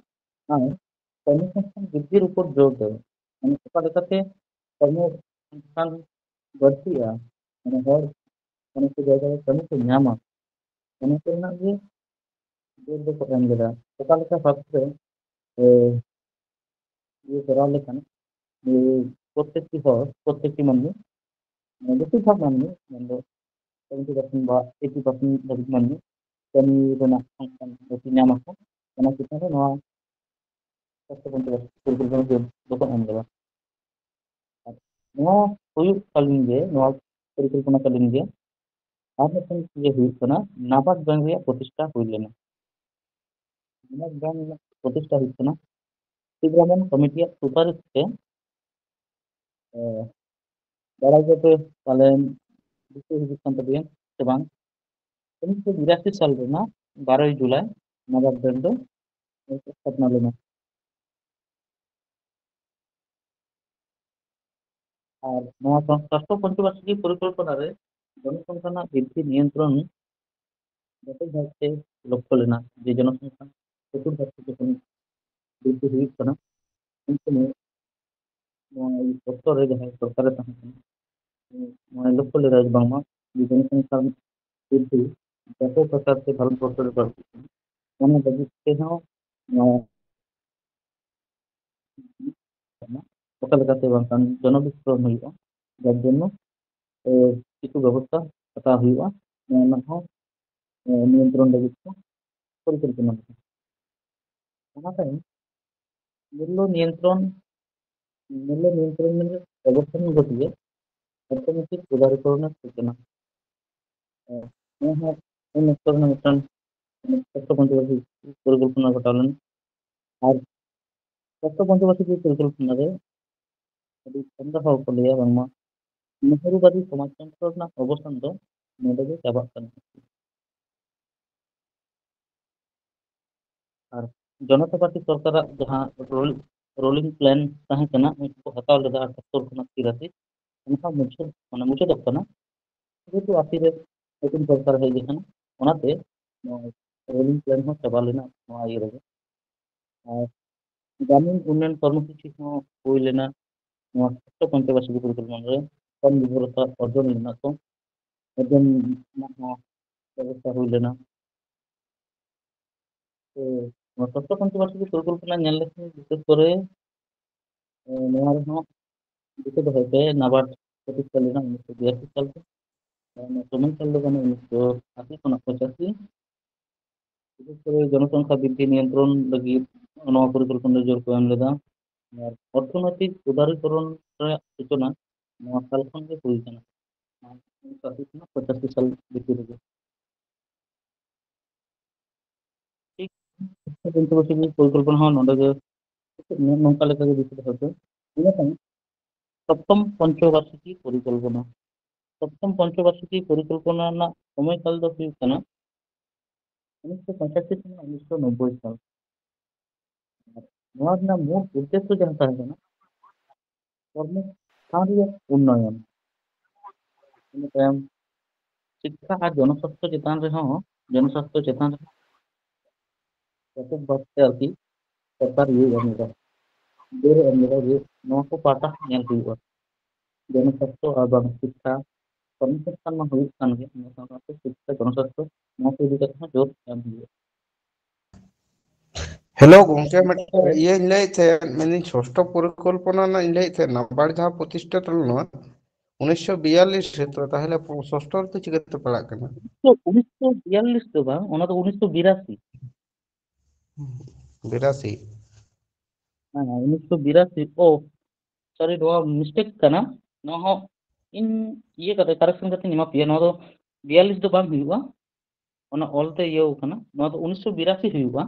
ᱟᱨ ᱠᱚᱨᱢᱚᱥᱚᱝᱥᱛᱷᱟᱱ ᱵᱨᱤᱫᱽᱫᱷᱤᱨ ᱩᱯᱚᱨ ᱡᱳᱨ ᱫᱚ, ᱢᱟᱱᱮ, ᱚᱠᱟ ᱞᱮᱠᱟᱛᱮ ᱠᱚᱨᱢᱚᱥᱚᱝᱥᱛᱷᱟᱱ ᱵᱟᱹᱲᱛᱤᱜᱼᱟ, ᱢᱟᱱᱮ, ᱦᱚᱲ ᱚᱱᱟ ᱠᱚ ᱡᱟᱭᱜᱟ ᱨᱮ ᱠᱟᱹᱢᱤ ᱠᱚ ᱧᱟᱢᱟ, ᱚᱱᱟ ᱠᱚᱨᱮᱱᱟᱜ ᱜᱮ ᱡᱳᱨ ᱫᱚᱠᱚ ᱮᱢ ᱞᱮᱫᱟ᱾ ᱚᱠᱟ ᱞᱮᱠᱟ ᱵᱷᱟᱵᱽᱛᱮ, ᱮ, ᱤᱭᱟᱹ ᱠᱚᱨᱟᱣ ᱞᱮᱠᱷᱟᱱ, ᱮ, ᱯᱨᱚᱛᱮᱠᱴᱤ ᱦᱚᱲ, ᱯᱨᱚᱛᱮᱠᱴᱤ ᱢᱟᱹᱱᱢᱤ, ᱢᱟᱱᱮ, ᱵᱮᱥᱤᱨ ᱵᱷᱟᱜᱽ ᱢᱟᱹᱱᱢᱤ, ᱢᱮᱱᱫᱚ ᱥᱮᱵᱷᱮᱱᱴᱤ ᱯᱟᱨᱥᱮᱱᱴ ᱵᱟ ᱮᱭᱤᱴᱤ ᱯᱟᱨᱥᱮᱱᱴ ᱫᱷᱟᱹᱵᱤᱡ ᱢᱟᱹᱱᱢᱤ ᱠᱟᱹᱢᱤ ᱨᱮᱱᱟᱜ ᱚᱱᱠᱟᱱ ᱟᱹᱨᱥᱤ ᱧᱟᱢ ᱟᱠᱚ, ᱚᱱᱟ ᱪᱮᱛᱟᱱ ᱨᱮ ᱱᱚᱣᱟ ᱥᱟᱥᱛᱷᱚ ᱯᱚᱧᱪᱚᱵᱟᱨᱥᱤᱠᱤ ᱯᱚᱨᱤᱠᱚᱞᱯᱚᱱᱟ ᱫᱚ ᱫᱚᱠᱚ ᱮᱢ ᱞᱮᱫᱟ᱾ ᱟᱨ ᱱᱚᱣᱟ ᱦᱩᱭᱩᱜ ᱠᱟᱞᱤᱱ ᱜᱮ, ᱱᱚᱣᱟ ᱯᱚᱨᱤᱠᱚᱞᱯᱚᱱᱟ ᱠᱟᱞᱤᱱ ᱜᱮ ᱟᱨ ᱢᱤᱫᱴᱮᱱ ᱤᱭᱟᱹ ᱦᱩᱭᱩᱜ ᱠᱟᱱᱟ, ᱱᱟᱵᱟᱨᱰ ᱵᱮᱝᱠ ᱨᱮᱭᱟᱜ ᱯᱨᱚᱛᱤᱥᱴᱷᱟ ᱦᱩᱭ ᱞᱮᱱᱟ᱾ ᱱᱟᱵᱟᱨᱰ ᱵᱮᱝᱠ ᱨᱮᱱᱟᱜ ᱯᱨᱚᱛᱤᱥᱴᱷᱟ ᱦᱩᱭᱩᱜ ᱠᱟᱱᱟ ᱥᱤᱵᱨᱟᱢᱚᱱ ᱠᱚᱢᱤᱴᱤᱭᱟᱜ ᱥᱩᱯᱟᱨᱤᱥ ᱛᱮ, ᱮ, ᱵᱟᱲᱟᱭ ᱜᱮᱯᱮ ᱯᱟᱞᱮᱱ ᱫᱤᱥᱟᱹ ᱦᱤᱡᱩᱜ ᱠᱟᱱ ᱛᱟᱯᱮᱭᱟ ᱥᱮ ᱵᱟᱝ? ᱩᱱᱤᱥᱥᱚ ᱵᱤᱨᱟᱥᱤ ᱥᱟᱞ ᱨᱮᱱᱟᱜ ᱵᱟᱨᱚᱭ ᱡᱩᱞᱟᱭ ᱱᱟᱵᱟᱨᱰ ᱵᱮᱝᱠ ᱫᱚ ᱥᱛᱷᱟᱯᱚᱱᱟ ᱞᱮᱱᱟ᱾ ᱟᱨ ᱱᱚᱣᱟ ᱥᱟᱥᱛᱷᱚ ᱯᱚᱧᱪᱚᱵᱟᱨᱥᱤᱠᱤ ᱯᱚᱨᱤᱠᱚᱞᱯᱚᱱᱟ ᱨᱮ ᱡᱚᱱᱚᱥᱚᱝᱠᱷᱟ ᱨᱮᱱᱟᱜ ᱵᱨᱤᱫᱽᱫᱷᱤ ᱱᱤᱭᱚᱱᱛᱨᱚᱱ ᱵᱟᱹᱲᱛᱤ ᱵᱷᱟᱵᱽᱛᱮ ᱞᱚᱠᱠᱷᱚ ᱞᱮᱱᱟ ᱡᱮ ᱡᱚᱱᱚᱥᱚᱝᱠᱷᱟ ᱪᱚᱛᱩᱨ ᱵᱷᱟᱜᱽ ᱛᱮ ᱡᱚᱠᱷᱚᱱ ᱵᱨᱤᱫᱽᱫᱷᱤ ᱦᱩᱭᱩᱜ ᱠᱟᱱᱟ, ᱩᱱ ᱥᱚᱢᱚᱭ ᱱᱚᱣᱟ ᱚᱠᱛᱚ ᱨᱮ ᱡᱟᱦᱟᱸᱭ ᱥᱚᱨᱠᱟᱨᱮ ᱛᱟᱦᱮᱸ ᱠᱟᱱᱟ, ᱱᱚᱣᱟ ᱞᱚᱠᱠᱷᱚ ᱞᱮᱫᱟ ᱡᱮ ᱵᱟᱝᱢᱟ ᱡᱮ ᱡᱚᱱᱚᱥᱚᱝᱠᱷᱟ ᱵᱨᱤᱫᱽᱫᱷᱤ ᱵᱮᱯᱚᱠ ᱟᱠᱟᱨ ᱛᱮ ᱵᱷᱟᱨᱚᱛ ᱵᱚᱨᱥᱚ ᱨᱮ ᱵᱟᱹᱲᱛᱤᱜ ᱠᱟᱱᱟ, ᱚᱱᱟ ᱞᱟᱹᱜᱤᱫ ᱛᱮᱦᱚᱸ ᱱᱚᱣᱟ ᱚᱠᱟ ᱞᱮᱠᱟᱛᱮ ᱵᱟᱝᱠᱷᱟᱱ ᱡᱚᱱᱚᱵᱤᱥᱯᱷᱳᱨᱚᱱ ᱦᱩᱭᱩᱜᱼᱟ, ᱡᱟᱨ ᱡᱚᱱᱱᱚ, ᱮ, ᱠᱤᱪᱷᱩ ᱵᱮᱵᱚᱥᱛᱷᱟ ᱦᱟᱛᱟᱣ ᱦᱩᱭᱩᱜᱼᱟ, ᱱᱚᱣᱟ ᱨᱮᱱᱟᱜ ᱦᱚᱸ, ᱮ, ᱱᱤᱭᱚᱱᱛᱨᱚᱱ ᱞᱟᱹᱜᱤᱫ ᱠᱚ ᱯᱚᱨᱤᱠᱚᱞᱯᱚᱱᱟ ᱞᱮᱫᱟ᱾ ᱚᱱᱟ ᱛᱟᱭᱚᱢ ᱢᱩᱞᱞᱚ ᱱᱤᱭᱚᱱᱛᱨᱚᱱ, ᱢᱩᱞᱞᱚ ᱱᱤᱭᱚᱱᱛᱨᱚᱱ ᱵᱮᱵᱚᱥᱛᱷᱟ ᱜᱷᱚᱴᱤᱭᱮ ᱚᱨᱛᱷᱚᱱᱳᱭᱛᱤᱠ ᱩᱫᱟᱨᱤᱠᱚᱨᱚᱱᱮᱨ ᱥᱩᱪᱚᱱᱟ᱾ ᱮ, ᱱᱚᱣᱟ ᱦᱚᱸ ᱩᱱ ᱚᱠᱛᱚ ᱨᱮᱱᱟᱜ ᱢᱤᱫᱴᱟᱝ ᱥᱚᱠᱛᱚ ᱯᱚᱧᱪᱚᱵᱚᱨᱥᱤ ᱯᱚᱨᱤᱠᱚᱞᱯᱚᱱᱟ ᱜᱷᱚᱴᱟᱣ ᱞᱮᱱᱟ᱾ ᱟᱨ ᱥᱚᱠᱛᱚ ᱯᱚᱧᱪᱚᱵᱚᱨᱥᱤ ᱯᱚᱨᱤᱠᱚᱞᱯᱚᱱᱟ ᱨᱮ ᱟᱹᱰᱤ ᱟᱢᱫᱟ ᱦᱚᱲ ᱠᱚ ᱞᱟᱹᱭᱟ ᱵᱟᱝᱢᱟ ᱱᱮᱦᱨᱩᱵᱟᱫᱤ ᱥᱚᱢᱟᱡᱽᱛᱚᱱᱛᱨᱚ ᱨᱮᱱᱟᱜ ᱚᱵᱚᱥᱟᱱ ᱫᱚ ᱱᱚᱰᱮ ᱜᱮ ᱪᱟᱵᱟᱜ ᱠᱟᱱᱟ᱾ ᱟᱨ ᱡᱚᱱᱚᱛᱟ ᱯᱟᱨᱴᱤ ᱥᱚᱨᱠᱟᱨᱟᱜ ᱡᱟᱦᱟᱸ ᱨᱳᱞ-, ᱨᱳᱞᱤᱝ ᱯᱞᱮᱱ ᱛᱟᱦᱮᱸ ᱠᱟᱱᱟ, ᱩᱱᱠᱩ ᱠᱚ ᱦᱟᱛᱟᱣ ᱞᱮᱫᱟ ᱟᱴᱷᱟᱛᱛᱳᱨ ᱠᱷᱚᱱᱟᱜ ᱛᱤᱨᱟᱥᱤ, ᱚᱱᱟ ᱦᱚᱸ ᱢᱩᱪᱟᱹᱫ, ᱢᱟᱱᱮ ᱢᱩᱪᱟᱹᱫᱚᱜ ᱠᱟᱱᱟ᱾ ᱡᱮᱦᱮᱛᱩ ᱟᱥᱤ ᱨᱮ ᱱᱚᱛᱩᱱ ᱥᱚᱨᱠᱟᱨ ᱦᱮᱡ ᱟᱠᱟᱱᱟ, ᱚᱱᱟᱛᱮ ᱱᱚᱣᱟ ᱨᱳᱞᱤᱝ ᱯᱞᱮᱱ ᱦᱚᱸ ᱪᱟᱵᱟ ᱞᱮᱱᱟ ᱱᱚᱣᱟ ᱤᱭᱟᱹ ᱨᱮᱜᱮ᱾ ᱟᱨ ᱜᱨᱟᱢᱤᱱ ᱩᱱᱱᱚᱭᱚᱱ ᱠᱚᱨᱢᱚᱥᱩᱪᱤ ᱦᱚᱸ ᱦᱩᱭ ᱞᱮᱱᱟ ᱱᱚᱣᱟ ᱥᱚᱠᱛᱚ ᱯᱚᱧᱪᱚᱵᱟᱨᱥᱤᱠᱤ ᱯᱚᱨᱤᱠᱚᱞᱯᱚᱱᱟ ᱨᱮ᱾ ᱠᱚᱢ ᱜᱤᱫᱽᱨᱟᱹ ᱚᱨᱡᱚᱱ ᱨᱮᱱᱟᱜ ᱠᱚ, ᱚᱨᱡᱚᱱ ᱨᱮᱱᱟᱜ ᱦᱚᱸ ᱵᱮᱵᱚᱥᱛᱷᱟ ᱦᱩᱭ ᱞᱮᱱᱟ᱾ ᱛᱚ, ᱱᱚᱣᱟ ᱥᱚᱠᱛᱚ ᱯᱚᱧᱪᱚᱵᱟᱨᱥᱤᱠᱤ ᱯᱚᱨᱤᱠᱚᱞᱯᱚᱱᱟ ᱧᱮᱞ ᱞᱮᱠᱷᱟᱱ ᱵᱤᱥᱮᱥ ᱠᱚᱨᱮ, ᱮ, ᱱᱚᱣᱟ ᱨᱮᱦᱚᱸ ᱫᱤᱥᱟᱹ ᱫᱚᱦᱚᱭ ᱯᱮ, ᱱᱟᱵᱟᱨᱰ ᱯᱨᱚᱛᱤᱥᱴᱷᱟ ᱞᱮᱱᱟ ᱩᱱᱤᱥᱥᱚ ᱵᱤᱨᱟᱥᱤ ᱥᱟᱞ ᱨᱮ᱾ ᱟᱨ ᱚᱱᱟ ᱥᱚᱢᱚᱭ ᱥᱟᱞ ᱫᱚ ᱠᱟᱱᱟ ᱩᱱᱤᱥᱥᱚ ᱟᱥᱤ ᱠᱷᱚᱱᱟᱜ ᱯᱚᱸᱪᱟᱥᱤ᱾ ᱵᱤᱥᱮᱥ ᱠᱚᱨᱮ ᱡᱚᱱᱚᱥᱚᱝᱠᱷᱟ ᱵᱨᱤᱫᱽᱫᱷᱤ ᱱᱤᱭᱚᱱᱛᱨᱚᱱ ᱞᱟᱹᱜᱤᱫ ᱱᱚᱣᱟ ᱯᱚᱨᱤᱠᱚᱞᱯᱚᱱᱟ ᱨᱮ ᱡᱳᱨ ᱠᱚ ᱮᱢ ᱞᱮᱫᱟ᱾ ᱟᱨ ᱚᱨᱛᱷᱚᱱᱳᱭᱛᱤᱠ ᱩᱫᱟᱨᱤᱠᱚᱨᱚᱱ ᱨᱮᱭᱟᱜ ᱥᱩᱪᱚᱱᱟ ᱱᱚᱣᱟ ᱥᱟᱞ ᱠᱷᱚᱱ ᱜᱮ ᱦᱩᱭ ᱠᱟᱱᱟ, ᱩᱱᱤᱥᱥᱚ ᱟᱥᱤ ᱠᱷᱚᱱᱟᱜ ᱯᱚᱸᱪᱟᱥᱤ ᱥᱟᱞ ᱵᱷᱤᱛᱤᱨ ᱨᱮᱜᱮ᱾ ᱴᱷᱤᱠ, ᱯᱚᱧᱪᱚᱵᱟᱨᱥᱤᱠᱤ ᱯᱚᱨᱤᱠᱚᱞᱯᱚᱱᱟ ᱦᱚᱸ ᱱᱚᱰᱮ ᱜᱮ ᱱᱚᱝᱠᱟ ᱞᱮᱠᱟ ᱜᱮ ᱫᱤᱥᱟᱹ ᱫᱚᱦᱚᱭ ᱯᱮ᱾ ᱤᱱᱟᱹ ᱛᱟᱭᱚᱢ ᱥᱚᱯᱛᱚᱢ ᱯᱚᱧᱪᱚᱵᱟᱨᱥᱤᱠᱤ ᱯᱚᱨᱤᱠᱚᱞᱯᱚᱱᱟ᱾ ᱥᱚᱯᱛᱚᱢ ᱯᱚᱧᱪᱚᱵᱟᱨᱥᱤᱠᱤ ᱯᱚᱨᱤᱠᱚᱞᱯᱚᱱᱟ ᱨᱮᱱᱟᱜ ᱥᱚᱢᱚᱭ ᱠᱟᱞ ᱫᱚ ᱦᱩᱭᱩᱜ ᱠᱟᱱᱟ ᱩᱱᱤᱥᱥᱚ ᱯᱚᱸᱪᱟᱥᱤ ᱠᱷᱚᱱᱟᱜ ᱩᱱᱤᱥᱥᱚ ᱱᱚᱵᱵᱳᱭ ᱥᱟᱞ᱾ ᱱᱚᱣᱟ ᱨᱮᱱᱟᱜ ᱢᱩᱞ ᱩᱫᱽᱫᱮᱥᱥᱚ ᱡᱟᱦᱟᱸ ᱛᱟᱦᱮᱸ ᱠᱟᱱᱟ, ᱠᱚᱨᱢᱚ ᱥᱛᱷᱟᱱ ᱨᱮᱭᱟᱜ ᱩᱱᱱᱚᱭᱚᱱ᱾ ᱤᱱᱟᱹ ᱛᱟᱭᱚᱢ ᱥᱤᱠᱠᱷᱟ ᱟᱨ ᱡᱚᱱᱚᱥᱟᱥᱛᱷᱚ ᱪᱮᱛᱟᱱ ᱨᱮᱦᱚᱸ ᱡᱚᱱᱚᱥᱟᱥᱛᱷᱚ ᱪᱮᱛᱟᱱ ᱨᱮ ᱵᱮᱯᱚᱠ ᱵᱷᱟᱵᱽᱛᱮ ᱟᱨᱠᱤ ᱥᱚᱨᱠᱟᱨ ᱤᱭᱟᱹ ᱮᱢ ᱞᱮᱫᱟ, ᱡᱳᱨ ᱮ ᱮᱢ ᱞᱮᱫᱟ ᱡᱮ ᱱᱚᱣᱟ ᱠᱚ ᱯᱟᱦᱴᱟ ᱧᱮᱞ ᱦᱩᱭᱩᱜᱼᱟ᱾ ᱡᱚᱱᱚᱥᱟᱥᱛᱷᱚ ᱟᱨ ᱵᱟᱝ ᱥᱤᱠᱠᱷᱟ, ᱠᱚᱨᱢᱚᱥᱚᱝᱥᱛᱷᱟᱱ ᱢᱟ ᱦᱩᱭᱩᱜ ᱠᱟᱱ ᱜᱮ, ᱚᱱᱟ ᱥᱟᱶ ᱥᱟᱶᱛᱮ ᱥᱤᱠᱠᱷᱟ, ᱡᱚᱱᱚᱥᱟᱥᱛᱷᱚ, ᱱᱚᱣᱟ ᱠᱚ ᱤᱫᱤ ᱠᱟᱛᱮ ᱦᱚᱸ ᱡᱳᱨ ᱮᱢ ᱦᱩᱭᱩᱜᱼᱟ᱾ ᱦᱮᱞᱳ ᱜᱚᱝᱠᱮ, ᱢᱤᱫᱴᱟᱝ ᱤᱭᱟᱹᱧ ᱞᱟᱹᱭᱮᱫ ᱛᱟᱦᱮᱸᱫ, ᱢᱮᱱᱫᱟᱹᱧ ᱥᱚᱥᱴᱚ ᱯᱚᱨᱤᱠᱚᱞᱯᱚᱱᱟ ᱨᱮᱱᱟᱜ ᱤᱧ ᱞᱟᱹᱭᱮᱫ ᱛᱟᱦᱮᱸᱫ, ᱱᱟᱵᱟᱨ ᱡᱟᱦᱟᱸ ᱯᱨᱚᱛᱤᱥᱴᱷᱟ ᱞᱮᱱᱟ ᱩᱱᱤᱥᱥᱚ ᱵᱤᱭᱟᱞᱞᱤᱥ ᱨᱮ, ᱛᱚ ᱛᱟᱦᱚᱞᱮ ᱥᱚᱥᱴᱚ ᱨᱮᱫᱚ ᱪᱤᱠᱟᱹᱛᱮ ᱯᱟᱲᱟᱜ ᱠᱟᱱᱟ? ᱛᱚ ᱩᱱᱤᱥᱥᱚ ᱵᱤᱭᱟᱞᱞᱤᱥ ᱫᱚ ᱵᱟᱝ, ᱚᱱᱟ ᱫᱚ ᱩᱱᱤᱥᱥᱚ ᱵᱤᱨᱟᱥᱤ᱾ ᱵᱤᱨᱟᱥᱤ᱾ ᱦᱮᱸ, ᱩᱱᱤᱥᱥᱚ ᱵᱤᱨᱟᱥᱤ᱾ ᱳ, ᱥᱚᱨᱤ, ᱱᱚᱣᱟ ᱢᱤᱥᱴᱮᱠ ᱠᱟᱱᱟ᱾ ᱱᱚᱣᱟ ᱦᱚᱸ ᱤᱧ ᱤᱭᱟᱹ ᱠᱟᱛᱮ, ᱠᱟᱨᱮᱠᱥᱚᱱ ᱠᱟᱛᱮᱧ ᱮᱢᱟ ᱯᱮᱭᱟ᱾ ᱱᱚᱣᱟ ᱫᱚ ᱵᱤᱭᱟᱞᱞᱤᱥ ᱫᱚ ᱵᱟᱝ ᱦᱩᱭᱩᱜᱼᱟ, ᱚᱱᱟ ᱚᱞᱛᱮ ᱤᱭᱟᱹᱣ ᱠᱟᱱᱟ᱾ ᱱᱚᱣᱟ ᱫᱚ ᱩᱱᱤᱥᱥᱚ ᱵᱤᱨᱟᱥᱤ ᱦᱩᱭᱩᱜᱼᱟ᱾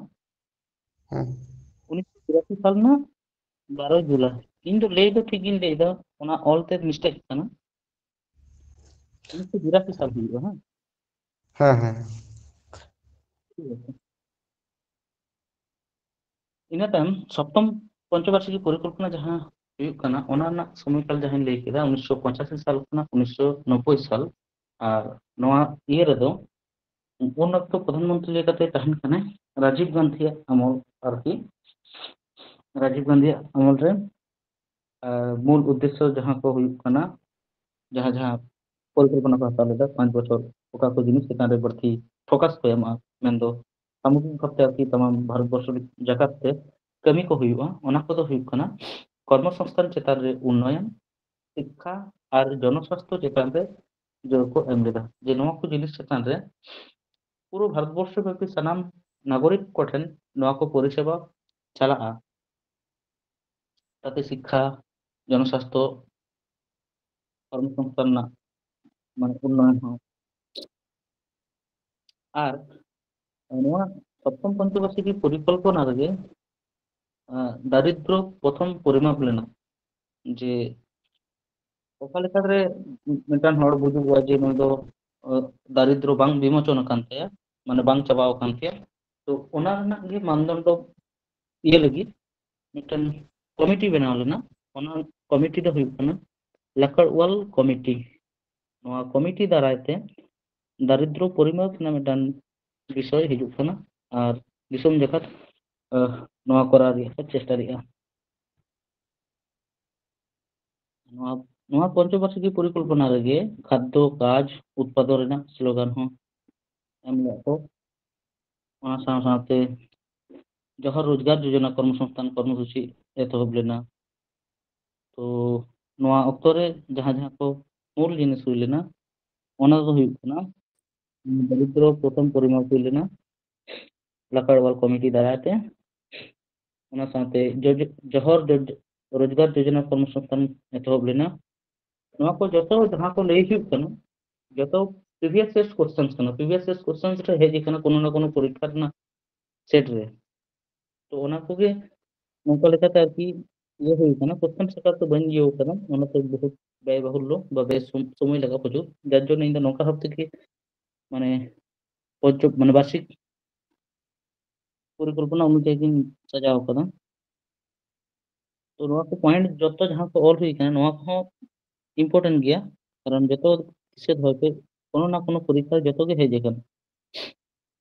ᱦᱮᱸ᱾ ᱩᱱᱤᱥᱥᱚ ᱵᱤᱨᱟᱥᱤ ᱥᱟᱞ ᱨᱮᱱᱟᱜ ᱵᱟᱨᱚᱭ ᱡᱩᱞᱟᱭ᱾ ᱤᱧ ᱫᱚ ᱞᱟᱹᱭ ᱫᱚ ᱴᱷᱤᱠ ᱜᱤᱧ ᱞᱟᱹᱭ ᱮᱫᱟ, ᱚᱱᱟ ᱚᱞᱛᱮ ᱢᱤᱥᱴᱮᱠ ᱠᱟᱱᱟ᱾ ᱩᱱᱤᱥᱥᱚ ᱵᱤᱨᱟᱥᱤ ᱥᱟᱞ ᱦᱩᱭᱩᱜᱼᱟ᱾ ᱦᱮᱸ᱾ ᱦᱮᱸ, ᱦᱮᱸ᱾ ᱴᱷᱤᱠ ᱟᱪᱷᱮ᱾ ᱤᱱᱟᱹ ᱛᱟᱭᱚᱢ ᱥᱚᱯᱛᱚᱢ ᱯᱚᱧᱪᱚᱵᱟᱨᱥᱤᱠᱤ ᱯᱚᱨᱤᱠᱚᱞᱯᱚᱱᱟ ᱡᱟᱦᱟᱸ ᱦᱩᱭᱩᱜ ᱠᱟᱱᱟ, ᱚᱱᱟ ᱨᱮᱱᱟᱜ ᱥᱚᱢᱚᱭᱠᱟᱞ ᱡᱟᱦᱟᱸᱧ ᱞᱟᱹᱭ ᱠᱮᱫᱟ, ᱩᱱᱤᱥᱥᱚ ᱯᱚᱸᱪᱟᱥᱤ ᱥᱟᱞ ᱠᱷᱚᱱᱟᱜ ᱩᱱᱤᱥᱥᱚ ᱱᱚᱵᱵᱳᱭ ᱥᱟᱞ᱾ ᱟᱨ ᱱᱚᱣᱟ ᱤᱭᱟᱹ ᱨᱮᱫᱚ ᱩᱱ ᱚᱠᱛᱚ ᱯᱨᱚᱫᱷᱟᱱ ᱢᱚᱱᱛᱨᱤ ᱞᱮᱠᱟᱛᱮ ᱛᱟᱦᱮᱱ ᱠᱟᱱᱟᱭ ᱨᱟᱡᱤᱵᱽ ᱜᱟᱱᱫᱷᱤᱭᱟᱜ ᱟᱢᱚᱞ ᱟᱨᱠᱤ᱾ ᱨᱟᱡᱤᱵᱽ ᱜᱟᱱᱫᱷᱤᱭᱟᱜ ᱟᱢᱚᱞ ᱨᱮ, ᱟᱨ ᱢᱩᱞ ᱩᱫᱽᱫᱮᱥᱥᱚ ᱡᱟᱦᱟᱸ ᱠᱚ ᱦᱩᱭᱩᱜ ᱠᱟᱱᱟ, ᱡᱟᱦᱟᱸ ᱡᱟᱦᱟᱸ ᱯᱚᱨᱤᱠᱚᱞᱯᱚᱱᱟ ᱠᱚ ᱦᱟᱛᱟᱣ ᱞᱮᱫᱟ ᱯᱟᱸᱪ ᱵᱚᱪᱷᱚᱨ, ᱚᱠᱟ ᱠᱚ ᱡᱤᱱᱤᱥ ᱪᱮᱛᱟᱱ ᱨᱮ ᱵᱟᱹᱲᱛᱤ ᱯᱷᱳᱠᱟᱥ ᱠᱚ ᱮᱢᱟ, ᱢᱮᱱᱫᱚ ᱥᱟᱢᱚᱜᱨᱤᱠ ᱵᱷᱟᱵᱛᱮ ᱟᱨᱠᱤ ᱛᱟᱢᱟᱢ ᱵᱷᱟᱨᱚᱛ ᱵᱚᱨᱥᱚ ᱡᱟᱠᱟᱛ ᱛᱮ ᱠᱟᱹᱢᱤ ᱠᱚ ᱦᱩᱭᱩᱜᱼᱟ, ᱚᱱᱟ ᱠᱚᱫᱚ ᱦᱩᱭᱩᱜ ᱠᱟᱱᱟ ᱠᱚᱨᱢᱚᱥᱚᱝᱥᱛᱷᱟᱱ ᱪᱮᱛᱟᱱ ᱨᱮ ᱩᱱᱱᱚᱭᱚᱱ, ᱥᱤᱠᱠᱷᱟ ᱟᱨ ᱡᱚᱱᱚᱥᱟᱥᱛᱷᱚ ᱪᱮᱛᱟᱱ ᱨᱮ ᱡᱳᱨ ᱠᱚ ᱮᱢ ᱞᱮᱫᱟ, ᱡᱮ ᱱᱚᱣᱟ ᱠᱚ ᱡᱤᱱᱤᱥ ᱪᱮᱛᱟᱱ ᱨᱮ ᱯᱩᱨᱟᱹ ᱵᱷᱟᱨᱚᱛ ᱵᱚᱨᱥᱚ ᱵᱮᱯᱤ ᱥᱟᱱᱟᱢ ᱱᱟᱜᱚᱨᱤᱠ ᱠᱚᱴᱷᱮᱱ ᱱᱚᱣᱟ ᱠᱚ ᱯᱚᱨᱤᱥᱮᱵᱟ ᱪᱟᱞᱟᱜᱼᱟ᱾ ᱛᱟᱛᱮ ᱥᱤᱠᱠᱷᱟ, ᱡᱚᱱᱚᱥᱟᱥᱛᱷᱚ, ᱠᱚᱨᱢᱚᱥᱚᱝᱥᱛᱷᱟᱱ ᱨᱮᱱᱟᱜ ᱢᱟᱱᱮ ᱩᱱᱱᱚᱭᱚᱱ ᱦᱚᱸ᱾ ᱟᱨ ᱱᱚᱣᱟ ᱥᱚᱯᱛᱚᱢ ᱯᱚᱧᱪᱚᱵᱟᱨᱥᱤᱠᱤ ᱯᱚᱨᱤᱠᱚᱞᱯᱚᱱᱟ ᱨᱮᱜᱮ, ᱟᱸ, ᱫᱟᱨᱤᱫᱨᱚ ᱯᱨᱚᱛᱷᱚᱢ ᱯᱚᱨᱤᱢᱟᱯ ᱞᱮᱱᱟ, ᱡᱮ ᱚᱠᱟ ᱞᱮᱠᱟᱨᱮ ᱢᱤᱫᱴᱟᱝ ᱦᱚᱲ ᱵᱩᱡᱩᱜᱚᱜᱼᱟ ᱡᱮ ᱱᱩᱭ ᱫᱚ, ᱟᱸ, ᱫᱟᱨᱤᱫᱨᱚ ᱵᱟᱝ ᱵᱤᱢᱳᱪᱚᱱ ᱟᱠᱟᱱ ᱛᱟᱭᱟ, ᱢᱟᱱᱮ ᱵᱟᱝ ᱪᱟᱵᱟᱣ ᱟᱠᱟᱱ ᱛᱟᱭᱟ᱾ ᱛᱚ ᱚᱱᱟ ᱨᱮᱱᱟᱜ ᱜᱮ ᱢᱟᱱᱫᱚᱱᱰᱚ ᱤᱭᱟᱹ ᱞᱟᱹᱜᱤᱫ ᱢᱤᱫᱴᱟᱝ ᱠᱚᱢᱤᱴᱤ ᱵᱮᱱᱟᱣ ᱞᱮᱱᱟ᱾ ᱚᱱᱟ ᱠᱚᱢᱤᱴᱤ ᱫᱚ ᱦᱩᱭᱩᱜ ᱠᱟᱱᱟ ᱞᱟᱠᱟᱲᱣᱟᱞ ᱠᱚᱢᱤᱴᱤ᱾ ᱱᱚᱣᱟ ᱠᱚᱢᱤᱴᱤ ᱫᱟᱨᱟᱭ ᱛᱮ ᱫᱟᱨᱤᱫᱨᱚ ᱯᱚᱨᱤᱢᱟᱯ ᱨᱮᱱᱟᱜ ᱢᱤᱫᱴᱟᱝ ᱵᱤᱥᱚᱭ ᱦᱤᱡᱩᱜ ᱠᱟᱱᱟ ᱟᱨ ᱫᱤᱥᱚᱢ ᱡᱟᱠᱟᱛ, ᱟᱦ, ᱱᱚᱣᱟ ᱠᱚᱨᱟᱣ ᱨᱮᱭᱟᱜ ᱠᱚ ᱪᱮᱥᱴᱟ ᱞᱮᱫᱼᱟ᱾ ᱱᱚᱣᱟ, ᱱᱚᱣᱟ ᱯᱚᱧᱪᱚᱵᱟᱨᱥᱤᱠᱤ ᱯᱚᱨᱤᱠᱚᱞᱯᱚᱱᱟ ᱨᱮᱜᱮ ᱠᱷᱟᱫᱽᱫᱚ ᱠᱟᱡᱽ ᱩᱛᱯᱟᱫᱚᱱ ᱨᱮᱱᱟᱜ ᱥᱞᱳᱜᱟᱱ ᱦᱚᱸ ᱮᱢ ᱞᱮᱫ ᱠᱚ᱾ ᱚᱱᱟ ᱥᱟᱶ ᱥᱟᱶᱛᱮ ᱡᱚᱦᱚᱨ ᱨᱳᱡᱽᱜᱟᱨ ᱡᱳᱡᱚᱱᱟ ᱠᱚᱨᱢᱚᱥᱚᱝᱥᱛᱷᱟᱱ ᱠᱚᱨᱢᱚᱥᱩᱪᱤ ᱮᱛᱚᱦᱚᱵ ᱞᱮᱱᱟ᱾ ᱛᱚ ᱱᱚᱣᱟ ᱚᱠᱛᱚ ᱨᱮ ᱡᱟᱦᱟᱸ ᱡᱟᱦᱟᱸ ᱠᱚ ᱢᱩᱞ ᱡᱤᱱᱤᱥ ᱦᱩᱭ ᱞᱮᱱᱟ, ᱚᱱᱟ ᱫᱚ ᱦᱩᱭᱩᱜ ᱠᱟᱱᱟ, ᱫᱟᱨᱤᱫᱨᱚ ᱯᱨᱚᱛᱷᱚᱢ ᱯᱚᱨᱤᱢᱟᱯ ᱦᱩᱭ ᱞᱮᱱᱟ ᱞᱟᱠᱟᱲᱣᱟᱞ ᱠᱚᱢᱤᱴᱤ ᱫᱟᱨᱟᱭ ᱛᱮ᱾ ᱚᱱᱟ ᱥᱟᱶᱛᱮ ᱡᱚᱡ-, ᱡᱚᱦᱚᱨ ᱡᱚᱡ-, ᱨᱳᱡᱽᱜᱟᱨ ᱡᱳᱡᱚᱱᱟ ᱠᱚᱨᱢᱚᱥᱚᱝᱥᱛᱷᱟᱱ ᱮᱛᱚᱦᱚᱵ ᱞᱮᱱᱟ᱾ ᱱᱚᱣᱟ ᱠᱚ ᱡᱚᱛᱚ ᱡᱟᱦᱟᱸ ᱠᱚ ᱞᱟᱹᱭ ᱦᱩᱭᱩᱜ ᱠᱟᱱᱟ, ᱡᱚᱛᱚ previous year questions ᱠᱟᱱᱟ, previous year questions ᱨᱮ ᱦᱮᱡ ᱟᱠᱟᱱᱟ ᱠᱳᱱᱳ ᱱᱟ ᱠᱳᱱᱳ ᱯᱚᱨᱤᱠᱠᱷᱟ ᱨᱮᱱᱟᱜ set ᱨᱮ᱾ ᱛᱚ ᱚᱱᱟ ᱠᱚᱜᱮ ᱱᱚᱝᱠᱟ ᱞᱮᱠᱟᱛᱮ ᱟᱨᱠᱤ ᱤᱭᱟᱹ ᱦᱩᱭ ᱠᱟᱱᱟ, questions ᱟᱠᱟᱨ ᱛᱮ ᱵᱟᱹᱧ ᱤᱭᱟᱹ ᱠᱟᱫᱟ, ᱚᱱᱟᱛᱮ ᱵᱚᱦᱩᱛ ᱵᱮᱭ ᱵᱟᱦᱩᱞᱞᱚ ᱵᱟ ᱵᱮᱥ ᱥᱚᱢ-, ᱥᱚᱢᱚᱭ ᱞᱟᱜᱟᱜ ᱯᱨᱚᱪᱩᱨ, ᱡᱟᱨ ᱡᱚᱱᱱᱚ ᱤᱧ ᱫᱚ ᱱᱚᱝᱠᱟ ᱵᱷᱟᱵ ᱛᱮᱜᱮ ᱢᱟᱱᱮ ᱯᱚᱧᱪᱚ-, ᱢᱟᱱᱮ ᱵᱟᱨᱥᱤᱠ ᱯᱚᱨᱤᱠᱚᱞᱯᱚᱱᱟ ᱚᱱᱩᱡᱟᱭᱤ ᱜᱤᱧ ᱥᱟᱡᱟᱣ ᱠᱟᱫᱟ᱾ ᱛᱚ ᱱᱚᱣᱟ ᱠᱚ point ᱡᱚᱛᱚ ᱡᱟᱦᱟᱸ ᱠᱚ ᱚᱞ ᱦᱩᱭ ᱠᱟᱱᱟ, ᱱᱚᱣᱟ ᱠᱚᱦᱚᱸ important ᱜᱮᱭᱟ, ᱠᱟᱨᱚᱱ ᱡᱚᱛᱚ ᱫᱤᱥᱟᱹ ᱫᱚᱦᱚᱭ ᱯᱮ, ᱠᱳᱱᱳ ᱱᱟ ᱠᱳᱱᱳ ᱯᱚᱨᱤᱠᱠᱷᱟ ᱡᱚᱛᱚ ᱜᱮ ᱦᱮᱡ ᱟᱠᱟᱱᱟ᱾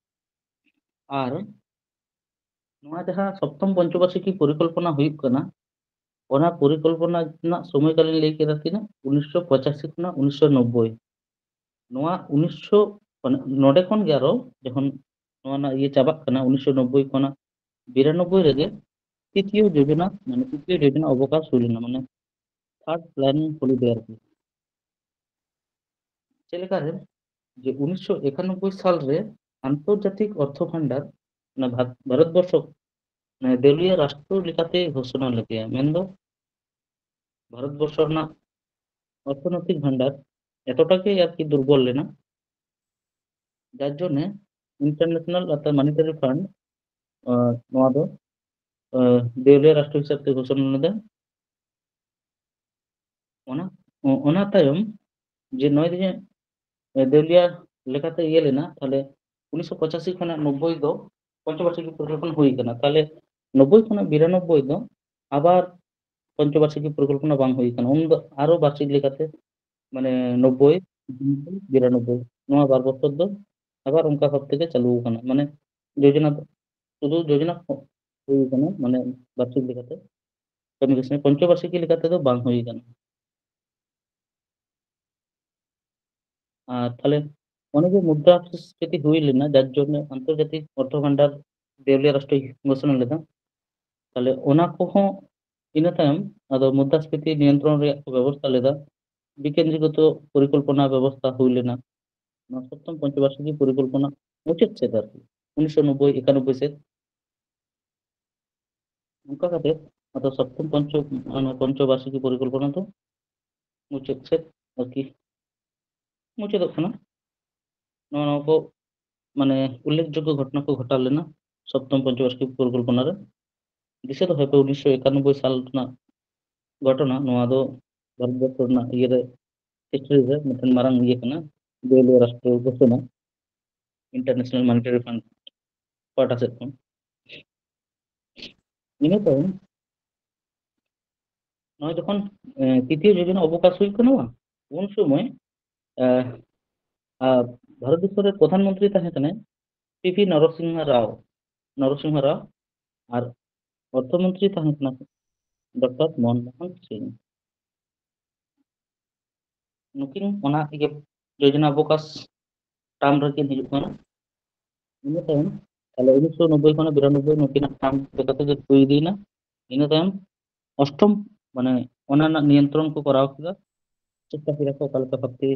ᱟᱨ ᱱᱚᱣᱟ ᱡᱟᱦᱟᱸ ᱥᱚᱯᱛᱚᱢ ᱯᱚᱧᱪᱚᱵᱟᱨᱥᱤᱠᱤ ᱯᱚᱨᱤᱠᱚᱞᱯᱚᱱᱟ ᱦᱩᱭᱩᱜ ᱠᱟᱱᱟ, ᱚᱱᱟ ᱯᱚᱨᱤᱠᱚᱞᱯᱚᱱᱟ ᱨᱮᱱᱟᱜ ᱥᱚᱢᱚᱭᱠᱟᱞᱤᱧ ᱞᱟᱹᱭ ᱠᱮᱫᱟ ᱛᱤᱱᱟᱹᱜ? ᱩᱱᱤᱥᱥᱚ ᱯᱚᱸᱪᱟᱥᱤ ᱠᱷᱚᱱᱟᱜ ᱩᱱᱤᱥᱥᱚ ᱱᱚᱵᱵᱳᱭ᱾ ᱱᱚᱣᱟ ᱩᱱᱤᱥᱥᱚ, ᱢᱟᱱᱮ, ᱱᱚᱰᱮ ᱠᱷᱚᱱ ᱜᱮ ᱟᱨᱚ ᱡᱚᱠᱷᱚᱱ ᱱᱚᱣᱟ ᱨᱮᱱᱟᱜ ᱤᱭᱟᱹ ᱪᱟᱵᱟᱜ ᱠᱟᱱᱟ, ᱩᱱᱤᱥᱥᱚ ᱱᱚᱵᱵᱳᱭ ᱠᱷᱚᱱᱟᱜ ᱵᱤᱨᱟᱱᱚᱵᱵᱳᱭ ᱨᱮᱜᱮ ᱛᱨᱤᱛᱤᱭᱚ ᱡᱳᱡᱚᱱᱟ, ᱢᱟᱱᱮ, ᱛᱨᱤᱛᱤᱭᱚ ᱡᱳᱡᱚᱱᱟ ᱚᱵᱚᱠᱟᱥ ᱦᱩᱭ ᱞᱮᱱᱟ, ᱢᱟᱱᱮ, third planning holiday ᱟᱨᱠᱤ᱾ ᱪᱮᱫ ᱞᱮᱠᱟᱨᱮ? ᱡᱮ ᱩᱱᱤᱥᱥᱚ ᱮᱠᱟᱱᱚᱵᱵᱳᱭ ᱥᱟᱞ ᱨᱮ ᱟᱱᱛᱚᱨᱡᱟᱛᱤᱠ ᱚᱨᱛᱷᱚ ᱵᱷᱟᱱᱰᱟᱨ, ᱚᱱᱟ ᱵᱷᱟᱨ-, ᱵᱷᱟᱨᱚᱛ ᱵᱚᱨᱥᱚ, ᱢᱟᱱᱮ, ᱫᱮᱣᱞᱤᱭᱟ ᱨᱟᱥᱴᱨᱚ ᱞᱮᱠᱟᱛᱮ ᱜᱷᱳᱥᱚᱱᱟ ᱞᱮᱫᱮᱭᱟ, ᱢᱮᱱᱫᱚ ᱵᱷᱟᱨᱚᱛ ᱵᱚᱨᱥᱚ ᱨᱮᱱᱟᱜ ᱚᱨᱛᱷᱚᱱᱳᱭᱛᱤᱠ ᱵᱷᱟᱱᱰᱟᱨ ᱮᱛᱚᱴᱟ ᱜᱮ ᱟᱨᱠᱤ ᱫᱩᱨᱵᱚᱞ ᱞᱮᱱᱟ, ᱡᱟᱨ ᱡᱚᱱᱱᱮ international ᱚᱨᱛᱷᱟᱛ monetary fund, ᱟᱸ, ᱱᱚᱣᱟ ᱫᱚ, ᱟᱸ, ᱫᱮᱣᱞᱤᱭᱟ ᱨᱟᱥᱴᱨᱚ ᱦᱤᱥᱟᱹᱵ ᱛᱮ ᱜᱷᱳᱥᱚᱱᱟ ᱞᱮᱫᱟ᱾ ᱚᱱᱟ, ᱚ-, ᱚᱱᱟ ᱛᱟᱭᱚᱢ ᱡᱮ ᱱᱚᱜᱼᱚᱭ ᱡᱮ, ᱮ, ᱫᱮᱣᱞᱤᱭᱟ ᱞᱮᱠᱟᱛᱮ ᱤᱭᱟᱹ ᱞᱮᱱᱟ, ᱛᱟᱦᱞᱮ ᱩᱱᱤᱥᱥᱚ ᱯᱚᱸᱪᱟᱥᱤ ᱠᱷᱚᱱᱟᱜ ᱱᱚᱵᱵᱳᱭ ᱫᱚ ᱯᱚᱧᱪᱚᱵᱟᱨᱥᱤᱠᱤ ᱯᱚᱨᱤᱠᱚᱞᱯᱚᱱᱟ ᱦᱩᱭ ᱠᱟᱱᱟ᱾ ᱛᱟᱦᱞᱮ ᱱᱚᱵᱵᱳᱭ ᱠᱷᱚᱱᱟᱜ ᱵᱤᱨᱟᱱᱚᱵᱵᱳᱭ ᱫᱚ ᱟᱵᱟᱨ ᱯᱚᱧᱪᱚᱵᱟᱨᱥᱤᱠᱤ ᱯᱚᱨᱤᱠᱚᱞᱯᱚᱱᱟ ᱵᱟᱝ ᱦᱩᱭ ᱠᱟᱱᱟ᱾ ᱩᱱ ᱫᱚ ᱟᱨᱚ ᱵᱟᱨᱥᱤᱠ ᱞᱮᱠᱟᱛᱮ, ᱢᱟᱱᱮ, ᱱᱚᱵᱵᱳᱭ, ᱵᱤᱨᱟᱱᱚᱵᱵᱳᱭ, ᱱᱚᱣᱟ ᱵᱟᱨ ᱵᱚᱪᱷᱚᱨ ᱫᱚ ᱟᱵᱟᱨ ᱚᱱᱠᱟ ᱵᱷᱟᱵ ᱛᱮᱜᱮ ᱪᱟᱹᱞᱩ ᱟᱠᱟᱱᱟ᱾ ᱢᱟᱱᱮ ᱡᱳᱡᱚᱱᱟ ᱫᱚ ᱥᱩᱫᱷᱩ ᱡᱳᱡᱚᱱᱟ ᱦᱩᱭ ᱟᱠᱟᱱᱟ, ᱢᱟᱱᱮ ᱵᱟᱨᱥᱤᱠ ᱞᱮᱠᱟᱛᱮ, ᱠᱟᱹᱢᱤ ᱠᱟᱹᱥᱱᱤ ᱯᱚᱧᱪᱚᱵᱟᱨᱥᱤᱠᱤ ᱞᱮᱠᱟᱛᱮ ᱫᱚ ᱵᱟᱝ ᱦᱩᱭ ᱟᱠᱟᱱᱟ᱾ ᱟᱨ ᱛᱟᱦᱞᱮ ᱚᱱᱮ ᱡᱮ ᱢᱩᱫᱽᱨᱟᱥᱯᱷᱤᱛᱤ ᱦᱩᱭ ᱞᱮᱱᱟ, ᱡᱟᱨ ᱡᱚᱱᱱᱚ ᱟᱱᱛᱚᱨᱡᱟᱛᱤᱠ ᱚᱨᱛᱷᱚ ᱵᱷᱟᱱᱰᱟᱨ ᱫᱮᱣᱞᱤᱭᱟ ᱨᱟᱥᱴᱨᱚᱭ ᱜᱷᱳᱥᱚᱱᱟ ᱞᱮᱫᱟ, ᱛᱟᱦᱞᱮ ᱚᱱᱟ ᱠᱚᱦᱚᱸ ᱤᱱᱟᱹ ᱛᱟᱭᱚᱢ ᱟᱫᱚ ᱢᱩᱫᱽᱨᱟᱥᱯᱷᱤᱛᱤ ᱱᱤᱭᱚᱱᱛᱨᱚᱱ ᱨᱮᱭᱟᱜ ᱠᱚ ᱵᱮᱵᱚᱥᱛᱷᱟ ᱞᱮᱫᱟ᱾ ᱵᱤᱠᱮᱱᱫᱨᱤᱠᱚᱛᱚ ᱯᱚᱨᱤᱠᱚᱞᱯᱚᱱᱟ ᱵᱮᱵᱚᱥᱛᱷᱟ ᱦᱩᱭ ᱞᱮᱱᱟ᱾ ᱱᱚᱣᱟ ᱥᱚᱯᱛᱚᱢ ᱯᱚᱧᱪᱚᱵᱟᱨᱥᱤᱠᱤ ᱯᱚᱨᱤᱠᱚᱞᱯᱚᱱᱟ ᱢᱩᱪᱟᱹᱫ ᱥᱮᱫ ᱟᱨᱠᱤ, ᱩᱱᱤᱥᱥᱚ ᱱᱚᱵᱵᱳᱭ ᱮᱠᱟᱱᱚᱵᱵᱳᱭ ᱥᱮᱫ᱾ ᱚᱱᱠᱟ ᱠᱟᱛᱮ ᱟᱫᱚ ᱥᱚᱯᱛᱚᱢ ᱯᱚᱧᱪᱚ, ᱢᱟᱱᱮ ᱯᱚᱧᱪᱚᱵᱟᱨᱥᱤᱠᱤ ᱯᱚᱨᱤᱠᱚᱞᱯᱚᱱᱟ ᱫᱚ ᱢᱩᱪᱟᱹᱫ ᱥᱮᱫ ᱟᱨᱠᱤ ᱢᱩᱪᱟᱹᱫᱚᱜ ᱠᱟᱱᱟ᱾ ᱱᱚᱣᱟ, ᱱᱚᱣᱟ ᱠᱚ ᱢᱟᱱᱮ ᱩᱞᱞᱮᱠᱷᱡᱳᱜᱽᱜᱚ ᱜᱷᱚᱴᱚᱱᱟ ᱠᱚ ᱜᱷᱚᱴᱟᱣ ᱞᱮᱱᱟ ᱥᱚᱯᱛᱚᱢ ᱯᱚᱧᱪᱚᱵᱟᱨᱥᱤᱠᱤ ᱯᱚᱨᱤᱠᱚᱞᱯᱚᱱᱟ ᱨᱮ᱾ ᱫᱤᱥᱟᱹ ᱫᱚᱦᱚᱭ ᱯᱮ, ᱩᱱᱤᱥᱥᱚ ᱮᱠᱟᱱᱚᱵᱵᱳᱭ ᱥᱟᱞ ᱨᱮᱱᱟᱜ ᱜᱷᱚᱴᱚᱱᱟ, ᱱᱚᱣᱟ ᱫᱚ ᱵᱷᱟᱨᱚᱛᱵᱚᱨᱥᱚ ᱨᱮᱱᱟᱜ ᱤᱭᱟᱹ ᱨᱮ, history ᱨᱮ ᱢᱤᱫᱴᱮᱱ ᱢᱟᱨᱟᱝ ᱤᱭᱟᱹ ᱠᱟᱱᱟ, ᱫᱮᱣᱞᱤᱭᱟ ᱨᱟᱥᱴᱨᱚ ᱜᱷᱳᱥᱚᱱᱟ International Monetary Fund ᱯᱟᱦᱴᱟ ᱥᱮᱫ ᱠᱷᱚᱱ᱾ ᱤᱱᱟᱹ ᱛᱟᱭᱚᱢ ᱱᱚᱜᱼᱚᱭ ᱡᱚᱠᱷᱚᱱ, ᱮ, ᱛᱨᱤᱛᱤᱭᱚ ᱡᱳᱡᱚᱱᱟ ᱚᱵᱚᱠᱟᱥ ᱦᱩᱭᱩᱜ ᱠᱟᱱᱟ ᱵᱟᱝ, ᱩᱱ ᱥᱚᱢᱚᱭ, ᱮ, ᱟ, ᱵᱷᱟᱨᱚᱛ ᱫᱤᱥᱚᱢ ᱨᱮ ᱯᱨᱚᱫᱷᱟᱱ ᱢᱚᱱᱛᱨᱤ ᱛᱟᱦᱮᱸ ᱠᱟᱱᱟᱭ ᱯᱤ ᱯᱤ ᱱᱚᱨᱚᱥᱤᱝᱦᱟ ᱨᱟᱣ, ᱱᱚᱨᱚᱥᱤᱝᱦᱟ ᱨᱟᱣ, ᱟᱨ ᱚᱨᱛᱷᱚ ᱢᱚᱱᱛᱨᱤ ᱛᱟᱦᱮᱸ ᱠᱟᱱᱟ ᱰᱚᱠᱴᱚᱨ ᱢᱚᱱᱢᱳᱦᱚᱱ ᱥᱤᱝ᱾ ᱱᱩᱠᱤᱱ ᱚᱱᱟ ᱤᱭᱟᱹ ᱡᱳᱡᱚᱱᱟ ᱚᱵᱚᱠᱟᱥ term ᱨᱮᱠᱤᱱ ᱦᱤᱡᱩᱜ ᱠᱟᱱᱟ᱾ ᱤᱱᱟᱹ ᱛᱟᱭᱚᱢ ᱛᱟᱦᱞᱮ ᱩᱱᱤᱥᱥᱚ ᱱᱚᱵᱵᱳᱭ ᱠᱷᱚᱱᱟᱜ ᱵᱤᱨᱟᱱᱚᱵᱵᱳᱭ ᱱᱩᱠᱤᱱᱟᱜ term ᱞᱮᱠᱟᱛᱮ ᱜᱮ ᱦᱩᱭ ᱤᱫᱤᱭᱮᱱᱟ᱾ ᱤᱱᱟᱹ ᱛᱟᱭᱚᱢ ᱚᱥᱴᱚᱢ, ᱢᱟᱱᱮ ᱚᱱᱟ ᱨᱮᱱᱟᱜ ᱱᱤᱭᱚᱱᱛᱨᱚᱱ ᱠᱚ ᱠᱚᱨᱟᱣ ᱠᱮᱫᱟ, ᱪᱮᱥᱴᱟ ᱠᱮᱫᱟ ᱠᱚ ᱚᱠᱟ ᱞᱮᱠᱟ ᱵᱷᱟᱵᱛᱮ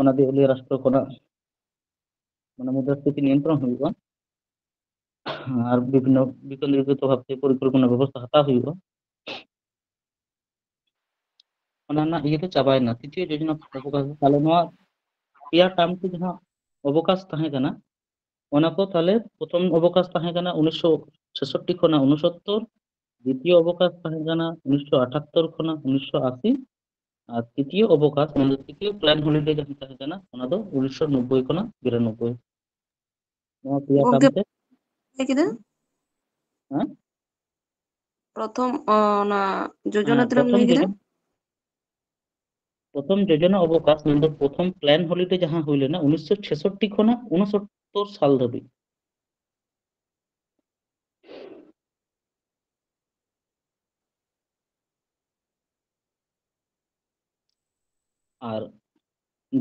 ᱚᱱᱟ ᱫᱮᱣᱞᱤᱭᱟ ᱨᱟᱥᱴᱨᱚ ᱠᱷᱚᱱᱟᱜ ᱢᱟᱱᱮ ᱢᱩᱫᱽᱨᱟᱥᱯᱷᱤᱛᱤ ᱱᱤᱭᱚᱱᱛᱨᱚᱱ ᱦᱩᱭᱩᱜᱼᱟ᱾ ᱟᱨ ᱵᱤᱵᱷᱤᱱᱱᱚ ᱵᱤᱠᱮᱱᱫᱨᱤᱠᱨᱤᱛᱚ ᱵᱷᱟᱵᱛᱮ ᱯᱚᱨᱤᱠᱚᱞᱯᱚᱱᱟ ᱵᱮᱵᱚᱥᱛᱷᱟ ᱦᱟᱛᱟᱣ ᱦᱩᱭᱩᱜᱼᱟ᱾ ᱚᱱᱟ ᱨᱮᱱᱟᱜ ᱤᱭᱟᱹ ᱫᱚ ᱪᱟᱵᱟᱭᱮᱱᱟ, ᱛᱨᱤᱛᱤᱭᱚ ᱡᱳᱡᱚᱱᱟ ᱚᱵᱚᱠᱟᱥ᱾ ᱛᱟᱦᱞᱮ ᱱᱚᱣᱟ ᱯᱮᱭᱟ term ᱛᱮ ᱡᱟᱦᱟᱸ ᱚᱵᱚᱠᱟᱥ ᱛᱟᱦᱮᱸ ᱠᱟᱱᱟ, ᱚᱱᱟ ᱠᱚ ᱛᱟᱦᱞᱮ ᱯᱨᱚᱛᱷᱚᱢ ᱚᱵᱚᱠᱟᱥ ᱛᱟᱦᱮᱸ ᱠᱟᱱᱟ ᱩᱱᱤᱥᱥᱚ ᱪᱷᱮᱥᱚᱴᱴᱤ ᱠᱷᱚᱱᱟᱜ ᱩᱱᱚᱥᱚᱛᱛᱚᱨ, ᱫᱤᱛᱤᱭᱚ ᱚᱵᱚᱠᱟᱥ ᱛᱟᱦᱮᱸ ᱠᱟᱱᱟ ᱩᱱᱤᱥᱥᱚ ᱟᱴᱷᱟᱛᱛᱚᱨ ᱠᱷᱚᱱᱟᱜ ᱩᱱᱤᱥᱥᱚ ᱟᱥᱤ, ᱟᱨ ᱛᱨᱤᱛᱤᱭᱚ ᱚᱵᱚᱠᱟᱥ, ᱢᱟᱱᱮ ᱛᱨᱤᱛᱤᱭᱚ plan holiday ᱡᱟᱦᱟᱸ ᱛᱟᱦᱮᱸ ᱠᱟᱱᱟ, ᱚᱱᱟ ᱫᱚ ᱩᱱᱤᱥᱥᱚ ᱱᱚᱵᱵᱳᱭ ᱠᱷᱚᱱᱟᱜ ᱵᱤᱨᱟᱱᱚᱵᱵᱳᱭ᱾ ᱱᱚᱣᱟ ᱯᱮᱭᱟ term ᱜᱚᱝᱠᱮ, ᱛᱮ᱾ ᱞᱟᱹᱭ ᱠᱮᱫᱟ? ᱦᱮᱸ? ᱯᱨᱚᱛᱷᱚᱢ, ᱚ, ᱚᱱᱟ ᱡᱳᱡᱚᱱᱟ ᱦᱮᱸ, ᱛᱤᱱᱟᱹᱜ ᱮᱢ ᱯᱨᱚᱛᱷᱚᱢ ᱞᱟᱹᱭ ᱠᱮᱫᱟ? ᱡᱳᱡᱚᱱᱟ, ᱯᱨᱚᱛᱷᱚᱢ ᱡᱳᱡᱚᱱᱟ ᱚᱵᱚᱠᱟᱥ, ᱢᱮᱱᱫᱚ ᱯᱨᱚᱛᱷᱚᱢ ᱯᱞᱟᱱ ᱦᱚᱞᱤᱰᱮ ᱡᱟᱦᱟᱸ ᱦᱩᱭ ᱞᱮᱱᱟ ᱩᱱᱤᱥᱥᱚ ᱪᱷᱮᱥᱚᱴᱴᱤ ᱠᱷᱚᱱᱟᱜ ᱩᱱᱚᱥᱚᱛᱛᱚᱨ ᱥᱟᱞ ᱫᱷᱟᱹᱵᱤᱡ᱾ ᱟᱨ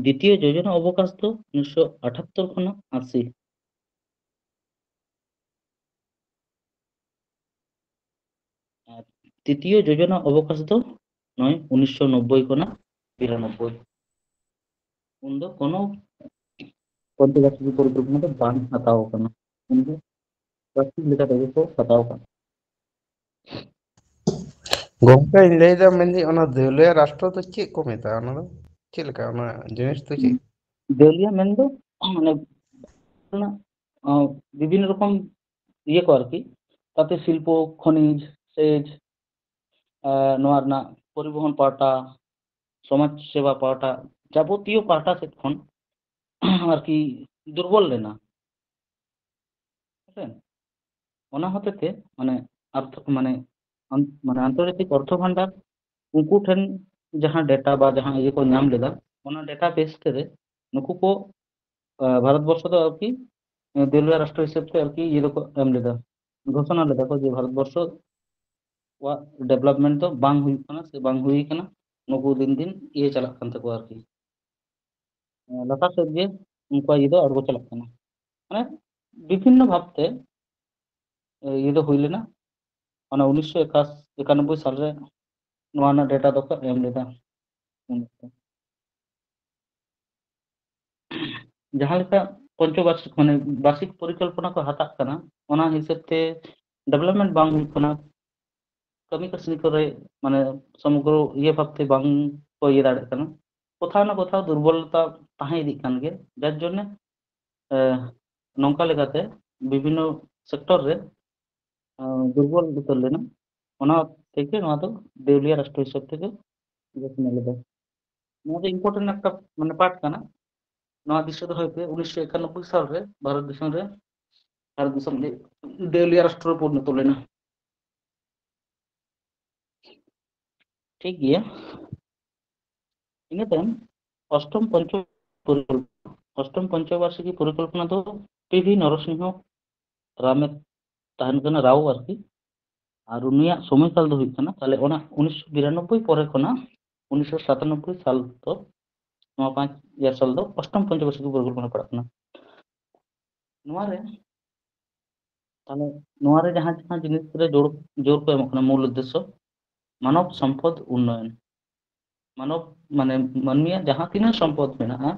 ᱫᱤᱛᱤᱭᱚ ᱡᱳᱡᱚᱱᱟ ᱚᱵᱚᱠᱟᱥ ᱫᱚ ᱩᱱᱤᱥᱥᱚ ᱟᱴᱷᱟᱛᱛᱚᱨ ᱠᱷᱚᱱᱟᱜ ᱟᱥᱤ᱾ ᱟᱨ ᱛᱤᱛᱤᱭᱚ ᱡᱳᱡᱚᱱᱟ ᱚᱵᱚᱠᱟᱥ ᱫᱚ ᱱᱚᱜᱼᱚᱭ ᱩᱱᱤᱥᱥᱚ ᱱᱚᱵᱵᱳᱭ ᱠᱷᱚᱱᱟᱜ ᱵᱤᱨᱟᱱᱚᱵᱵᱳᱭ᱾ ᱩᱱᱫᱚ ᱠᱳᱱᱳ ᱯᱚᱧᱪᱚᱵᱟᱨᱥᱤᱠᱤ ᱯᱚᱨᱤᱠᱚᱞᱯᱚᱱᱟ ᱫᱚ ᱵᱟᱝ ᱦᱟᱛᱟᱣ ᱟᱠᱟᱱᱟ᱾ ᱩᱱᱫᱚ ᱯᱨᱟᱠᱴᱤᱠ ᱞᱮᱠᱟ ᱛᱮᱜᱮ ᱠᱚ ᱦᱟᱛᱟᱣ ᱟᱠᱟᱱᱟ᱾ ᱜᱚᱝᱠᱮᱧ ᱞᱟᱹᱭᱫᱟ, ᱢᱮᱱᱫᱟᱹᱧ ᱚᱱᱟ ᱫᱮᱣᱞᱤᱭᱟ ᱨᱟᱥᱴᱨᱚ ᱫᱚ ᱪᱮᱫ ᱠᱚ ᱢᱮᱛᱟᱜᱼᱟ? ᱚᱱᱟ ᱫᱚ ᱪᱮᱫ ᱞᱮᱠᱟ ᱚᱱᱟ ᱡᱤᱱᱤᱥ ᱫᱚ ᱪᱮᱫ? ᱫᱮᱣᱞᱤᱭᱟ ᱢᱮᱱᱫᱚ ᱢᱟᱱᱮ ᱚᱱᱟ, ᱟᱸ, ᱵᱤᱵᱷᱤᱱᱱᱚ ᱨᱚᱠᱚᱢ ᱤᱭᱟᱹ ᱠᱚ ᱟᱨᱠᱤ, ᱛᱟᱛᱮ ᱥᱤᱞᱯᱚ, ᱠᱷᱚᱱᱤᱡᱽ, ᱥᱮᱪ, ᱟᱸ, ᱱᱚᱣᱟ ᱨᱮᱱᱟᱜ ᱯᱚᱨᱤᱵᱚᱦᱚᱱ ᱯᱟᱦᱴᱟ, ᱥᱚᱢᱟᱡᱽ ᱥᱮᱵᱟ ᱯᱟᱦᱴᱟ, ᱡᱟᱵᱚᱛᱤᱭᱚ ᱯᱟᱦᱴᱟ ᱥᱮᱫ ᱠᱷᱚᱱ ᱟᱨᱠᱤ ᱫᱩᱨᱵᱚᱞ ᱞᱮᱱᱟ᱾ ᱦᱮᱸᱥᱮ? ᱚᱱᱟ ᱦᱚᱛᱮ ᱛᱮ ᱢᱟᱱᱮ ᱟᱨᱛᱷ-, ᱢᱟᱱᱮ ᱟᱱ-, ᱢᱟᱱᱮ ᱟᱱᱛᱚᱨᱡᱟᱛᱤᱠ ᱚᱨᱛᱷᱚ ᱵᱷᱟᱱᱰᱟᱨ ᱩᱱᱠᱩ ᱴᱷᱮᱱ ᱡᱟᱦᱟᱸ ᱰᱮᱴᱟ ᱵᱟ ᱡᱟᱦᱟᱸ ᱤᱭᱟᱹ ᱠᱚ ᱧᱟᱢ ᱞᱮᱫᱟ, ᱚᱱᱟ ᱰᱮᱴᱟ ᱵᱮᱥ ᱛᱮ ᱱᱩᱠᱩ ᱠᱚ, ᱟᱸ, ᱵᱷᱟᱨᱚᱛ ᱵᱚᱨᱥᱚ ᱫᱚ ᱟᱨᱠᱤ, ᱟᱸ, ᱫᱮᱣᱞᱤᱭᱟ ᱨᱟᱥᱴᱨᱚ ᱦᱤᱥᱟᱹᱵ ᱛᱮ ᱟᱨᱠᱤ ᱤᱭᱟᱹ ᱫᱚᱠᱚ ᱮᱢ ᱞᱮᱫᱟ, ᱜᱷᱳᱥᱚᱱᱟ ᱞᱮᱫᱟ ᱠᱚ ᱡᱮ ᱵᱷᱟᱨᱚᱛ ᱵᱚᱨᱥᱚ ᱣᱟᱜ ᱰᱮᱵᱷᱞᱚᱯᱢᱮᱱᱴ ᱫᱚ ᱵᱟᱝ ᱦᱩᱭᱩᱜ ᱠᱟᱱᱟ ᱥᱮ ᱵᱟᱝ ᱦᱩᱭ ᱠᱟᱱᱟ, ᱱᱩᱠᱩ ᱫᱤᱱ ᱫᱤᱱ ᱤᱭᱟᱹ ᱪᱟᱞᱟᱜ ᱠᱟᱱ ᱛᱟᱠᱚᱣᱟ ᱟᱨᱠᱤ, ᱟᱸ, ᱞᱟᱛᱟᱨ ᱥᱮᱫ ᱜᱮ ᱩᱱᱠᱩᱣᱟᱜ ᱤᱭᱟᱹ ᱫᱚ ᱟᱬᱜᱚ ᱪᱟᱞᱟᱜ ᱠᱟᱱᱟ᱾ ᱢᱟᱱᱮ ᱵᱤᱵᱷᱤᱱᱱᱚ ᱵᱷᱟᱵᱛᱮ, ᱮ, ᱤᱭᱟᱹ ᱫᱚ ᱦᱩᱭ ᱞᱮᱱᱟ᱾ ᱚᱱᱟ ᱩᱱᱤᱥᱥᱚ ᱮᱠᱟᱱᱚᱵᱵᱳᱭ ᱥᱟᱞᱨᱮ ᱱᱚᱣᱟ ᱨᱮᱱᱟᱜ ᱰᱮᱴᱟ ᱫᱚᱠᱚ ᱮᱢ ᱞᱮᱫᱟ᱾ ᱩᱱ ᱚᱠᱛᱚ ᱡᱟᱦᱟᱸ ᱞᱮᱠᱟ ᱯᱚᱧᱪᱚᱵᱟᱨᱥᱤᱠ, ᱢᱟᱱᱮ ᱵᱟᱨᱥᱤᱠ ᱯᱚᱨᱤᱠᱚᱞᱯᱚᱱᱟ ᱠᱚ ᱦᱟᱛᱟᱜ ᱠᱟᱱᱟ, ᱚᱱᱟ ᱦᱤᱥᱟᱹᱵ ᱛᱮ ᱰᱮᱵᱷᱞᱚᱯᱢᱮᱱᱴ ᱵᱟᱝ ᱦᱩᱭᱩᱜ ᱠᱟᱱᱟ, ᱠᱟᱹᱢᱤ ᱠᱟᱹᱥᱱᱤ ᱠᱚᱨᱮ ᱢᱟᱱᱮ ᱥᱚᱢᱚᱜᱨᱚ ᱤᱭᱟᱹ ᱵᱷᱟᱵᱛᱮ ᱵᱟᱝ ᱠᱚ ᱤᱭᱟᱹ ᱫᱟᱲᱮᱭᱟᱜ ᱠᱟᱱᱟ, ᱠᱳᱛᱷᱟᱣ ᱱᱟ ᱠᱳᱛᱷᱟᱣ ᱫᱩᱨᱵᱚᱞᱚᱛᱟ ᱛᱟᱦᱮᱸ ᱤᱫᱤᱜ ᱠᱟᱱ ᱜᱮᱭᱟ, ᱡᱟᱨ ᱡᱚᱱᱱᱮ, ᱮ, ᱱᱚᱝᱠᱟ ᱞᱮᱠᱟᱛᱮ ᱵᱤᱵᱷᱤᱱᱱᱚ ᱥᱮᱠᱴᱚᱨ ᱨᱮ, ᱮ, ᱫᱩᱨᱵᱚᱞ ᱩᱛᱟᱹᱨ ᱞᱮᱱᱟ᱾ ᱚᱱᱟ ᱛᱮᱜᱮ ᱱᱚᱣᱟ ᱫᱚ ᱫᱮᱣᱞᱤᱭᱟ ᱨᱟᱥᱴᱨᱚ ᱦᱤᱥᱟᱹᱵ ᱛᱮᱜᱮ ᱜᱷᱳᱥᱚᱱᱟ ᱞᱮᱫᱟ᱾ ᱱᱚᱣᱟ ᱫᱚ ᱤᱢᱯᱚᱨᱴᱮᱱᱴ ᱮᱠᱴᱟ ᱢᱟᱱᱮ ᱯᱟᱨᱴ ᱠᱟᱱᱟ᱾ ᱱᱚᱣᱟ ᱫᱤᱥᱟᱹ ᱫᱚᱦᱚᱭ ᱯᱮ, ᱩᱱᱤᱥᱥᱚ ᱮᱠᱟᱱᱚᱵᱵᱳᱭ ᱥᱟᱞ ᱨᱮ ᱵᱷᱟᱨᱚᱛ ᱫᱤᱥᱚᱢ ᱨᱮ, ᱵᱷᱟᱨᱚᱛ ᱫᱤᱥᱚᱢ ᱫᱮᱣᱞᱤᱭᱟ ᱨᱟᱥᱴᱨᱚ ᱯᱚᱨᱤᱱᱚᱛᱚ ᱞᱮᱱᱟ᱾ ᱴᱷᱤᱠ ᱜᱮᱭᱟ᱾ ᱤᱱᱟᱹ ᱛᱟᱭᱚᱢ ᱚᱥᱴᱚᱢ ᱯᱚᱧᱪᱚ ᱯᱚᱨᱤᱠᱚᱞᱯᱚᱱᱟ, ᱚᱥᱴᱚᱢ ᱯᱚᱧᱪᱚᱵᱟᱨᱥᱤᱠᱤ ᱯᱚᱨᱤᱠᱚᱞᱯᱚᱱᱟ ᱫᱚ ᱯᱤ ᱵᱷᱤ ᱱᱚᱨᱚᱥᱤᱝᱦᱚ ᱨᱟᱢᱮ ᱛᱟᱦᱮᱱ ᱠᱟᱱᱟ, ᱨᱟᱣ ᱟᱨᱠᱤ᱾ ᱟᱨ ᱩᱱᱤᱭᱟᱜ ᱥᱚᱢᱚᱭ ᱠᱟᱞ ᱫᱚ ᱦᱩᱭᱩᱜ ᱠᱟᱱᱟ ᱛᱟᱦᱞᱮ ᱚᱱᱟ ᱩᱱᱤᱥᱥᱚ ᱵᱤᱨᱟᱱᱚᱵᱵᱳᱭ ᱯᱚᱨᱮ ᱠᱷᱚᱱᱟᱜ ᱩᱱᱤᱥᱥᱚ ᱥᱟᱛᱟᱱᱚᱵᱵᱳᱭ ᱥᱟᱞ ᱫᱚ, ᱱᱚᱣᱟ ᱯᱟᱸᱪ ᱤᱭᱟᱨ ᱥᱟᱞ ᱫᱚ ᱚᱥᱴᱚᱢ ᱯᱚᱧᱪᱚᱵᱟᱨᱥᱤᱠᱤ ᱯᱚᱨᱤᱠᱚᱞᱯᱚᱱᱟ ᱯᱟᱲᱟᱜ ᱠᱟᱱᱟ᱾ ᱱᱚᱣᱟ ᱨᱮ ᱛᱟᱦᱞᱮ ᱱᱚᱣᱟ ᱨᱮ ᱡᱟᱦᱟᱸ ᱡᱟᱦᱟᱸ ᱡᱤᱱᱤᱥ ᱨᱮ ᱡᱳᱨ ᱡᱳᱨ ᱠᱚ ᱮᱢᱚᱜ ᱠᱟᱱᱟ, ᱢᱩᱞ ᱩᱫᱽᱫᱮᱥᱥᱚ ᱢᱟᱱᱚᱵ ᱥᱚᱢᱯᱚᱫ ᱩᱱᱱᱚᱭᱚᱱ᱾ ᱢᱟᱱᱚᱵ ᱢᱟᱱᱮ ᱢᱟᱹᱱᱢᱤᱭᱟᱜ ᱡᱟᱦᱟᱸ ᱛᱤᱱᱟᱹᱜ ᱥᱚᱢᱯᱚᱫ ᱢᱮᱱᱟᱜᱼᱟ,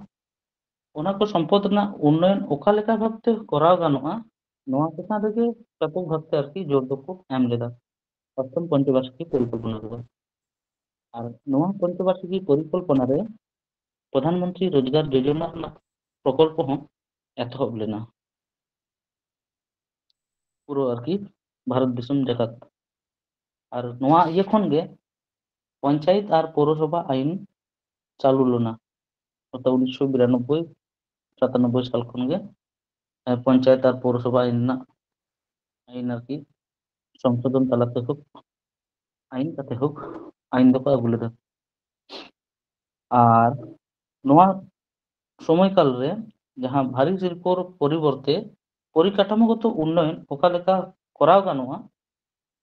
ᱚᱱᱟ ᱠᱚ ᱥᱚᱢᱯᱚᱫ ᱨᱮᱱᱟᱜ ᱩᱱᱱᱚᱭᱚᱱ ᱚᱠᱟ ᱞᱮᱠᱟ ᱵᱷᱟᱵᱛᱮ ᱠᱚᱨᱟᱣ ᱜᱟᱱᱚᱜᱼᱟ, ᱱᱚᱣᱟ ᱪᱮᱛᱟᱱ ᱨᱮᱜᱮ ᱵᱮᱯᱚᱠ ᱵᱷᱟᱵᱛᱮ ᱟᱨᱠᱤ ᱡᱳᱨ ᱫᱚᱠᱚ ᱮᱢ ᱞᱮᱫᱟ ᱚᱥᱴᱚᱢ ᱯᱚᱧᱪᱚᱵᱟᱨᱥᱤᱠᱤ ᱯᱚᱨᱤᱠᱚᱞᱯᱚᱱᱟ ᱨᱮᱫᱚ᱾ ᱟᱨ ᱱᱚᱣᱟ ᱯᱚᱧᱪᱚᱵᱟᱨᱥᱤᱠᱤ ᱯᱚᱨᱤᱠᱚᱞᱯᱚᱱᱟ ᱨᱮ ᱯᱨᱚᱫᱷᱟᱱ ᱢᱚᱱᱛᱨᱤ ᱨᱳᱡᱽᱜᱟᱨ ᱡᱳᱡᱚᱱᱟ ᱨᱮᱱᱟᱜ ᱯᱨᱚᱠᱚᱞᱯᱚ ᱦᱚᱸ ᱮᱛᱚᱦᱚᱵ ᱞᱮᱱᱟ᱾ ᱯᱩᱨᱟᱹ ᱟᱨᱠᱤ ᱵᱷᱟᱨᱚᱛ ᱫᱤᱥᱚᱢ ᱡᱟᱠᱟᱛ᱾ ᱟᱨ ᱱᱚᱣᱟ ᱤᱭᱟᱹ ᱠᱷᱚᱱ ᱜᱮ ᱯᱚᱧᱪᱟᱭᱮᱛ ᱟᱨ ᱯᱳᱣᱨᱚᱥᱚᱵᱷᱟ ᱟᱭᱤᱱ ᱪᱟᱹᱞᱩ ᱞᱮᱱᱟ᱾ ᱚᱨᱛᱷᱟᱛ ᱩᱱᱤᱥᱥᱚ ᱵᱤᱨᱟᱱᱚᱵᱵᱳᱭ ᱥᱟᱛᱟᱱᱚᱵᱵᱳᱭ ᱥᱟᱞ ᱠᱷᱚᱱ ᱜᱮ, ᱮ, ᱯᱚᱧᱪᱟᱭᱮᱛ ᱟᱨ ᱯᱳᱣᱨᱚᱥᱚᱵᱷᱟ ᱟᱭᱤᱱ ᱨᱮᱱᱟᱜ ᱟᱭᱤᱱ ᱟᱨᱠᱤ ᱥᱚᱝᱥᱳᱫᱷᱚᱱ ᱛᱟᱞᱟᱛᱮ ᱦᱳᱠ, ᱟᱭᱤᱱ ᱠᱟᱛᱮ ᱦᱳᱠ, ᱟᱭᱤᱱ ᱫᱚᱠᱚ ᱟᱹᱜᱩ ᱞᱮᱫᱟ᱾ ᱟᱨ ᱱᱚᱣᱟ ᱥᱚᱢᱚᱭ ᱠᱟᱞ ᱨᱮ ᱡᱟᱦᱟᱸ ᱵᱷᱟᱨᱤ ᱥᱤᱞᱯᱚ ᱯᱚᱨᱤᱵᱚᱨᱛᱮ ᱯᱚᱨᱤᱠᱟᱴᱷᱟᱢᱳᱜᱚᱛᱚ ᱩᱱᱱᱚᱭᱚᱱ ᱚᱠᱟ ᱞᱮᱠᱟ ᱠᱚᱨᱟᱣ ᱜᱟᱱᱚᱜᱼᱟ,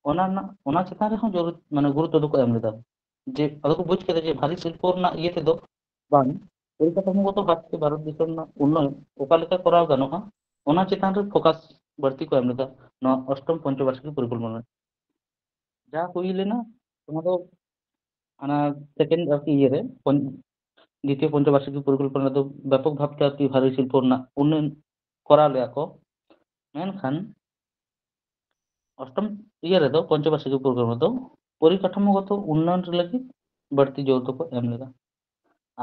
ᱚᱱᱟ ᱨᱮᱱᱟᱜ, ᱚᱱᱟ ᱪᱮᱛᱟᱱ ᱨᱮᱦᱚᱸ ᱡᱳᱨ, ᱢᱟᱱᱮ, ᱜᱩᱨᱩᱛᱛᱚ ᱫᱚᱠᱚ ᱮᱢ ᱞᱮᱫᱟ᱾ ᱡᱮ ᱟᱫᱚ ᱠᱚ ᱵᱩᱡᱽ ᱠᱮᱫᱟ ᱡᱮ ᱵᱷᱟᱨᱤ ᱥᱤᱞᱯᱚ ᱨᱮᱱᱟᱜ ᱤᱭᱟᱹ ᱛᱮᱫᱚ ᱵᱟᱝ, ᱯᱚᱨᱤᱠᱟᱴᱷᱟᱢᱳᱜᱚᱛᱚ ᱵᱷᱟᱵᱽ ᱛᱮ ᱵᱷᱟᱨᱚᱛ ᱫᱤᱥᱚᱢ ᱨᱮᱱᱟᱜ ᱩᱱᱱᱚᱭᱚᱱ ᱚᱠᱟ ᱞᱮᱠᱟ ᱠᱚᱨᱟᱣ ᱜᱟᱱᱚᱜᱼᱟ, ᱚᱱᱟ ᱪᱮᱛᱟᱱ ᱨᱮ ᱯᱷᱳᱠᱟᱥ ᱵᱟᱹᱲᱛᱤ ᱠᱚ ᱮᱢ ᱞᱮᱫᱟ ᱱᱚᱣᱟ ᱚᱥᱴᱚᱢ ᱯᱚᱧᱪᱚᱵᱟᱨᱥᱤᱠᱤ ᱯᱚᱨᱤᱠᱚᱞᱯᱚᱱᱟ ᱨᱮ᱾ ᱡᱟ ᱦᱩᱭ ᱞᱮᱱᱟ, ᱚᱱᱟ ᱫᱚ ᱚᱱᱟ ᱥᱮᱠᱮᱱᱰ ᱟᱨᱠᱤ ᱤᱭᱟᱹ ᱨᱮ, ᱯᱚᱧ-, ᱫᱤᱛᱤᱭᱚ ᱯᱚᱧᱪᱚᱵᱟᱨᱥᱤᱠᱤ ᱯᱚᱨᱤᱠᱚᱞᱯᱚᱱᱟ ᱨᱮᱫᱚ ᱵᱮᱯᱚᱠ ᱵᱷᱟᱵᱽᱛᱮ ᱟᱨᱠᱤ ᱵᱷᱟᱨᱤ ᱥᱤᱞᱯᱚ ᱨᱮᱱᱟᱜ ᱩᱱᱱᱚᱭᱚᱱ ᱠᱚᱨᱟᱣ ᱞᱮᱜᱼᱟ ᱠᱚ᱾ ᱢᱮᱱᱠᱷᱟᱱ ᱚᱥᱴᱚᱢ ᱤᱭᱟᱹ ᱨᱮᱫᱚ, ᱯᱚᱧᱪᱚᱵᱟᱨᱥᱤᱠᱤ ᱯᱨᱳᱜᱨᱟᱢ ᱨᱮᱫᱚ ᱯᱚᱨᱤᱠᱟᱴᱷᱟᱢᱳᱜᱚᱛᱚ ᱩᱱᱱᱚᱭᱚᱱ ᱨᱮ ᱞᱟᱹᱜᱤᱫ ᱵᱟᱹᱲᱛᱤ ᱡᱳᱨ ᱫᱚᱠᱚ ᱮᱢ ᱞᱮᱫᱟ᱾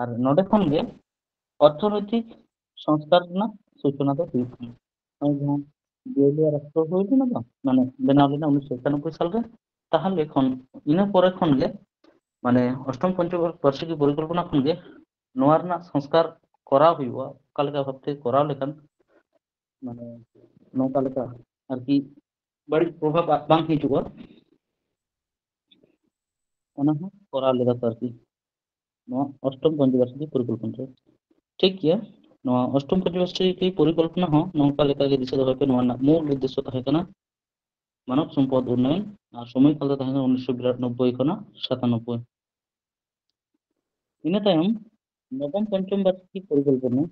ᱟᱨ ᱱᱚᱰᱮ ᱠᱷᱚᱱ ᱜᱮ ᱚᱨᱛᱷᱚᱱᱳᱭᱛᱤᱠ ᱥᱚᱝᱥᱠᱟᱨ ᱨᱮᱱᱟᱜ ᱥᱩᱪᱚᱱᱟ ᱫᱚ ᱦᱩᱭᱩᱜ ᱠᱟᱱᱟ᱾ ᱱᱚᱜᱼᱚᱭ ᱡᱟᱦᱟᱸ ᱫᱮᱣᱞᱤᱭᱟ ᱨᱟᱥᱴᱨᱚ ᱦᱩᱭ ᱞᱮᱱᱟ ᱵᱟᱝ, ᱢᱟᱱᱮ ᱵᱮᱱᱟᱣ ᱞᱮᱱᱟ ᱩᱱᱤᱥᱥᱚ ᱮᱠᱟᱱᱚᱵᱵᱳᱭ ᱥᱟᱞ ᱨᱮ, ᱛᱟᱦᱞᱮ ᱠᱷᱚᱱ, ᱤᱱᱟᱹ ᱯᱚᱨᱮ ᱠᱷᱚᱱ ᱜᱮ, ᱢᱟᱱᱮ ᱚᱥᱴᱚᱢ ᱯᱚᱧᱪᱚᱵᱟᱨᱥᱤᱠᱤ ᱯᱚᱨᱤᱠᱚᱞᱯᱚᱱᱟ ᱠᱷᱚᱱ ᱜᱮ ᱱᱚᱣᱟ ᱨᱮᱱᱟᱜ ᱥᱚᱝᱥᱠᱟᱨ ᱠᱚᱨᱟᱣ ᱦᱩᱭᱩᱜᱼᱟ, ᱚᱠᱟ ᱞᱮᱠᱟ ᱵᱷᱟᱵᱛᱮ ᱠᱚᱨᱟᱣ ᱞᱮᱠᱷᱟᱱ, ᱢᱟᱱᱮ, ᱱᱚᱝᱠᱟ ᱞᱮᱠᱟ ᱟᱨᱠᱤ ᱵᱟᱹᱲᱤᱡ ᱯᱨᱚᱵᱷᱟᱵᱽ ᱵᱟᱝ ᱦᱤᱡᱩᱜᱼᱟ, ᱚᱱᱟ ᱦᱚᱸ ᱠᱚᱨᱟᱣ ᱞᱮᱫᱟ ᱠᱚ ᱟᱨᱠᱤ᱾ ᱱᱚᱣᱟ ᱚᱥᱴᱚᱢ ᱯᱚᱧᱪᱚᱵᱟᱨᱥᱤᱠᱤ ᱯᱚᱨᱤᱠᱚᱞᱯᱚᱱᱟ ᱨᱮ᱾ ᱴᱷᱤᱠ ᱜᱮᱭᱟ, ᱱᱚᱣᱟ ᱚᱥᱴᱚᱢ ᱯᱚᱧᱪᱚᱵᱟᱨᱥᱤᱠᱤ ᱯᱚᱨᱤᱠᱚᱞᱯᱚᱱᱟ ᱦᱚᱸ ᱱᱚᱝᱠᱟ ᱞᱮᱠᱟᱜᱮ ᱫᱤᱥᱟᱹ ᱫᱚᱦᱚᱭ ᱯᱮ, ᱱᱚᱣᱟ ᱨᱮᱱᱟᱜ ᱢᱩᱞ ᱩᱫᱽᱫᱮᱥᱥᱚ ᱛᱟᱦᱮᱸ ᱠᱟᱱᱟ ᱢᱟᱱᱚᱵ ᱥᱚᱢᱯᱚᱫ ᱩᱱᱱᱚᱭᱚᱱ, ᱟᱨ ᱥᱚᱢᱚᱭ ᱠᱟᱞ ᱫᱚ ᱛᱟᱦᱮᱸ ᱠᱟᱱᱟ ᱩᱱᱤᱥᱥᱚ ᱵᱤᱨᱟᱱᱚᱵᱵᱳᱭ ᱠᱷᱚᱱᱟᱜ ᱥᱟᱛᱟᱱᱚᱵᱵᱳᱭ᱾ ᱤᱱᱟᱹ ᱛᱟᱭᱚᱢ ᱱᱚᱵᱚᱢ ᱯᱚᱧᱪᱚᱢ ᱵᱟᱨᱥᱤᱠᱤ ᱯᱚᱨᱤᱠᱚᱞᱯᱚᱱᱟ,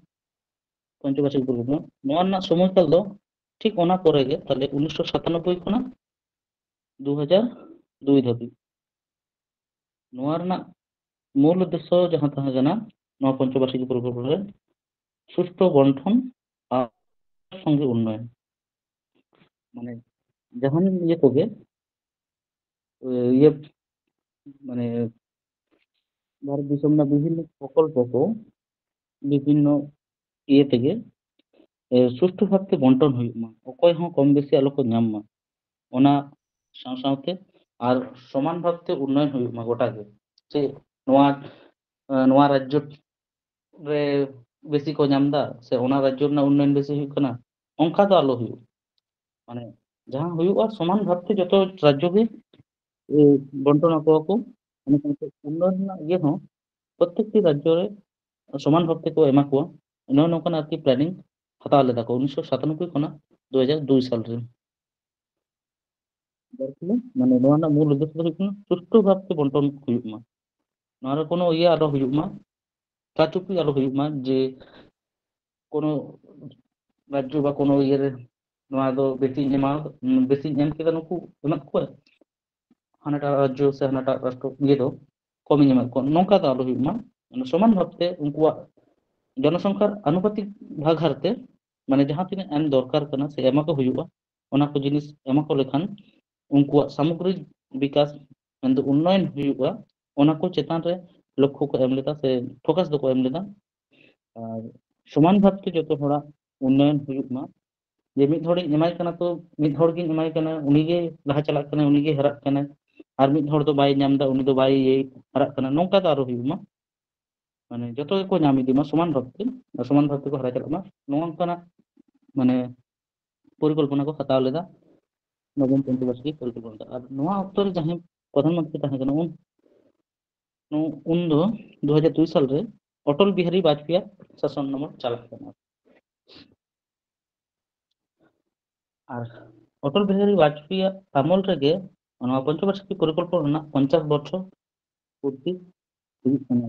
ᱯᱚᱧᱪᱚᱵᱟᱨᱥᱤᱠᱤ ᱯᱚᱨᱤᱠᱚᱞᱯᱚᱱᱟ, ᱱᱚᱣᱟ ᱨᱮᱱᱟᱜ ᱥᱚᱢᱚᱭ ᱠᱟᱞ ᱫᱚ ᱴᱷᱤᱠ ᱚᱱᱟ ᱯᱚᱨᱮ ᱜᱮ, ᱛᱟᱦᱞᱮ ᱩᱱᱤᱥᱥᱚ ᱥᱟᱛᱟᱱᱚᱵᱵᱳᱭ ᱠᱷᱚᱱᱟᱜ ᱫᱩ ᱦᱟᱡᱟᱨ ᱫᱩᱭ ᱫᱷᱟᱹᱵᱤᱡ᱾ ᱱᱚᱣᱟ ᱨᱮᱱᱟᱜ ᱢᱩᱞ ᱩᱫᱽᱫᱮᱥᱥᱚ ᱡᱟᱦᱟᱸ ᱛᱟᱦᱮᱸ ᱠᱟᱱᱟ ᱱᱚᱣᱟ ᱯᱚᱧᱪᱚᱵᱟᱨᱥᱤᱠᱤ ᱯᱚᱨᱤᱠᱚᱞᱯᱚᱱᱟ ᱨᱮ, ᱥᱩᱥᱴᱷᱩ ᱵᱚᱱᱴᱷᱚᱱ ᱟᱨ ᱥᱚᱝᱜᱷᱤᱠ ᱩᱱᱱᱚᱭᱚᱱ, ᱢᱟᱱᱮ ᱡᱟᱦᱟᱱ ᱤᱭᱟᱹ ᱠᱚᱜᱮ, ᱤᱭᱟᱹ, ᱢᱟᱱᱮ ᱵᱷᱟᱨᱚᱛ ᱫᱤᱥᱚᱢ ᱨᱮᱱᱟᱜ ᱵᱤᱵᱷᱤᱱᱱᱚ ᱯᱨᱚᱠᱚᱞᱯᱚ ᱠᱚ ᱵᱤᱵᱷᱤᱱᱱᱚ ᱤᱭᱟᱹ ᱛᱮᱜᱮ, ᱮ, ᱥᱩᱥᱴᱷᱩ ᱵᱷᱟᱵᱛᱮ ᱵᱚᱱᱴᱚᱱ ᱦᱩᱭᱩᱜ ᱢᱟ, ᱚᱠᱚᱭ ᱦᱚᱸ ᱠᱚᱢ ᱵᱮᱥᱤ ᱟᱞᱚ ᱠᱚ ᱧᱟᱢ ᱢᱟ, ᱚᱱᱟ ᱥᱟᱶ ᱥᱟᱶᱛᱮ ᱟᱨ ᱥᱚᱢᱟᱱ ᱵᱷᱟᱵᱛᱮ ᱩᱱᱱᱚᱭᱚᱱ ᱦᱩᱭᱩᱜ ᱢᱟ ᱜᱚᱴᱟ ᱜᱮ᱾ ᱪᱮ ᱱᱚᱣᱟ, ᱮ, ᱱᱚᱣᱟ ᱨᱟᱡᱽᱡᱚ ᱨᱮ ᱵᱮᱥᱤ ᱠᱚ ᱧᱟᱢ ᱮᱫᱟ ᱥᱮ ᱚᱱᱟ ᱨᱟᱡᱽᱡᱚ ᱨᱮᱱᱟᱜ ᱩᱱᱱᱚᱭᱚᱱ ᱵᱮᱥᱤ ᱦᱩᱭᱩᱜ ᱠᱟᱱᱟ, ᱚᱱᱠᱟ ᱫᱚ ᱟᱞᱚ ᱦᱩᱭᱩᱜ᱾ ᱢᱟᱱᱮ ᱡᱟᱦᱟᱸ ᱦᱩᱭᱩᱜᱼᱟ ᱥᱚᱢᱟᱱ ᱵᱷᱟᱵᱛᱮ ᱡᱚᱛᱚ ᱨᱟᱡᱽᱡᱚ ᱜᱮ, ᱮ, ᱵᱚᱱᱴᱚᱱ ᱟᱠᱚᱣᱟ ᱠᱚ᱾ ᱚᱱᱟ ᱥᱟᱶᱛᱮ ᱩᱱᱱᱚᱭᱚᱱ ᱨᱮᱱᱟᱜ ᱤᱭᱟᱹ ᱦᱚᱸ ᱯᱨᱚᱛᱮᱠᱴᱤ ᱨᱟᱡᱽᱡᱚ ᱨᱮ ᱥᱚᱢᱟᱱ ᱵᱷᱟᱵ ᱛᱮᱠᱚ ᱮᱢᱟ ᱠᱚᱣᱟ᱾ ᱱᱚᱜᱼᱚ ᱱᱚᱝᱠᱟᱱᱟᱜ ᱟᱨᱠᱤ ᱯᱞᱮᱱᱤᱝ ᱦᱟᱛᱟᱣ ᱞᱮᱫᱟ ᱠᱚ ᱩᱱᱤᱥᱥᱚ ᱥᱟᱛᱟᱱᱚᱵᱵᱳᱭ ᱠᱷᱚᱱᱟᱜ ᱫᱩ ᱦᱟᱡᱟᱨ ᱫᱩᱭ ᱥᱟᱞ ᱨᱮ᱾ ᱡᱟᱨ ᱯᱷᱚᱞᱮ ᱢᱟᱱᱮ ᱱᱚᱣᱟ ᱨᱮᱱᱟᱜ ᱢᱩᱞ ᱩᱫᱽᱫᱮᱥᱥᱚ ᱫᱚ ᱦᱩᱭᱩᱜ ᱠᱟᱱᱟ ᱥᱩᱥᱴᱷᱩ ᱵᱷᱟᱵᱛᱮ ᱵᱚᱱᱴᱚᱱ ᱦᱩᱭᱩᱜ ᱢᱟ, ᱱᱚᱣᱟ ᱨᱮ ᱠᱳᱱᱳ ᱤᱭᱟᱹ ᱟᱞᱚ ᱦᱩᱭᱩᱜ ᱢᱟ, ᱠᱟᱪᱩᱯᱤ ᱟᱞᱚ ᱦᱩᱭᱩᱜ ᱢᱟ ᱡᱮ ᱠᱳᱱᱳ ᱨᱟᱡᱽᱡᱚ ᱵᱟ ᱠᱳᱱᱳ ᱤᱭᱟᱹ ᱨᱮ ᱱᱚᱣᱟ ᱫᱚ ᱵᱮᱥᱤᱧ ᱮᱢᱟ, ᱵᱮᱥᱤᱧ ᱮᱢ ᱠᱮᱫᱟ, ᱱᱩᱠᱩ ᱮᱢᱟᱜ ᱠᱚᱣᱟ, ᱦᱟᱱᱟᱴᱟᱜ ᱨᱟᱡᱽᱡᱚ ᱥᱮ ᱦᱟᱱᱟᱴᱟᱜ ᱨᱟᱥᱴᱨᱚ ᱤᱭᱟᱹ ᱫᱚ ᱠᱚᱢᱤᱧ ᱮᱢᱟᱜ ᱠᱚᱣᱟ, ᱱᱚᱝᱠᱟ ᱫᱚ ᱟᱞᱚ ᱦᱩᱭᱩᱜ ᱢᱟ᱾ ᱢᱟᱱᱮ ᱥᱚᱢᱟᱱ ᱵᱷᱟᱵᱛᱮ ᱩᱱᱠᱩᱣᱟᱜ ᱡᱚᱱᱚᱥᱚᱝᱠᱷᱟᱨ ᱟᱱᱩᱯᱟᱛᱤᱠ ᱵᱷᱟᱜᱽ ᱦᱟᱨᱛᱮ, ᱢᱟᱱᱮ ᱡᱟᱦᱟᱸ ᱛᱤᱱᱟᱹᱜ ᱮᱢ ᱫᱚᱨᱠᱟᱨ ᱠᱟᱱᱟ ᱥᱮ ᱮᱢᱟ ᱠᱚ ᱦᱩᱭᱩᱜᱼᱟ, ᱚᱱᱟ ᱠᱚ ᱡᱤᱱᱤᱥ ᱮᱢᱟ ᱠᱚ ᱞᱮᱠᱷᱟᱱ ᱩᱱᱠᱩᱣᱟᱜ ᱥᱟᱢᱚᱜᱽᱨᱤᱠ ᱵᱤᱠᱟᱥ, ᱢᱮᱱᱫᱚ ᱩᱱᱱᱚᱭᱚᱱ ᱦᱩᱭᱩᱜᱼᱟ, ᱚᱱᱟ ᱠᱚ ᱪᱮᱛᱟᱱ ᱨᱮ ᱞᱚᱠᱠᱷᱚ ᱠᱚ ᱮᱢ ᱞᱮᱫᱟ ᱥᱮ ᱯᱷᱳᱠᱟᱥ ᱫᱚᱠᱚ ᱮᱢ ᱞᱮᱫᱟ᱾ ᱟᱨ ᱥᱚᱢᱟᱱ ᱵᱷᱟᱵᱛᱮ ᱡᱚᱛᱚ ᱦᱚᱲᱟᱜ ᱩᱱᱱᱚᱭᱚᱱ ᱦᱩᱭᱩᱜ ᱢᱟ᱾ ᱡᱮ ᱢᱤᱫ ᱦᱚᱲᱤᱧ ᱮᱢᱟᱭ ᱠᱟᱱᱟ, ᱛᱚ ᱢᱤᱫ ᱦᱚᱲ ᱜᱤᱧ ᱮᱢᱟᱭ ᱠᱟᱱᱟ, ᱩᱱᱤᱜᱮ ᱞᱟᱦᱟ ᱪᱟᱞᱟᱜ ᱠᱟᱱᱟᱭ, ᱩᱱᱤᱜᱮ ᱦᱟᱨᱟᱜ ᱠᱟᱱᱟᱭ, ᱟᱨ ᱢᱤᱫ ᱦᱚᱲ ᱫᱚ ᱵᱟᱭ ᱧᱟᱢ ᱮᱫᱟ, ᱩᱱᱤ ᱫᱚ ᱵᱟᱭ ᱤᱭᱟᱹᱭ, ᱦᱟᱨᱟᱜ ᱠᱟᱱᱟ, ᱱᱚᱝᱠᱟ ᱫᱚ ᱟᱨᱚ ᱦᱩᱭᱩᱜ ᱢᱟ᱾ ᱢᱟᱱᱮ ᱡᱚᱛᱚ ᱜᱮᱠᱚ ᱧᱟᱢ ᱤᱫᱤ ᱢᱟ ᱥᱚᱢᱟᱱ ᱵᱷᱟᱵᱛᱮ, ᱟᱨ ᱥᱚᱢᱟᱱ ᱵᱷᱟᱵ ᱛᱮᱠᱚ ᱦᱟᱨᱟ ᱪᱟᱞᱟᱜ ᱢᱟ, ᱱᱚᱣᱟ ᱚᱱᱠᱟᱱᱟᱜ ᱢᱟᱱᱮ ᱯᱚᱨᱤᱠᱚᱞᱯᱚᱱᱟ ᱠᱚ ᱦᱟᱛᱟᱣ ᱞᱮᱫᱟ ᱱᱚᱵᱚᱢ ᱯᱚᱧᱪᱚᱵᱟᱨᱥᱤᱠᱤ ᱯᱚᱨᱤᱠᱚᱞᱯᱚᱱᱟ ᱨᱮ᱾ ᱟᱨ ᱱᱚᱣᱟ ᱚᱠᱛᱚ ᱨᱮ ᱡᱟᱦᱟᱸᱭ ᱯᱨᱚᱫᱷᱟᱱ ᱢᱚᱱᱛᱨᱤ ᱛᱟᱦᱮᱸ ᱠᱟᱱᱟ, ᱩᱱ ᱱᱚ-, ᱩᱱ ᱫᱚ ᱫᱩ ᱦᱟᱡᱟᱨ ᱫᱩᱭ ᱥᱟᱞ ᱨᱮ ᱚᱴᱚᱞ ᱵᱤᱦᱟᱨᱤ ᱵᱟᱡᱽᱯᱮᱭᱤᱭᱟᱜ ᱥᱟᱥᱚᱱ ᱟᱢᱚᱞ ᱪᱟᱞᱟᱜ ᱠᱟᱱᱟ᱾ ᱟᱨ ᱚᱴᱚᱞ ᱵᱤᱦᱟᱨᱤ ᱵᱟᱡᱽᱯᱮᱭᱤᱭᱟᱜ ᱟᱢᱚᱞ ᱨᱮᱜᱮ ᱱᱚᱣᱟ ᱯᱚᱧᱪᱚᱵᱟᱨᱥᱤᱠᱤ ᱯᱚᱨᱤᱠᱚᱞᱯᱚᱱᱟ ᱨᱮᱱᱟᱜ ᱯᱚᱧᱪᱟᱥ ᱵᱚᱪᱷᱚᱨ ᱯᱩᱨᱛᱤ ᱦᱩᱭᱩᱜ ᱠᱟᱱᱟ᱾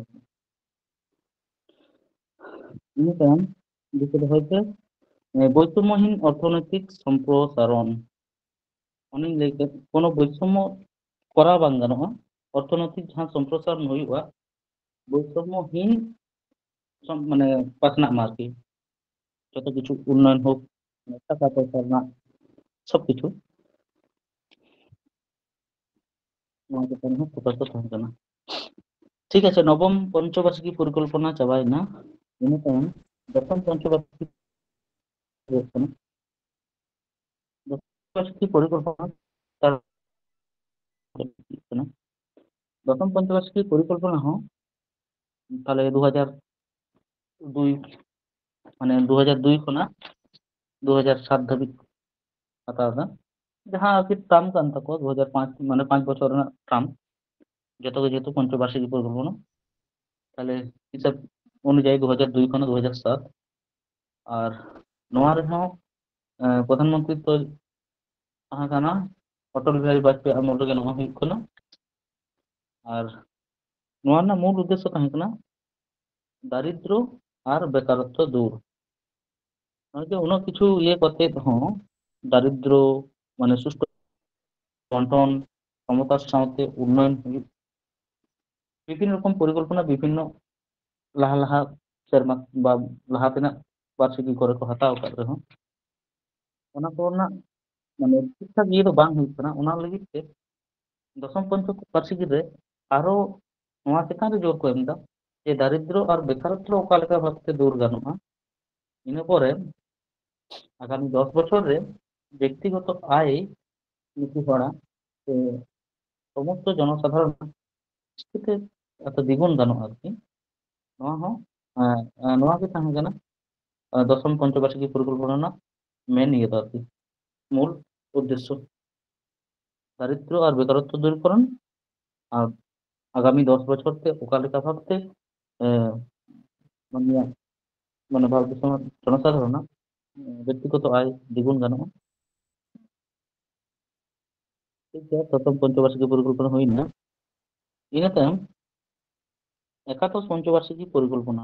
ᱤᱱᱟᱹ ᱛᱟᱭᱚᱢ ᱫᱤᱥᱟᱹ ᱫᱚᱦᱚᱭ ᱯᱮ, ᱮ, ᱵᱳᱭᱥᱚᱢᱢᱚᱦᱤᱱ ᱚᱨᱛᱷᱚᱱᱳᱭᱛᱤᱠ ᱥᱚᱢᱯᱨᱚᱥᱟᱨᱚᱱ᱾ ᱚᱱᱮᱧ ᱞᱟᱹᱭ ᱠᱮᱫ, ᱠᱳᱱᱳ ᱵᱳᱭᱥᱚᱢᱢᱚ ᱠᱚᱨᱟᱣ ᱵᱟᱝ ᱜᱟᱱᱚᱜᱼᱟ᱾ ᱚᱨᱛᱷᱚᱱᱳᱭᱛᱤᱠ ᱡᱟᱦᱟᱸ ᱥᱚᱢᱯᱨᱚᱥᱟᱨᱚᱱ ᱦᱩᱭᱩᱜᱼᱟ, ᱵᱳᱭᱥᱚᱢᱢᱚᱦᱤᱱ ᱥᱚᱢ-, ᱢᱟᱱᱮ ᱯᱟᱥᱱᱟᱜ ᱢᱟ ᱟᱨᱠᱤ, ᱡᱚᱛᱚ ᱠᱤᱪᱷᱩ ᱩᱱᱱᱚᱭᱚᱱ ᱦᱳᱠ, ᱴᱟᱠᱟ ᱯᱚᱭᱥᱟ ᱨᱮᱱᱟᱜ ᱥᱚᱵ ᱠᱤᱪᱷᱩ᱾ ᱱᱚᱣᱟ ᱪᱮᱛᱟᱱ ᱦᱚᱸ ᱯᱷᱳᱠᱟᱥ ᱫᱚ ᱛᱟᱦᱮᱸ ᱠᱟᱱᱟ᱾ ᱴᱷᱤᱠ ᱟᱪᱷᱮ, ᱱᱚᱵᱚᱢ ᱯᱚᱧᱪᱚᱵᱟᱨᱥᱤᱠᱤ ᱯᱚᱨᱤᱠᱚᱞᱯᱚᱱᱟ ᱪᱟᱵᱟᱭᱮᱱᱟ᱾ ᱤᱱᱟᱹ ᱛᱟᱭᱚᱢ ᱫᱚᱥᱚᱢ ᱯᱚᱧᱪᱚᱵᱟᱨᱥᱤᱠᱤ ᱦᱩᱭᱩᱜ ᱠᱟᱱᱟ᱾ ᱫᱚᱥᱚᱢ ᱯᱚᱧᱪᱚᱵᱟᱨᱥᱤᱠᱤ ᱯᱚᱨᱤᱠᱚᱞᱯᱚᱱᱟ ᱛᱟᱨ-, ᱠᱟᱱᱟ᱾ ᱫᱚᱥᱚᱢ ᱯᱚᱧᱪᱚᱵᱟᱨᱥᱤᱠᱤ ᱯᱚᱨᱤᱠᱚᱞᱯᱚᱱᱟ ᱦᱚᱸ ᱛᱟᱦᱞᱮ ᱫᱩ ᱦᱟᱡᱟᱨ ᱫᱩᱭ, ᱢᱟᱱᱮ ᱫᱩ ᱦᱟᱡᱟᱨ ᱫᱩᱭ ᱠᱷᱚᱱᱟᱜ ᱫᱩ ᱦᱟᱡᱟᱨ ᱥᱟᱛ ᱫᱷᱟᱹᱵᱤᱡ ᱦᱟᱛᱟᱣ ᱮᱫᱟ, ᱡᱟᱦᱟᱸ ᱟᱨᱠᱤ ᱴᱟᱨᱢ ᱠᱟᱱ ᱛᱟᱠᱚᱣᱟ, ᱫᱩ ᱦᱟᱡᱟᱨ ᱯᱟᱸᱪ, ᱢᱟᱱᱮ ᱯᱟᱸᱪ ᱵᱚᱪᱷᱚᱨ ᱨᱮᱱᱟᱜ ᱴᱟᱨᱢ, ᱡᱚᱛᱚ ᱜᱮ ᱡᱮᱦᱮᱛᱩ ᱯᱚᱧᱪᱚᱵᱟᱨᱥᱤᱠᱤ ᱯᱚᱨᱤᱠᱚᱞᱯᱚᱱᱟ᱾ ᱛᱟᱦᱞᱮ ᱦᱤᱥᱟᱹᱵ ᱚᱱᱩᱡᱟᱭᱤ ᱫᱩ ᱦᱟᱡᱟᱨ ᱫᱩᱭ ᱠᱷᱚᱱᱟᱜ ᱫᱩ ᱦᱟᱡᱟᱨ ᱥᱟᱛ᱾ ᱟᱨ ᱱᱚᱣᱟ ᱨᱮᱦᱚᱸ, ᱮ, ᱯᱨᱚᱫᱷᱟᱱ ᱢᱚᱱᱛᱨᱤ ᱫᱚ ᱛᱟᱦᱮᱸ ᱠᱟᱱᱟ ᱚᱴᱚᱞ ᱵᱤᱦᱟᱨᱤ ᱵᱟᱡᱽᱯᱮᱭᱤ ᱟᱢᱚᱞ ᱨᱮᱜᱮ ᱱᱚᱣᱟ ᱦᱩᱭᱩᱜ ᱠᱟᱱᱟ᱾ ᱟᱨ ᱱᱚᱣᱟ ᱨᱮᱱᱟᱜ ᱢᱩᱞ ᱩᱫᱽᱫᱮᱥᱥᱚ ᱛᱟᱦᱮᱸ ᱠᱟᱱᱟ ᱫᱟᱨᱤᱫᱨᱚ ᱟᱨ ᱵᱮᱠᱟᱨᱚᱛᱛᱚ ᱫᱩᱨ᱾ ᱱᱚᱜᱼᱚᱭ ᱡᱮ ᱩᱱᱟᱹᱜ ᱠᱤᱪᱷᱩ ᱤᱭᱟᱹ ᱠᱟᱛᱮ ᱦᱚᱸ ᱫᱟᱨᱤᱫᱨᱚ, ᱢᱟᱱᱮ ᱥᱩᱥᱴᱷᱩ ᱵᱚᱱᱴᱚᱱ, ᱠᱷᱚᱢᱚᱛᱟ ᱥᱟᱶᱛᱮ ᱩᱱᱱᱚᱭᱚᱱ ᱦᱩᱭᱩᱜ, ᱵᱤᱵᱷᱤᱱᱱᱚ ᱨᱚᱠᱚᱢ ᱯᱚᱨᱤᱠᱚᱞᱯᱚᱱᱟ ᱵᱤᱵᱷᱤᱱᱱᱚ ᱞᱟᱦᱟ ᱞᱟᱦᱟ ᱥᱮᱨᱢᱟ ᱵᱟ ᱞᱟᱦᱟ ᱛᱮᱱᱟᱜ ᱵᱟᱨᱥᱤᱠᱤ ᱠᱚᱨᱮ ᱠᱚ ᱦᱟᱛᱟᱣ ᱟᱠᱟᱫ ᱨᱮᱦᱚᱸ, ᱚᱱᱟ ᱠᱚᱨᱮᱱᱟᱜ ᱢᱟᱱᱮ ᱴᱷᱤᱠ ᱴᱷᱟᱠ ᱤᱭᱟᱹ ᱫᱚ ᱵᱟᱝ ᱦᱩᱭᱩᱜ ᱠᱟᱱᱟ᱾ ᱚᱱᱟ ᱞᱟᱹᱜᱤᱫ ᱛᱮ ᱫᱚᱥᱚᱢ ᱯᱚᱧᱪᱚᱵᱟᱨᱥᱤᱠᱤ ᱨᱮ ᱟᱨᱚ ᱱᱚᱣᱟ ᱪᱮᱛᱟᱱ ᱨᱮ ᱡᱳᱨ ᱠᱚ ᱮᱢ ᱮᱫᱟ ᱡᱮ ᱫᱟᱨᱤᱫᱨᱚ ᱟᱨ ᱵᱮᱠᱟᱨᱚᱛᱛᱚ ᱚᱠᱟ ᱞᱮᱠᱟ ᱵᱷᱟᱵᱛᱮ ᱫᱩᱨ ᱜᱟᱱᱚᱜᱼᱟ᱾ ᱤᱱᱟᱹ ᱯᱚᱨᱮ ᱟᱜᱟᱢᱤ ᱫᱚᱥ ᱵᱚᱪᱷᱚᱨ ᱨᱮ ᱵᱮᱠᱛᱤᱜᱚᱛᱚ ᱟᱭ ᱱᱩᱠᱩ ᱦᱚᱲᱟᱜ ᱥᱮ ᱥᱚᱢᱚᱥᱛᱚ ᱡᱚᱱᱚᱥᱟᱫᱷᱟᱨᱚᱱ ᱪᱤᱠᱟᱹᱛᱮ ᱮᱛᱚ ᱫᱤᱜᱩᱱ ᱜᱟᱱᱚᱜᱼᱟ ᱟᱨᱠᱤ, ᱱᱚᱣᱟ ᱦᱚᱸ, ᱮᱸ, ᱮᱸ, ᱱᱚᱣᱟ ᱜᱮ ᱛᱟᱦᱮᱸ ᱠᱟᱱᱟ, ᱮᱸ, ᱫᱚᱥᱚᱢ ᱯᱚᱧᱪᱚᱵᱟᱨᱥᱤᱠᱤ ᱯᱚᱨᱤᱠᱚᱞᱯᱚᱱᱟ ᱨᱮᱱᱟᱜ ᱢᱮᱱ ᱤᱭᱟᱹ ᱫᱚ ᱟᱨᱠᱤ, ᱢᱩᱞ ᱩᱫᱽᱫᱮᱥᱥᱚ᱾ ᱫᱟᱨᱤᱫᱨᱚ ᱟᱨ ᱵᱮᱠᱟᱨᱚᱛᱛᱚ ᱫᱩᱨᱤᱠᱚᱨᱚᱱ ᱟᱨ ᱟᱜᱟᱢᱤ ᱫᱚᱥ ᱵᱚᱪᱷᱚᱨ ᱛᱮ ᱚᱠᱟ ᱞᱮᱠᱟ ᱵᱷᱟᱵᱛᱮ, ᱮ, ᱢᱟᱱᱮ, ᱢᱟᱱᱮ ᱵᱷᱟᱨᱚᱛ ᱫᱤᱥᱚᱢ ᱨᱮᱱᱟᱜ ᱡᱚᱱᱚᱥᱟᱫᱷᱟᱨᱚᱱᱟᱜ, ᱮ, ᱵᱮᱠᱛᱤᱜᱚᱛᱚ ᱟᱭ ᱫᱤᱜᱩᱱ ᱜᱟᱱᱚᱜᱼᱟ᱾ ᱴᱷᱤᱠ ᱜᱮᱭᱟ, ᱯᱨᱚᱛᱷᱚᱢ ᱯᱚᱧᱪᱚᱵᱟᱨᱥᱤᱠᱤ ᱯᱚᱨᱤᱠᱚᱞᱯᱚᱱᱟ ᱦᱩᱭᱱᱟ᱾ ᱤᱱᱟᱹ ᱛᱟᱭᱚᱢ ᱮᱠᱟᱫᱚᱥ ᱯᱚᱧᱪᱚᱵᱟᱨᱥᱤᱠᱤ ᱯᱚᱨᱤᱠᱚᱞᱯᱚᱱᱟ᱾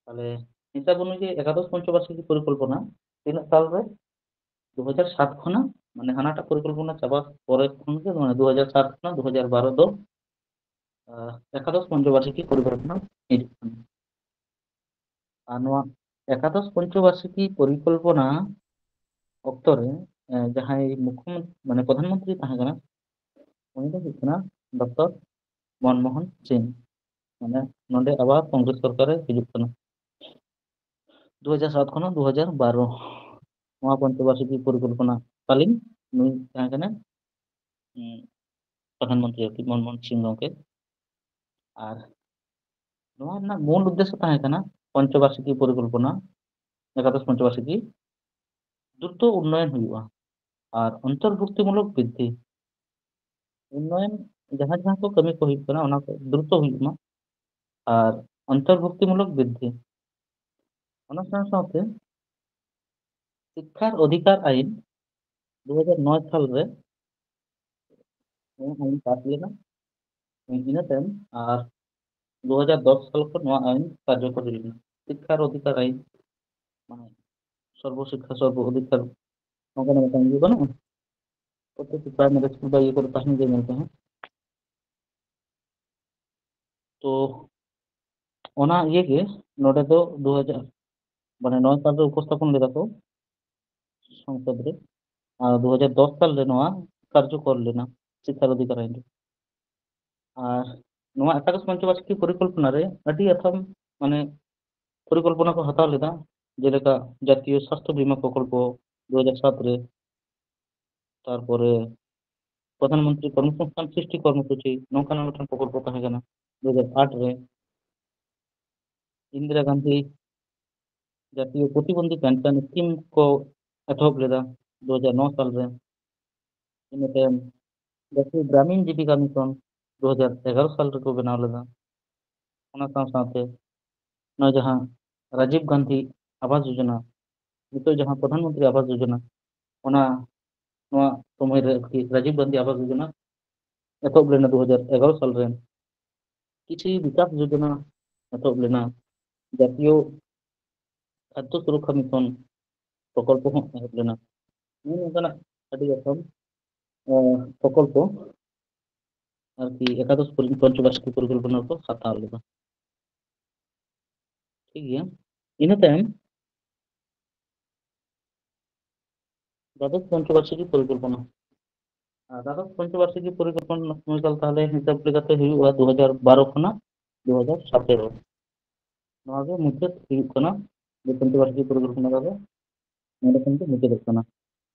ᱛᱟᱦᱞᱮ ᱦᱤᱥᱟᱹᱵ ᱚᱱᱩᱡᱟᱭᱤ ᱮᱠᱟᱫᱚᱥ ᱯᱚᱧᱪᱚᱵᱟᱨᱥᱤᱠᱤ ᱯᱚᱨᱤᱠᱚᱞᱯᱚᱱᱟ ᱛᱤᱱᱟᱹᱜ ᱥᱟᱞ ᱨᱮ? ᱫᱩ ᱦᱟᱡᱟᱨ ᱥᱟᱛ ᱠᱷᱚᱱᱟᱜ, ᱢᱟᱱᱮ ᱦᱟᱱᱟᱴᱟᱜ ᱯᱚᱨᱤᱠᱚᱞᱯᱚᱱᱟ ᱪᱟᱵᱟ ᱯᱚᱨᱮ ᱠᱷᱚᱱ ᱜᱮ, ᱢᱟᱱᱮ ᱫᱩ ᱦᱟᱡᱟᱨ ᱥᱟᱛ ᱠᱷᱚᱱᱟᱜ ᱫᱩ ᱦᱟᱡᱟᱨ ᱵᱟᱨᱚ ᱫᱚ, ᱟᱦ, ᱮᱠᱟᱫᱚᱥ ᱯᱚᱧᱪᱚᱵᱟᱨᱥᱤᱠᱤ ᱯᱚᱨᱤᱠᱚᱞᱯᱚᱱᱟ ᱦᱤᱡᱩᱜ ᱠᱟᱱᱟ᱾ ᱟᱨ ᱱᱚᱣᱟ ᱮᱠᱟᱫᱚᱥ ᱯᱚᱧᱪᱚᱵᱟᱨᱥᱤᱠᱤ ᱯᱚᱨᱤᱠᱚᱞᱯᱚᱱᱟ ᱚᱠᱛᱚ ᱨᱮ, ᱮ, ᱡᱟᱦᱟᱸᱭ ᱢᱩᱠᱷᱭᱚᱢᱚᱱᱛᱨᱤ, ᱢᱟᱱᱮ ᱯᱨᱚᱫᱷᱟᱱ ᱢᱚᱱᱛᱨᱤ ᱛᱟᱦᱮᱸ ᱠᱟᱱᱟ, ᱩᱱᱤ ᱫᱚ ᱦᱩᱭᱩᱜ ᱠᱟᱱᱟ ᱰᱚᱠᱴᱚᱨ ᱢᱚᱱᱢᱳᱦᱚᱱ ᱥᱤᱝ᱾ ᱢᱟᱱᱮ ᱱᱚᱰᱮ ᱟᱵᱟᱨ ᱠᱚᱝᱜᱨᱮᱥ ᱥᱚᱨᱠᱟᱨᱮ ᱦᱤᱡᱩᱜ ᱠᱟᱱᱟ᱾ ᱫᱩ ᱦᱟᱡᱟᱨ ᱥᱟᱛ ᱠᱷᱚᱱᱟᱜ ᱫᱩ ᱦᱟᱡᱟᱨ ᱵᱟᱨᱚ, ᱱᱚᱣᱟ ᱯᱚᱧᱪᱚᱵᱟᱨᱥᱤᱠᱤ ᱯᱚᱨᱤᱠᱚᱞᱯᱚᱱᱟ ᱠᱟᱞᱤᱱ ᱱᱩᱭ ᱛᱟᱦᱮᱸ ᱠᱟᱱᱟ, ᱩᱸ, ᱯᱨᱚᱫᱷᱟᱱ ᱢᱚᱱᱛᱨᱤ ᱟᱨᱠᱤ ᱢᱚᱱᱢᱳᱦᱚᱱ ᱥᱤᱝ ᱜᱚᱢᱠᱮ᱾ ᱟᱨ ᱱᱚᱣᱟ ᱨᱮᱱᱟᱜ ᱢᱩᱞ ᱩᱫᱽᱫᱮᱥᱥᱚ ᱛᱟᱦᱮᱸ ᱠᱟᱱᱟ ᱯᱚᱧᱪᱚᱵᱟᱨᱥᱤᱠᱤ ᱯᱚᱨᱤᱠᱚᱞᱯᱚᱱᱟ, ᱮᱠᱟᱫᱚᱥ ᱯᱚᱧᱪᱚᱵᱟᱨᱥᱤᱠᱤ ᱫᱨᱩᱛᱚ ᱩᱱᱱᱚᱭᱚᱱ ᱦᱩᱭᱩᱜᱼᱟ ᱟᱨ ᱚᱱᱛᱚᱨᱵᱷᱩᱠᱛᱤᱢᱩᱞᱚᱠ ᱵᱨᱤᱫᱽᱫᱷᱤ, ᱩᱱᱱᱚᱭᱚᱱ ᱡᱟᱦᱟᱸ ᱡᱟᱦᱟᱸ ᱠᱚ ᱠᱟᱹᱢᱤ ᱠᱚ ᱦᱩᱭᱩᱜ ᱠᱟᱱᱟ, ᱚᱱᱟ ᱠᱚ ᱫᱨᱩᱛᱚ ᱦᱩᱭᱩᱜ ᱢᱟ ᱟᱨ ᱚᱱᱛᱚᱨᱵᱷᱩᱠᱛᱤᱢᱩᱞᱚᱠ ᱵᱨᱤᱫᱽᱫᱷᱤ᱾ ᱚᱱᱟ ᱥᱟᱶ ᱥᱟᱶᱛᱮ ᱥᱤᱠᱠᱷᱟᱨ ᱚᱫᱷᱤᱠᱟᱨ ᱟᱭᱤᱱ ᱫᱩ ᱦᱟᱡᱟᱨ ᱱᱚᱭ ᱥᱟᱞ ᱨᱮ ᱱᱚᱣᱟ ᱟᱭᱤᱱ ᱯᱟᱥ ᱞᱮᱱᱟ᱾ ᱤᱱᱟᱹ ᱛᱟᱭᱚᱢ ᱟᱨ ᱫᱩ ᱦᱟᱡᱟᱨ ᱫᱚᱥ ᱥᱟᱞ ᱠᱷᱚᱱ ᱱᱚᱣᱟ ᱟᱭᱤᱱ ᱠᱟᱨᱡᱚᱠᱚᱨᱤ ᱞᱮᱱᱟ, ᱥᱤᱠᱠᱷᱟᱨ ᱚᱫᱷᱤᱠᱟᱨ ᱟᱭᱤᱱ, ᱢᱟᱱᱮ ᱥᱚᱨᱵᱚ ᱥᱤᱠᱠᱷᱟ ᱥᱚᱨᱵᱚ ᱚᱫᱷᱤᱠᱟᱨ, ᱱᱚᱝᱠᱟᱱᱟᱜ ᱢᱤᱫᱴᱟᱝ ᱤᱭᱟᱹ ᱵᱟᱹᱱᱩᱜᱼᱟ? ᱯᱨᱚᱛᱮᱠᱴᱤ ᱯᱨᱟᱭᱢᱟᱨᱤ ᱥᱠᱩᱞ ᱵᱟ ᱤᱭᱟᱹ ᱠᱚᱨᱮ ᱛᱟᱦᱮᱱ ᱜᱮᱭᱟ, ᱧᱮᱞ ᱯᱮ ᱦᱟᱸᱜ᱾ ᱛᱚ ᱚᱱᱟ ᱤᱭᱟᱹ ᱜᱮ ᱱᱚᱰᱮ ᱫᱚ ᱫᱩ ᱦᱟᱡᱟᱨ, ᱢᱟᱱᱮ ᱱᱚᱭ ᱥᱟᱞ ᱨᱮ ᱩᱯᱚᱥᱛᱷᱟᱯᱚᱱ ᱞᱮᱫᱟ ᱠᱚ ᱥᱚᱝᱥᱚᱫ ᱨᱮ, ᱟᱨ ᱫᱩ ᱦᱟᱡᱟᱨ ᱫᱚᱥ ᱥᱟᱞ ᱨᱮ ᱱᱚᱣᱟ ᱠᱟᱨᱡᱚᱠᱚᱨ ᱞᱮᱱᱟ ᱥᱤᱠᱠᱷᱟᱨ ᱚᱫᱷᱤᱠᱟᱨ ᱟᱭᱤᱱ ᱨᱮ᱾ ᱟᱨ ᱱᱚᱣᱟ ᱮᱠᱟᱫᱚᱥ ᱯᱚᱧᱪᱚᱵᱟᱨᱥᱤᱠᱤ ᱯᱚᱨᱤᱠᱚᱞᱯᱚᱱᱟ ᱨᱮ ᱟᱹᱰᱤ ᱟᱛᱷᱟᱢ, ᱢᱟᱱᱮ, ᱯᱚᱨᱤᱠᱚᱞᱯᱚᱱᱟ ᱠᱚ ᱦᱟᱛᱟᱣ ᱞᱮᱫᱟ, ᱡᱮᱞᱮᱠᱟ ᱡᱟᱛᱤᱭᱚ ᱥᱟᱥᱛᱷᱚ ᱵᱤᱢᱟ ᱯᱨᱚᱠᱚᱞᱯᱚ ᱫᱩ ᱦᱟᱡᱟᱨ ᱥᱟᱛ ᱨᱮ, ᱛᱟᱨᱯᱚᱨᱮ ᱯᱨᱚᱫᱷᱟᱱ ᱢᱚᱱᱛᱨᱤ ᱠᱚᱨᱢᱚᱥᱚᱝᱥᱛᱷᱟᱱ ᱥᱨᱤᱥᱴᱤ ᱠᱚᱨᱢᱚᱥᱩᱪᱤ, ᱱᱚᱝᱠᱟᱱᱟᱜ ᱢᱤᱫᱴᱟᱝ ᱯᱨᱚᱠᱚᱞᱯᱚ ᱛᱟᱦᱮᱸ ᱠᱟᱱᱟ ᱫᱩ ᱦᱟᱡᱟᱨ ᱟᱴ ᱨᱮ᱾ ᱤᱱᱫᱤᱨᱟ ᱜᱟᱱᱫᱷᱤ ᱡᱟᱛᱤᱭᱚ ᱯᱨᱚᱛᱤᱵᱚᱱᱫᱷᱤ ᱯᱮᱱᱥᱚᱱ ᱥᱠᱤᱢ ᱠᱚ ᱮᱛᱚᱦᱚᱵ ᱞᱮᱫᱟ ᱫᱩ ᱦᱟᱡᱟᱨ ᱱᱚ ᱥᱟᱞ ᱨᱮ᱾ ᱤᱱᱟᱹ ᱛᱟᱭᱚᱢ ᱡᱟᱛᱤᱭᱚ ᱜᱨᱟᱢᱤᱱ ᱡᱤᱵᱤᱠᱟ ᱢᱤᱥᱚᱱ, ᱫᱩ ᱦᱟᱡᱟᱨ ᱮᱜᱟᱨᱚ ᱥᱟᱞ ᱨᱮᱠᱚ ᱵᱮᱱᱟᱣ ᱞᱮᱫᱟ᱾ ᱚᱱᱟ ᱥᱟᱶ ᱥᱟᱶᱛᱮ ᱱᱚᱣᱟ ᱡᱟᱦᱟᱸ ᱨᱟᱡᱤᱵᱽ ᱜᱟᱱᱫᱷᱤ ᱟᱵᱟᱥ ᱡᱳᱡᱚᱱᱟ, ᱱᱤᱛᱚᱜ ᱡᱟᱦᱟᱸ ᱯᱨᱚᱫᱷᱟᱱ ᱢᱚᱱᱛᱨᱤ ᱟᱵᱟᱥ ᱡᱳᱡᱚᱱᱟ, ᱚᱱᱟ, ᱱᱚᱣᱟ ᱥᱚᱢᱚᱭ ᱨᱮ ᱟᱨᱠᱤ ᱨᱟᱡᱤᱵᱽ ᱜᱟᱱᱫᱷᱤ ᱟᱵᱟᱥ ᱡᱳᱡᱚᱱᱟ ᱮᱛᱚᱦᱚᱵ ᱞᱮᱱᱟ ᱫᱩ ᱦᱟᱡᱟᱨ ᱮᱜᱟᱨᱚ ᱥᱟᱞ ᱨᱮ᱾ ᱠᱤᱪᱷᱤ ᱵᱤᱠᱟᱥ ᱡᱳᱡᱚᱱᱟ ᱮᱛᱚᱦᱚᱵ ᱞᱮᱱᱟ, ᱡᱟᱛᱤᱭᱚ ᱠᱷᱟᱫᱽᱫᱚ ᱥᱩᱨᱚᱠᱠᱷᱟ ᱢᱤᱥᱚᱱ ᱯᱨᱚᱠᱚᱞᱯᱚ ᱦᱚᱸ ᱮᱦᱚᱵ ᱞᱮᱱᱟ᱾ ᱱᱚᱜᱼᱚ ᱱᱚᱝᱠᱟᱱᱟᱜ ᱟᱹᱰᱤ ᱨᱚᱠᱚᱢ, ᱮ, ᱯᱨᱚᱠᱚᱞᱯᱚ ᱟᱨᱠᱤ ᱮᱠᱟᱫᱚᱥ ᱯᱚᱨᱤ-, ᱯᱚᱧᱪᱚᱵᱟᱨᱥᱤᱠᱤ ᱯᱚᱨᱤᱠᱚᱞᱯᱚᱱᱟ ᱠᱚ ᱦᱟᱛᱟᱣ ᱞᱮᱫᱟ᱾ ᱴᱷᱤᱠ ᱜᱮᱭᱟ, ᱤᱱᱟᱹ ᱛᱟᱭᱚᱢ ᱫᱟᱫᱚᱥ ᱯᱚᱧᱪᱚᱵᱟᱨᱥᱤᱠᱤ ᱯᱚᱨᱤᱠᱚᱞᱯᱚᱱᱟ᱾ ᱟᱨ ᱫᱟᱫᱚᱥ ᱯᱚᱧᱪᱚᱵᱟᱨᱥᱤᱠᱤ ᱯᱚᱨᱤᱠᱚᱞᱯᱚᱱᱟ ᱥᱚᱢᱚᱭᱠᱟᱞ ᱛᱟᱦᱚᱞᱮ ᱦᱤᱥᱟᱹᱵ ᱞᱮᱠᱟᱛᱮ ᱦᱩᱭᱩᱜᱼᱟ ᱫᱩ ᱦᱟᱡᱟᱨ ᱵᱟᱨᱚ ᱠᱷᱚᱱᱟᱜ ᱫᱩ ᱦᱟᱡᱟᱨ ᱥᱟᱛᱮᱨᱚ᱾ ᱱᱚᱣᱟ ᱜᱮ ᱢᱩᱪᱟᱹᱫ ᱦᱩᱭᱩᱜ ᱠᱟᱱᱟ, ᱫᱟᱫᱚᱥ ᱯᱚᱧᱪᱚᱵᱟᱨᱥᱤᱠᱤ ᱯᱚᱨᱤᱠᱚᱞᱯᱚᱱᱟ ᱫᱚ ᱱᱚᱰᱮ ᱠᱷᱚᱱ ᱜᱮ ᱢᱩᱪᱟᱹᱫᱚᱜ ᱠᱟᱱᱟ᱾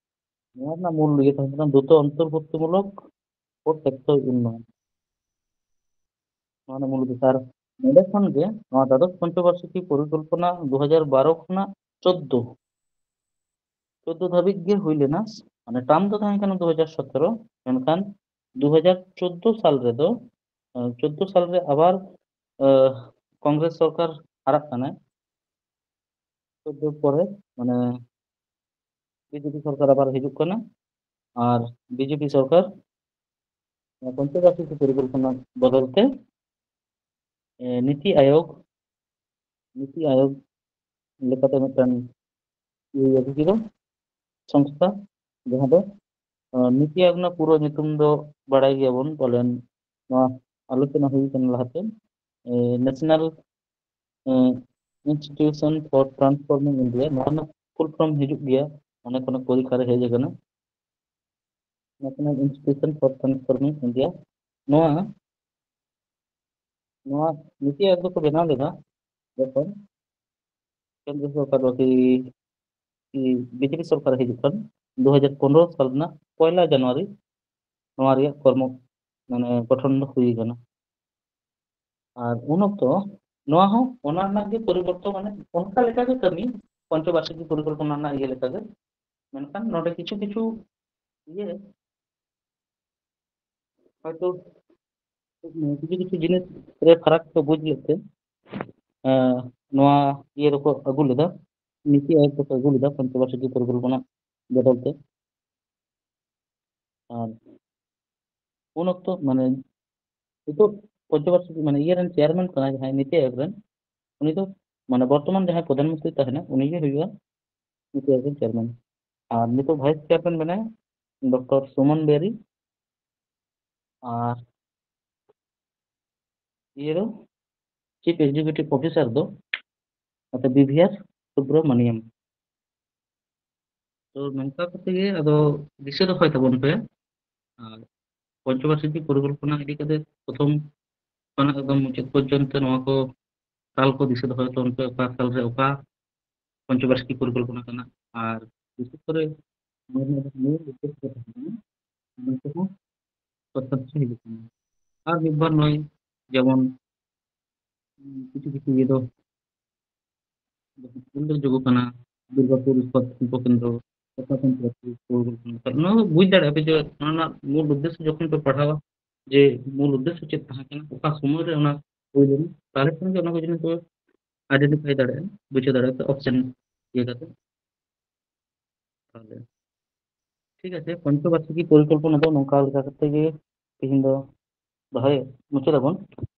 ᱱᱚᱣᱟ ᱨᱮᱱᱟᱜ ᱢᱩᱞ ᱤᱭᱟᱹ ᱛᱟᱦᱮᱸ ᱠᱟᱱᱟ ᱫᱨᱩᱛᱚ ᱚᱱᱛᱚᱨᱵᱷᱩᱠᱛᱤᱢᱩᱞᱚᱠ ᱳ ᱥᱮᱠᱛᱚ ᱩᱱᱱᱚᱭᱚᱱ᱾ ᱱᱚᱣᱟ ᱨᱮᱱᱟᱜ ᱢᱩᱞ ᱵᱮᱯᱟᱨ ᱱᱚᱰᱮ ᱠᱷᱚᱱ ᱜᱮ ᱱᱚᱣᱟ ᱫᱟᱫᱚᱥ ᱯᱚᱧᱪᱚᱵᱟᱨᱥᱤᱠᱤ ᱯᱚᱨᱤᱠᱚᱞᱯᱚᱱᱟ ᱫᱩ ᱦᱟᱡᱟᱨ ᱵᱟᱨᱚ ᱠᱷᱚᱱᱟᱜ ᱪᱳᱫᱽᱫᱳ, ᱪᱳᱫᱽᱫᱳ ᱫᱷᱟᱹᱵᱤᱡ ᱜᱮ ᱦᱩᱭ ᱞᱮᱱᱟ᱾ ᱢᱟᱱᱮ ᱴᱟᱨᱢ ᱫᱚ ᱛᱟᱦᱮᱸ ᱠᱟᱱᱟ ᱫᱩ ᱦᱟᱡᱟᱨ ᱥᱚᱛᱨᱚ, ᱢᱮᱱᱠᱷᱟᱱ ᱫᱩ ᱦᱟᱡᱟᱨ ᱪᱳᱫᱽᱫᱳ ᱥᱟᱞ ᱨᱮᱫᱚ, ᱟᱸ, ᱪᱳᱫᱽᱫᱳ ᱥᱟᱞ ᱨᱮ ᱟᱵᱟᱨ, ᱟᱸ, ᱠᱚᱝᱜᱨᱮᱥ ᱥᱚᱨᱠᱟᱨ ᱦᱟᱨᱟᱜ ᱠᱟᱱᱟᱭ᱾ ᱪᱳᱫᱽᱫᱳ ᱯᱚᱨᱮ, ᱢᱟᱱᱮ, ᱵᱤᱡᱮᱯᱤ ᱥᱚᱨᱠᱟᱨ ᱟᱵᱟᱨ ᱦᱤᱡᱩᱜ ᱠᱟᱱᱟ, ᱟᱨ ᱵᱤᱡᱮᱯᱤ ᱥᱚᱨᱠᱟᱨ ᱯᱚᱧᱪᱚᱵᱟᱨᱥᱤᱠ ᱯᱚᱨᱤᱠᱚᱞᱯᱚᱱᱟ ᱵᱚᱫᱚᱞ ᱛᱮ, ᱮ, ᱱᱤᱛᱤ ᱟᱭᱳᱜᱽ, ᱱᱤᱛᱤ ᱟᱭᱳᱜᱽ ᱞᱮᱠᱟᱛᱮ ᱢᱤᱫᱴᱟᱝ ᱤᱭᱟᱹ ᱟᱹᱜᱩ ᱠᱮᱫᱟ, ᱥᱚᱝᱥᱛᱷᱟ, ᱡᱟᱦᱟᱸ ᱫᱚ, ᱮ, ᱱᱤᱛᱤ ᱟᱭᱳᱜᱽ ᱨᱮᱱᱟᱜ ᱯᱩᱨᱟᱹ ᱧᱩᱛᱩᱢ ᱫᱚ ᱵᱟᱲᱟᱭ ᱜᱮᱭᱟᱵᱚᱱ ᱯᱟᱞᱮᱱ, ᱱᱚᱣᱟ ᱟᱞᱳᱪᱚᱱᱟ ᱦᱩᱭ ᱠᱟᱱᱟ ᱞᱟᱦᱟᱛᱮ, uh, national, uh, institution for transforming India, ᱱᱚᱣᱟ ᱨᱮᱱᱟᱜ ᱯᱷᱩᱞ ᱯᱷᱚᱨᱢ ᱦᱤᱡᱩᱜ ᱜᱮᱭᱟ, ᱚᱱᱮᱠ ᱚᱱᱮᱠ ᱯᱚᱨᱤᱠᱠᱷᱟ ᱨᱮ ᱦᱮᱡ ᱟᱠᱟᱱᱟ, national institution for transforming India. ᱱᱚᱣᱟ, ᱱᱚᱣᱟ ᱱᱤᱛᱤ ᱟᱭᱳᱜᱽ ᱫᱚᱠᱚ ᱵᱮᱱᱟᱣ ᱞᱮᱫᱟ ᱡᱚᱠᱷᱚᱱ ᱠᱮᱱᱫᱨᱚ ᱥᱚᱨᱠᱟᱨ ᱟᱨᱠᱤ, ᱵᱤᱡᱮᱯᱤ ᱥᱚᱨᱠᱟᱨ ᱦᱤᱡᱩᱜ ᱠᱟᱱ ᱫᱩ ᱦᱟᱡᱟᱨ ᱯᱚᱱᱨᱚ ᱥᱟᱞ ᱨᱮᱱᱟᱜ ᱯᱚᱭᱞᱟ ᱡᱟᱱᱩᱣᱟᱨᱤ ᱱᱚᱣᱟ ᱨᱮᱭᱟᱜ ᱠᱚᱨᱢᱚ, ᱢᱟᱱᱮ, ᱜᱚᱴᱷᱚᱱ ᱫᱚ ᱦᱩᱭ ᱠᱟᱱᱟ᱾ ᱟᱨ ᱩᱱ ᱚᱠᱛᱚ ᱱᱚᱣᱟ ᱦᱚᱸ ᱚᱱᱟ ᱨᱮᱱᱟᱜ ᱜᱮ ᱯᱚᱨᱤᱵᱚᱨᱛᱚᱱ, ᱢᱟᱱᱮ, ᱚᱱᱠᱟ ᱞᱮᱠᱟ ᱜᱮ ᱠᱟᱹᱢᱤ, ᱯᱚᱧᱪᱚᱵᱟᱨᱥᱤᱠᱤ ᱯᱚᱨᱤᱠᱚᱞᱯᱚᱱᱟ ᱨᱮᱱᱟᱜ ᱤᱭᱟᱹ ᱞᱮᱠᱟ ᱜᱮ᱾ ᱢᱮᱱᱠᱷᱟᱱ ᱱᱚᱰᱮ ᱠᱤᱪᱷᱩ ᱠᱤᱪᱷᱩ ᱤᱭᱟᱹ ᱦᱚᱭᱛᱳ ᱠᱤᱪᱷᱩ ᱠᱤᱪᱷᱩ ᱡᱤᱱᱤᱥ ᱨᱮ ᱯᱷᱟᱨᱟᱠ ᱠᱚ ᱵᱩᱡᱽ ᱞᱮᱫ ᱛᱮ, ᱮᱸ, ᱱᱚᱣᱟ ᱤᱭᱟᱹ ᱫᱚᱠᱚ ᱟᱹᱜᱩ ᱞᱮᱫᱟ, ᱱᱤᱛᱤ ᱟᱭᱳᱜᱽ ᱫᱚᱠᱚ ᱟᱹᱜᱩ ᱞᱮᱫᱟ ᱯᱚᱧᱪᱚᱵᱟᱨᱥᱤᱠᱤ ᱯᱚᱨᱤᱠᱚᱞᱯᱚᱱᱟ ᱵᱚᱫᱚᱞ ᱛᱮ᱾ ᱟᱨ ᱩᱱ ᱚᱠᱛᱚ ᱢᱟᱱᱮ ᱱᱤᱛᱚᱜ ᱯᱚᱧᱪᱚᱵᱟᱨᱥᱤᱠᱤ ᱢᱟᱱᱮ ᱤᱭᱟᱹ ᱨᱮᱱ ᱪᱮᱭᱟᱨᱢᱮᱱ ᱠᱟᱱᱟᱭ ᱡᱟᱦᱟᱸᱭ ᱱᱤᱛᱤ ᱟᱭᱳᱜᱽ ᱨᱮᱱ, ᱩᱱᱤ ᱫᱚ ᱢᱟᱱᱮ ᱵᱚᱨᱛᱚᱢᱟᱱ ᱡᱟᱦᱟᱸᱭ ᱯᱨᱚᱫᱷᱟᱱ ᱢᱚᱱᱛᱨᱤ ᱛᱟᱦᱮᱱᱟ ᱩᱱᱤ ᱜᱮ ᱦᱩᱭᱩᱜᱼᱟ ᱱᱤᱛᱤ ᱟᱭᱳᱜᱽ ᱨᱮᱱ ᱪᱮᱭᱟᱨᱢᱮᱱ᱾ ᱟᱨ ᱱᱤᱛᱚᱜ ᱵᱷᱟᱭᱤᱥ ᱪᱮᱭᱟᱨᱢᱮᱱ ᱢᱮᱱᱟᱭᱟ ᱰᱚᱠᱴᱚᱨ ᱥᱩᱢᱚᱱ ᱵᱮᱨᱤ᱾ ᱟᱨ ᱤᱭᱟᱹ ᱫᱚ ᱪᱤᱯ ᱮᱠᱡᱤᱠᱤᱭᱩᱴᱤᱵᱷ ᱚᱯᱷᱤᱥᱟᱨ ᱫᱚ ᱱᱚᱛᱮ ᱵᱤ ᱵᱷᱤ ᱟᱨ ᱥᱩᱵᱨᱚᱢᱚᱱᱤᱭᱚᱢ᱾ ᱛᱚ ᱱᱚᱝᱠᱟ ᱠᱟᱛᱮ ᱜᱮ ᱟᱫᱚ ᱫᱤᱥᱟᱹ ᱫᱚᱦᱚᱭ ᱛᱟᱵᱚᱱ ᱯᱮ᱾ ᱟᱨ ᱯᱚᱧᱪᱚᱵᱟᱨᱥᱤᱠᱤ ᱯᱚᱨᱤᱠᱚᱞᱯᱚᱱᱟ ᱤᱫᱤ ᱠᱟᱛᱮ ᱯᱨᱚᱛᱷᱚᱢ ᱠᱷᱚᱱᱟᱜ ᱮᱠᱫᱚᱢ ᱢᱩᱪᱟᱹᱫ ᱯᱚᱨᱡᱚᱱᱛᱚ ᱱᱚᱣᱟ ᱠᱚ ᱥᱟᱞ ᱠᱚ ᱫᱤᱥᱟᱹ ᱫᱚᱦᱚᱭ ᱛᱟᱵᱚᱱ ᱯᱮ, ᱚᱠᱟ ᱥᱟᱞ ᱨᱮ ᱚᱠᱟ ᱯᱚᱧᱪᱚᱵᱟᱨᱥᱤᱠᱤ ᱯᱚᱨᱤᱠᱚᱞᱯᱚᱱᱟ ᱠᱟᱱᱟ᱾ ᱟᱨ ᱵᱤᱥᱮᱥ ᱠᱚᱨᱮ ᱱᱚᱣᱟ ᱨᱮᱱᱟᱜ ᱡᱟᱦᱟᱸ ᱢᱩᱞ ᱩᱫᱽᱫᱮᱥᱥᱚ ᱠᱚ ᱛᱟᱦᱮᱸ ᱠᱟᱱᱟ, ᱚᱱᱟ ᱠᱚᱦᱚᱸ ᱯᱨᱚᱥᱛᱟᱵ ᱥᱮ ᱦᱤᱡᱩᱜ ᱠᱟᱱᱟ᱾ ᱟᱨ ᱢᱤᱫ ᱵᱟᱨ ᱱᱚᱜᱼᱚᱭ ᱡᱮᱢᱚᱱ, ᱩᱸ, ᱠᱤᱪᱷᱩ ᱠᱤᱪᱷᱩ ᱤᱭᱟᱹ ᱫᱚ ᱩᱞᱞᱮᱠᱷᱡᱳᱜᱽᱜᱚ ᱠᱟᱱᱟ, ᱫᱩᱨᱜᱟᱯᱩᱨ ᱤᱥᱯᱟᱛ ᱥᱤᱞᱯᱚ ᱠᱮᱱᱫᱨᱚ, ᱯᱨᱚᱥᱟᱥᱚᱱ ᱛᱚᱨᱚᱯ ᱛᱮ ᱯᱚᱨᱤᱠᱚᱞᱯᱚᱱᱟ ᱠᱟᱱᱟ᱾ ᱱᱚᱣᱟ ᱫᱚ ᱵᱩᱡᱽ ᱫᱟᱲᱮᱭᱟᱜᱼᱟ ᱯᱮ ᱡᱮ ᱱᱚᱣᱟ ᱨᱮᱱᱟᱜ ᱢᱩᱞ ᱩᱫᱽᱫᱮᱥᱥᱚ ᱡᱚᱠᱷᱚᱱ ᱯᱮ ᱯᱟᱲᱦᱟᱣᱟ, ᱡᱮ ᱢᱩᱞ ᱩᱫᱽᱫᱮᱥᱥᱚ ᱪᱮᱫ ᱛᱟᱦᱮᱸ ᱠᱟᱱᱟ, ᱚᱠᱟ ᱥᱚᱢᱚᱭ ᱨᱮ ᱚᱱᱟ ᱦᱩᱭ ᱞᱮᱱᱟ, ᱛᱟᱦᱞᱮ ᱠᱷᱟᱱ ᱜᱮ ᱚᱱᱟ ᱠᱚ ᱡᱤᱱᱤᱥ ᱫᱚ ᱟᱭᱰᱮᱱᱴᱤᱯᱷᱟᱭ ᱫᱟᱲᱮᱭᱟᱜᱼᱟ, ᱵᱩᱡᱷᱟᱹᱣ ᱫᱟᱲᱮᱭᱟᱜᱼᱟ ᱚᱯᱥᱮᱱ ᱤᱭᱟᱹ ᱠᱟᱛᱮ᱾ ᱛᱟᱦᱞᱮ ᱴᱷᱤᱠ ᱟᱪᱷᱮ, ᱯᱚᱧᱪᱚᱵᱟᱨᱥᱤᱠᱤ ᱯᱚᱨᱤᱠᱚᱞᱯᱚᱱᱟ ᱫᱚ ᱱᱚᱝᱠᱟ ᱞᱮᱠᱟ ᱠᱟᱛᱮ ᱜᱮ ᱛᱮᱦᱮᱧ ᱫᱚ ᱫᱚᱦᱚᱭ ᱢᱩᱪᱟᱹᱫ ᱟᱵᱚᱱ᱾